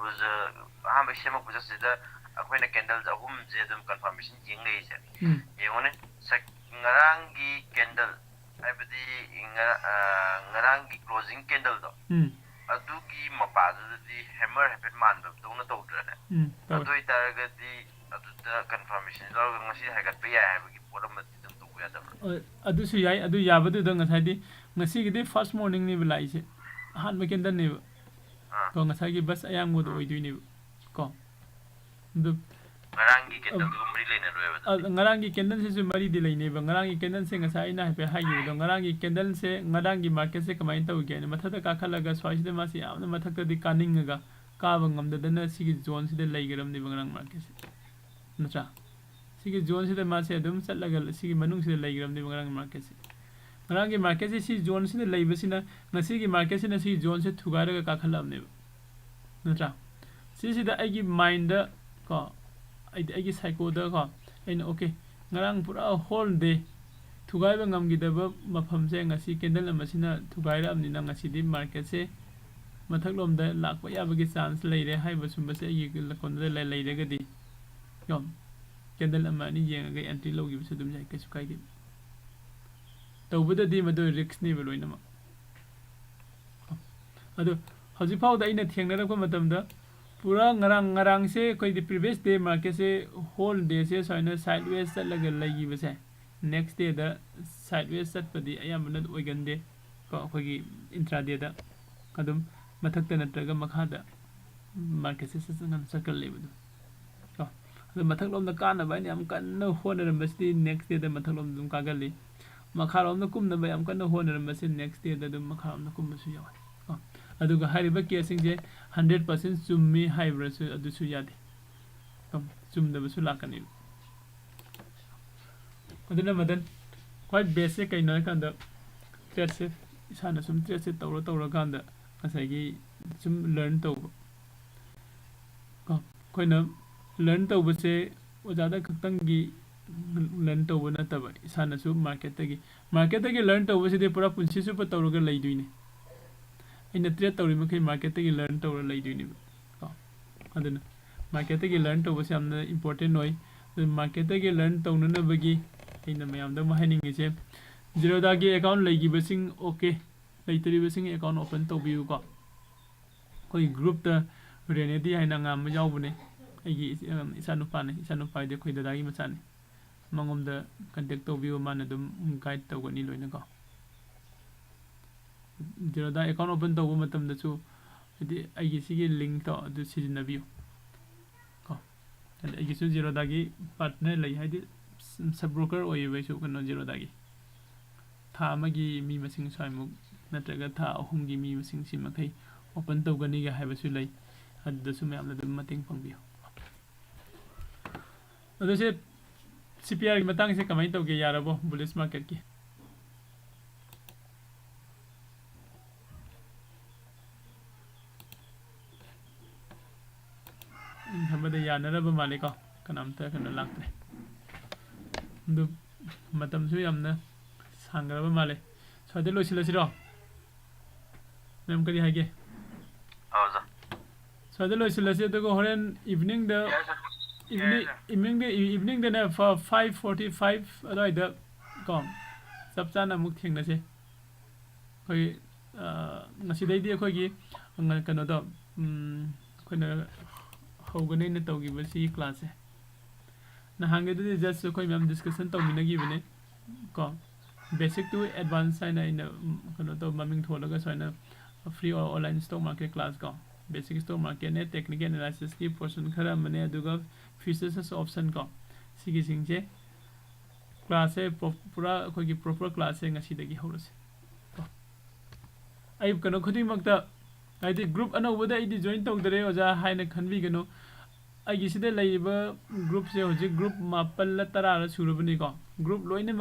ꯑꯍꯥꯟꯕꯒꯤ ꯁꯦꯝꯃꯛꯄꯁꯦ ꯁꯤꯗ ꯑꯩꯈꯣꯏꯅ candle ꯑꯍꯨꯝꯁꯦ ꯑꯗꯨꯝ confirmation ꯌꯦꯡ ꯂꯩꯔꯤꯁꯦ꯫ ꯎꯝ꯫ ꯌꯦꯡꯉꯨꯅꯦ, ꯁꯛ-, ꯉꯔꯥꯡꯒꯤ candle, ꯍꯥꯏꯕꯗꯤ ꯉꯔꯥ-, ꯑ, ꯉꯔꯥꯡꯒꯤ closing candleꯗꯣ, ꯎꯝ꯫ ꯑꯗꯨꯒꯤ ꯃꯄꯥꯗꯨꯗꯗꯤ ꯍꯦꯃꯔ ꯍꯥꯏꯐꯦꯠ ꯃꯥꯟꯕꯗꯧꯅ ꯇꯧꯗ꯭ꯔꯅꯦ? ꯎꯝ ꯇꯧꯋꯦ꯫ ꯑꯗꯨ ꯑꯣꯏꯇꯥꯔꯒꯗꯤ ꯑꯗꯨꯗ ꯀꯟꯐꯥꯔꯃꯦꯁꯟ ꯂꯧꯔꯒ ꯉꯁꯤ ꯍꯥꯏꯒꯠꯄ ꯌꯥꯏ ꯍꯥꯏꯕꯒꯤ ꯄꯣꯠ ꯑꯃꯗꯤ ꯑꯗꯨꯝ ꯇꯧꯕ ꯌꯥꯗꯕ꯭ꯔꯥ? ꯑ, ꯑꯗꯨꯁꯨ ꯌꯥꯏ꯫ ꯑꯗꯨ ꯌꯥꯕꯗꯨꯗ ꯉꯁꯥꯏꯗꯤ, ꯉꯁꯤꯒꯤꯗꯤ ꯐꯥꯔꯁ ꯃꯣꯔꯅꯤꯡꯅꯦꯕ ꯂꯥꯛꯏꯁꯦ, ꯑꯍꯥꯟꯕ ꯀꯦꯟꯗꯜꯅꯦꯕ꯫ ꯑꯥ꯫ ꯀꯣ, ꯉꯁꯥꯏꯒꯤ ꯕꯁ ꯑꯌꯥꯡꯕꯗꯣ ꯑꯣꯏꯗꯣꯏꯅꯦꯕ꯫ ꯀꯣ, ꯑꯗꯨ ꯉꯔꯥꯡꯒꯤ ꯀꯦꯟꯗꯜꯗꯨꯒ ꯃꯔꯤ ꯂꯩꯅꯔꯣꯏꯕ ꯑ, ꯑꯗꯨꯗꯤ? ꯉꯔꯥꯡꯒꯤ ꯀꯦꯟꯗꯜꯁꯤꯁꯨ ꯃꯔꯤꯗꯤ ꯂꯩꯅꯦꯕ꯫ ꯉꯔꯥꯡꯒꯤ ꯀꯦꯟꯗꯜꯁꯦ ꯉꯁꯥꯏ ꯑꯩꯅ ꯍꯥꯏꯐꯦꯠ ꯍꯥꯏꯈꯤꯕꯗꯣ, ꯉꯔꯥꯡꯒꯤ ꯀꯦꯟꯗꯜꯁꯦ, ꯉꯔꯥꯡꯒꯤ ꯃꯥꯔꯀꯦꯠꯁꯦ ꯀꯃꯥꯏꯅ ꯇꯧꯒꯦ ꯍꯥꯏꯅ ꯃꯊꯛꯇ ꯀꯥꯈꯠꯂꯒ ꯁ꯭ꯋꯥꯏꯁꯤꯗ ꯃꯥꯁꯦ ꯌꯥꯝꯅ ꯃꯊꯛꯇꯗꯤ ꯀꯥꯅꯤꯡꯉꯒ ꯀꯥꯕ ꯉꯝꯗꯗꯅ ꯁꯤꯒꯤ ꯖꯣꯟꯁꯤꯗ ꯂꯩꯈ꯭ꯔꯕꯅꯦꯕ ꯉꯔꯥꯡ ꯃꯥꯔꯀꯦꯠꯁꯦ, ꯅꯠꯇ꯭ꯔꯥ? ꯁꯤꯒꯤ ꯖꯣꯟꯁꯤꯗ ꯃꯥꯁꯦ ꯑꯗꯨꯝ ꯆꯠꯂꯒ ꯁꯤꯒꯤ ꯃꯅꯨꯡꯁꯤꯗ ꯂꯩꯈ꯭ꯔꯕꯅꯦꯕ ꯉꯔꯥꯡꯒꯤ ꯃꯥꯔꯀꯦꯠꯁꯦ꯫ ꯉꯔꯥꯡꯒꯤ ꯃꯥꯔꯀꯦꯠꯁꯦ ꯁꯤ ꯖꯣꯟꯁꯤꯗ ꯂꯩꯕꯁꯤꯅ ꯉꯁꯤꯒꯤ ꯃꯥꯔꯀꯦꯠꯁꯤꯅ ꯁꯤ ꯖꯣꯟꯁꯦ ꯊꯨꯒꯥꯏꯔꯒ ꯀꯥꯈꯠꯂꯛꯑꯕꯅꯦꯕ, ꯅꯠꯇ꯭ꯔꯥ? ꯁꯤꯁꯤꯗ ꯑꯩꯒꯤ ꯃꯥꯏꯟꯗ ꯀꯣ, ꯑꯩꯗꯤ ꯑꯩꯒꯤ ꯁꯥꯏꯀꯣꯗ ꯀꯣ, ꯑꯩꯅ, "ꯑꯣꯀꯦ, ꯉꯔꯥꯡ ꯄꯨꯔꯥ ꯍꯣꯜ ꯗꯦ ꯊꯨꯒꯥꯏꯕ ꯉꯝꯈꯤꯗꯕ ꯃꯐꯝꯁꯦ ꯉꯁꯤ ꯀꯦꯟꯗꯜ ꯑꯃꯁꯤꯅ ꯊꯨꯒꯥꯏꯔꯛꯑꯕꯅꯤꯅ ꯉꯁꯤꯗꯤ ꯃꯥꯔꯀꯦꯠꯁꯦ ꯃꯊꯛꯂꯣꯝꯗ ꯂꯥꯛꯄ ꯌꯥꯕꯒꯤ ꯆꯥꯟꯁ ꯂꯩꯔꯦ" ꯍꯥꯏꯕ ꯁꯨꯝꯕꯁꯦ ꯑꯩꯒꯤ ꯂꯀꯣꯟꯗ ꯂꯩ-, ꯂꯩꯔꯒꯗꯤ ꯀꯣ, ꯀꯦꯟꯗꯜ ꯑꯃ ꯑꯅꯤ ꯌꯦꯡꯉꯒ ꯑꯦꯟꯇ꯭ꯔꯤ ꯂꯧꯈꯤꯕꯁꯨ ꯑꯗꯨꯝ ꯌꯥꯏ, ꯀꯩꯁꯨ ꯀꯥꯏꯗꯦ꯫ ꯇꯧꯕꯗꯗꯤ ꯃꯗꯨ ꯔꯤꯛꯁꯅꯦꯕ ꯂꯣꯏꯅꯃꯛ꯫ ꯑꯗꯣ ꯍꯧꯖꯤꯛ ꯐꯥꯎꯗ ꯑꯩꯅ ꯊꯦꯡꯅꯔꯛꯄ ꯃꯇꯝꯗ ꯄꯨꯔꯥ ꯉꯔꯥꯡ, ꯉꯔꯥꯡꯁꯦ ꯑꯩꯈꯣꯏꯗꯤ previous day ꯃꯥꯔꯀꯦꯠꯁꯦ ꯍꯣꯜ ꯗꯦꯁꯦ ꯁꯨꯃꯥꯏꯅ ꯁꯥꯏꯠ ꯋꯦꯁ ꯆꯠꯂꯒ ꯂꯩꯈꯤꯕꯁꯦ, ꯅꯦꯛꯁ ꯗꯦꯗ ꯁꯥꯏꯠ ꯋꯦꯁ ꯆꯠꯄꯗꯤ ꯑꯌꯥꯝꯕꯅ ꯑꯣꯏꯒꯟꯗꯦ ꯀꯣ, ꯑꯩꯈꯣꯏꯒꯤ ꯏꯟꯇ꯭ꯔꯥꯗꯦꯗ ꯑꯗꯨꯝ ꯃꯊꯛꯇ ꯅꯠꯇ꯭ꯔꯒ ꯃꯈꯥꯗ ꯃꯥꯔꯀꯦꯠꯁꯦ ꯆꯠ-, ꯆꯠ-, ꯆꯠꯀꯜꯂꯦꯕ ꯑꯗꯨꯝ ꯀꯣ꯫ ꯑꯗꯣ ꯃꯊꯛꯂꯣꯝꯗ ꯀꯥꯅꯕ ꯍꯥꯏꯅ ꯌꯥꯝ ꯀꯟꯅ ꯍꯣꯠꯅꯔꯝꯕꯁꯤꯗꯤ ꯅꯦꯛꯁ ꯗꯦꯗ ꯃꯊꯛꯂꯣꯝꯗ ꯑꯗꯨꯝ ꯀꯥꯒꯜꯂꯤ, ꯃꯈꯥꯔꯣꯝꯗ ꯀꯨꯝꯅꯕ ꯌꯥꯝ ꯀꯟꯅ ꯍꯣꯠꯅꯔꯝꯕꯁꯤ ꯅꯦꯛꯁ ꯗꯦꯗ ꯑꯗꯨꯝ ꯃꯈꯥꯔꯣꯝꯗ ꯀꯨꯝꯕꯁꯨ ꯌꯥꯎꯋꯤ ꯀꯣ꯫ ꯑꯗꯨꯒ ꯍꯥꯏꯔꯤꯕ ꯀꯦꯁꯁꯤꯡꯁꯦ ꯍꯟꯗ꯭ꯔꯦꯠ ꯄꯥꯔꯁꯦꯟ ꯆꯨꯝꯃꯤ ꯍꯥꯏꯕ꯭ꯔꯁꯨ ꯑꯗꯨꯁꯨ ꯌꯥꯗꯦ ꯀꯣ, ꯆꯨꯝꯗꯕꯁꯨ ꯂꯥꯛꯀꯅꯦꯕ꯫ ꯑꯗꯨꯅ ꯃꯗꯟ ꯈ꯭ꯋꯥꯏ ꯕꯦꯁꯁꯦ ꯀꯩꯅꯣ ꯍꯥꯏꯀꯥꯟꯗ ꯇ꯭ꯔꯦꯠꯁꯦ ꯏꯁꯥꯅ ꯁꯨꯝ ꯇ꯭ꯔꯦꯠꯁꯦ ꯇꯧꯔ ꯇꯧꯔꯀꯥꯟꯗ ꯉꯁꯥꯏꯒꯤ ꯁꯨꯝ ꯂꯔꯟ ꯇꯧꯕ ꯀꯣ꯫ ꯑꯩꯈꯣꯏꯅ ꯂꯔꯟ ꯇꯧꯕꯁꯦ ꯑꯣꯖꯥꯗ ꯈꯛꯇꯪꯒꯤ ꯂꯔꯟ ꯇꯧꯕ ꯅꯠꯇꯕ, ꯏꯁꯥꯅꯁꯨ ꯃꯥꯔꯀꯦꯠꯇꯒꯤ, ꯃꯥꯔꯀꯦꯠꯇꯒꯤ ꯂꯔꯟ ꯇꯧꯕꯁꯤꯗꯤ ꯄꯨꯔꯥ ꯄꯨꯟꯁꯤ ꯆꯨꯞꯄ ꯇꯧꯔꯒ ꯂꯩꯗꯣꯏꯅꯤ꯫ ꯑꯩꯅ ꯇ꯭ꯔꯦꯠ ꯇꯧꯔꯤ ꯃꯈꯩ ꯃꯥꯔꯀꯦꯠꯇꯒꯤ ꯂꯔꯟ ꯇꯧꯔ ꯂꯩꯗꯣꯏꯅꯦꯕ ꯀꯣ꯫ ꯑꯗꯨꯅ ꯃꯥꯔꯀꯦꯠꯇꯒꯤ ꯂꯔꯟ ꯇꯧꯕꯁꯦ ꯌꯥꯝꯅ ꯏꯝꯄꯣꯔꯇꯦꯟ ꯑꯣꯏ꯫ ꯑꯗꯨ ꯃꯥꯔꯀꯦꯠꯇꯒꯤ ꯂꯔꯟ ꯇꯧꯅꯅꯕꯒꯤ ꯑꯩꯅ ꯃꯌꯥꯝꯗ ꯑꯃ ꯍꯥꯏꯅꯤꯡꯉꯤꯁꯦ, ꯖꯤꯔꯣꯗꯥꯒꯤ ꯑꯦꯀꯥꯎꯟ ꯂꯩꯈꯤꯕꯁꯤꯡ ꯑꯣꯀꯦ, ꯂꯩꯇ꯭ꯔꯤꯕꯁꯤꯡ ꯑꯦꯀꯥꯎꯟ ꯑꯣꯄꯟ ꯇꯧꯕꯤꯌꯨꯀꯣ꯫ ꯑꯩꯈꯣꯏ groupꯇ ꯔꯦꯅꯦꯗꯤ ꯍꯥꯏꯅ ꯑꯉꯥꯡ ꯑꯃ ꯌꯥꯎꯕꯅꯦ, ꯑꯩꯒꯤ ꯏꯆ-, ꯏꯆꯥꯅꯨꯄꯥꯅꯦ꯫ ꯏꯆꯥꯅꯨꯄꯥ ꯍꯥꯏꯗꯤ ꯑꯩꯈꯣꯏ ꯗꯗꯥꯒꯤ ꯃꯆꯥꯅꯦ꯫ ꯃꯉꯣꯟꯗ contact ꯇꯧꯕꯤꯌꯨ, ꯃꯥꯅ ꯑꯗꯨꯝ guide ꯇꯧꯒꯅꯤ ꯂꯣꯏꯅꯀꯣ꯫ ꯖꯤꯔꯣꯗꯥ account open ꯇꯧꯕ ꯃꯇꯝꯗꯁꯨ ꯍꯥꯏꯗꯤ ꯑꯩꯒꯤ ꯁꯤꯒꯤ linkꯇꯣ ꯑꯗꯨ ꯁꯤꯖꯤꯟꯅꯕꯤꯌꯨ ꯀꯣ꯫ ꯍꯥꯏꯗꯤ ꯑꯩꯒꯤꯁꯨ ꯖꯤꯔꯣꯗꯥꯒꯤ partner ꯂꯩ, ꯍꯥꯏꯗꯤ sub broker ꯑꯣꯏꯌꯦꯕ ꯑꯩꯁꯨ ꯀꯩꯅꯣ ꯖꯤꯔꯣꯗꯥꯒꯤ꯫ ꯊꯥ ꯑꯃꯒꯤ ꯃꯤ ꯃꯁꯤꯡ ꯁ꯭ꯋꯥꯏꯃꯨꯛ ꯅꯠꯇ꯭ꯔꯒ ꯊꯥ ꯑꯍꯨꯝꯒꯤ ꯃꯤ ꯃꯁꯤꯡ ꯁꯤ ꯃꯈꯩ open ꯇꯧꯒꯅꯤꯒ ꯍꯥꯏꯕꯁꯨ ꯂꯩ꯫ ꯑꯗꯨꯗꯁꯨ ꯃꯌꯥꯝꯅ ꯑꯗꯨꯝ ꯃꯇꯦꯡ ꯄꯥꯡꯕꯤꯌꯨ꯫ ꯑꯗꯨ ꯁꯦ, CPRꯒꯤ ꯃꯇꯥꯡꯁꯦ ꯀꯃꯥꯏꯅ ꯇꯧꯒꯦ? ꯌꯥꯔꯕꯣ bullish marketꯀꯤ? ꯎꯝ, ꯈꯟꯕꯗ ꯌꯥꯅꯔꯕ ꯃꯥꯜꯂꯦꯀꯣ, ꯀꯅꯥꯝꯇ ꯀꯩꯅꯣ ꯂꯥꯛꯇ꯭ꯔꯦ꯫ ꯑꯗꯨ ꯃꯇꯝꯁꯨ ꯌꯥꯝꯅ ꯁꯥꯡꯈ꯭ꯔꯕ ꯃꯥꯜꯂꯦ꯫ ꯁ꯭ꯋꯥꯏꯗ ꯂꯣꯏꯁꯤꯜꯂꯁꯤꯔꯣ? ꯃꯦꯝ, ꯀꯔꯤ ꯍꯥꯏꯒꯦ? ꯑꯣꯖꯥ꯫ ꯁ꯭ꯋꯥꯏꯗ ꯂꯣꯏꯁꯤꯜꯂꯁꯤ, ꯑꯗꯨꯒ ꯍꯣꯔꯦꯟ eveningꯗ, Yes, sir. evening, Yes, sir. eveningꯗ, eveningꯗꯅꯦ, ꯐ-, five forty five ꯑꯗꯨꯋꯥꯏꯗ ꯀꯣ, ꯆꯞ ꯆꯥꯅ ꯑꯃꯨꯛ ꯊꯦꯡꯅꯁꯦ꯫ ꯑꯩꯈꯣꯏ, ꯑ, ꯉꯁꯤꯗꯩꯗꯤ ꯑꯩꯈꯣꯏꯒꯤ, ꯉ-, ꯀꯩꯅꯣꯗꯣ, ꯎꯝ, ꯑꯩꯈꯣꯏꯅ ꯍꯧꯒꯅꯦꯅ ꯇꯧꯈꯤꯕ ꯁꯤꯒꯤ classꯁꯦ꯫ ꯅꯍꯥꯟꯒꯤꯗꯨꯗꯤ just ꯑꯩꯈꯣꯏ ꯃꯌꯥꯝ discussion ꯇꯧꯃꯤꯟꯅꯈꯤꯕꯅꯦ ꯀꯣ꯫ Basic to advance ꯍꯥꯏꯅ ꯑꯩꯅ, ꯎꯝ, ꯀꯩꯅꯣ ꯇꯧ, ꯃꯃꯤꯡ ꯊꯣꯜꯂꯒ ꯁꯨꯃꯥꯏꯅ free online stock market class ꯀꯣ꯫ Basic stock marketꯅꯦ, technical analysisꯀꯤ portion ꯈꯔ ꯑꯃꯅꯦ, ꯑꯗꯨꯒ futures option ꯀꯣ꯫ ꯁꯤꯒꯤꯁꯤꯡꯁꯦ classꯁꯦ ꯄ꯭ꯔꯣ-, ꯄꯨꯔꯥ ꯑꯩꯈꯣꯏꯒꯤ proper classꯁꯦ ꯉꯁꯤꯗꯒꯤ ꯍꯧꯔꯁꯦ ꯀꯣ꯫ ꯑꯩ ꯀꯩꯅꯣ ꯈꯨꯗꯤꯡꯃꯛꯇ, ꯍꯥꯏꯗꯤ group ꯑꯅꯧꯕꯗ ꯑꯩꯗꯤ join ꯇꯧꯗꯔꯦ ꯑꯣꯖꯥ ꯍꯥꯏꯅ ꯈꯟꯕꯤꯒꯅꯨ꯫ ꯑꯩꯒꯤ ꯁꯤꯗ ꯂꯩꯔꯤꯕ groupꯁꯦ ꯍꯧꯖꯤꯛ group ꯃꯥꯄꯜꯂ ꯇꯔꯥꯔ ꯁꯨꯔꯕꯅꯤꯀꯣ꯫ Group ꯂꯣꯏꯅ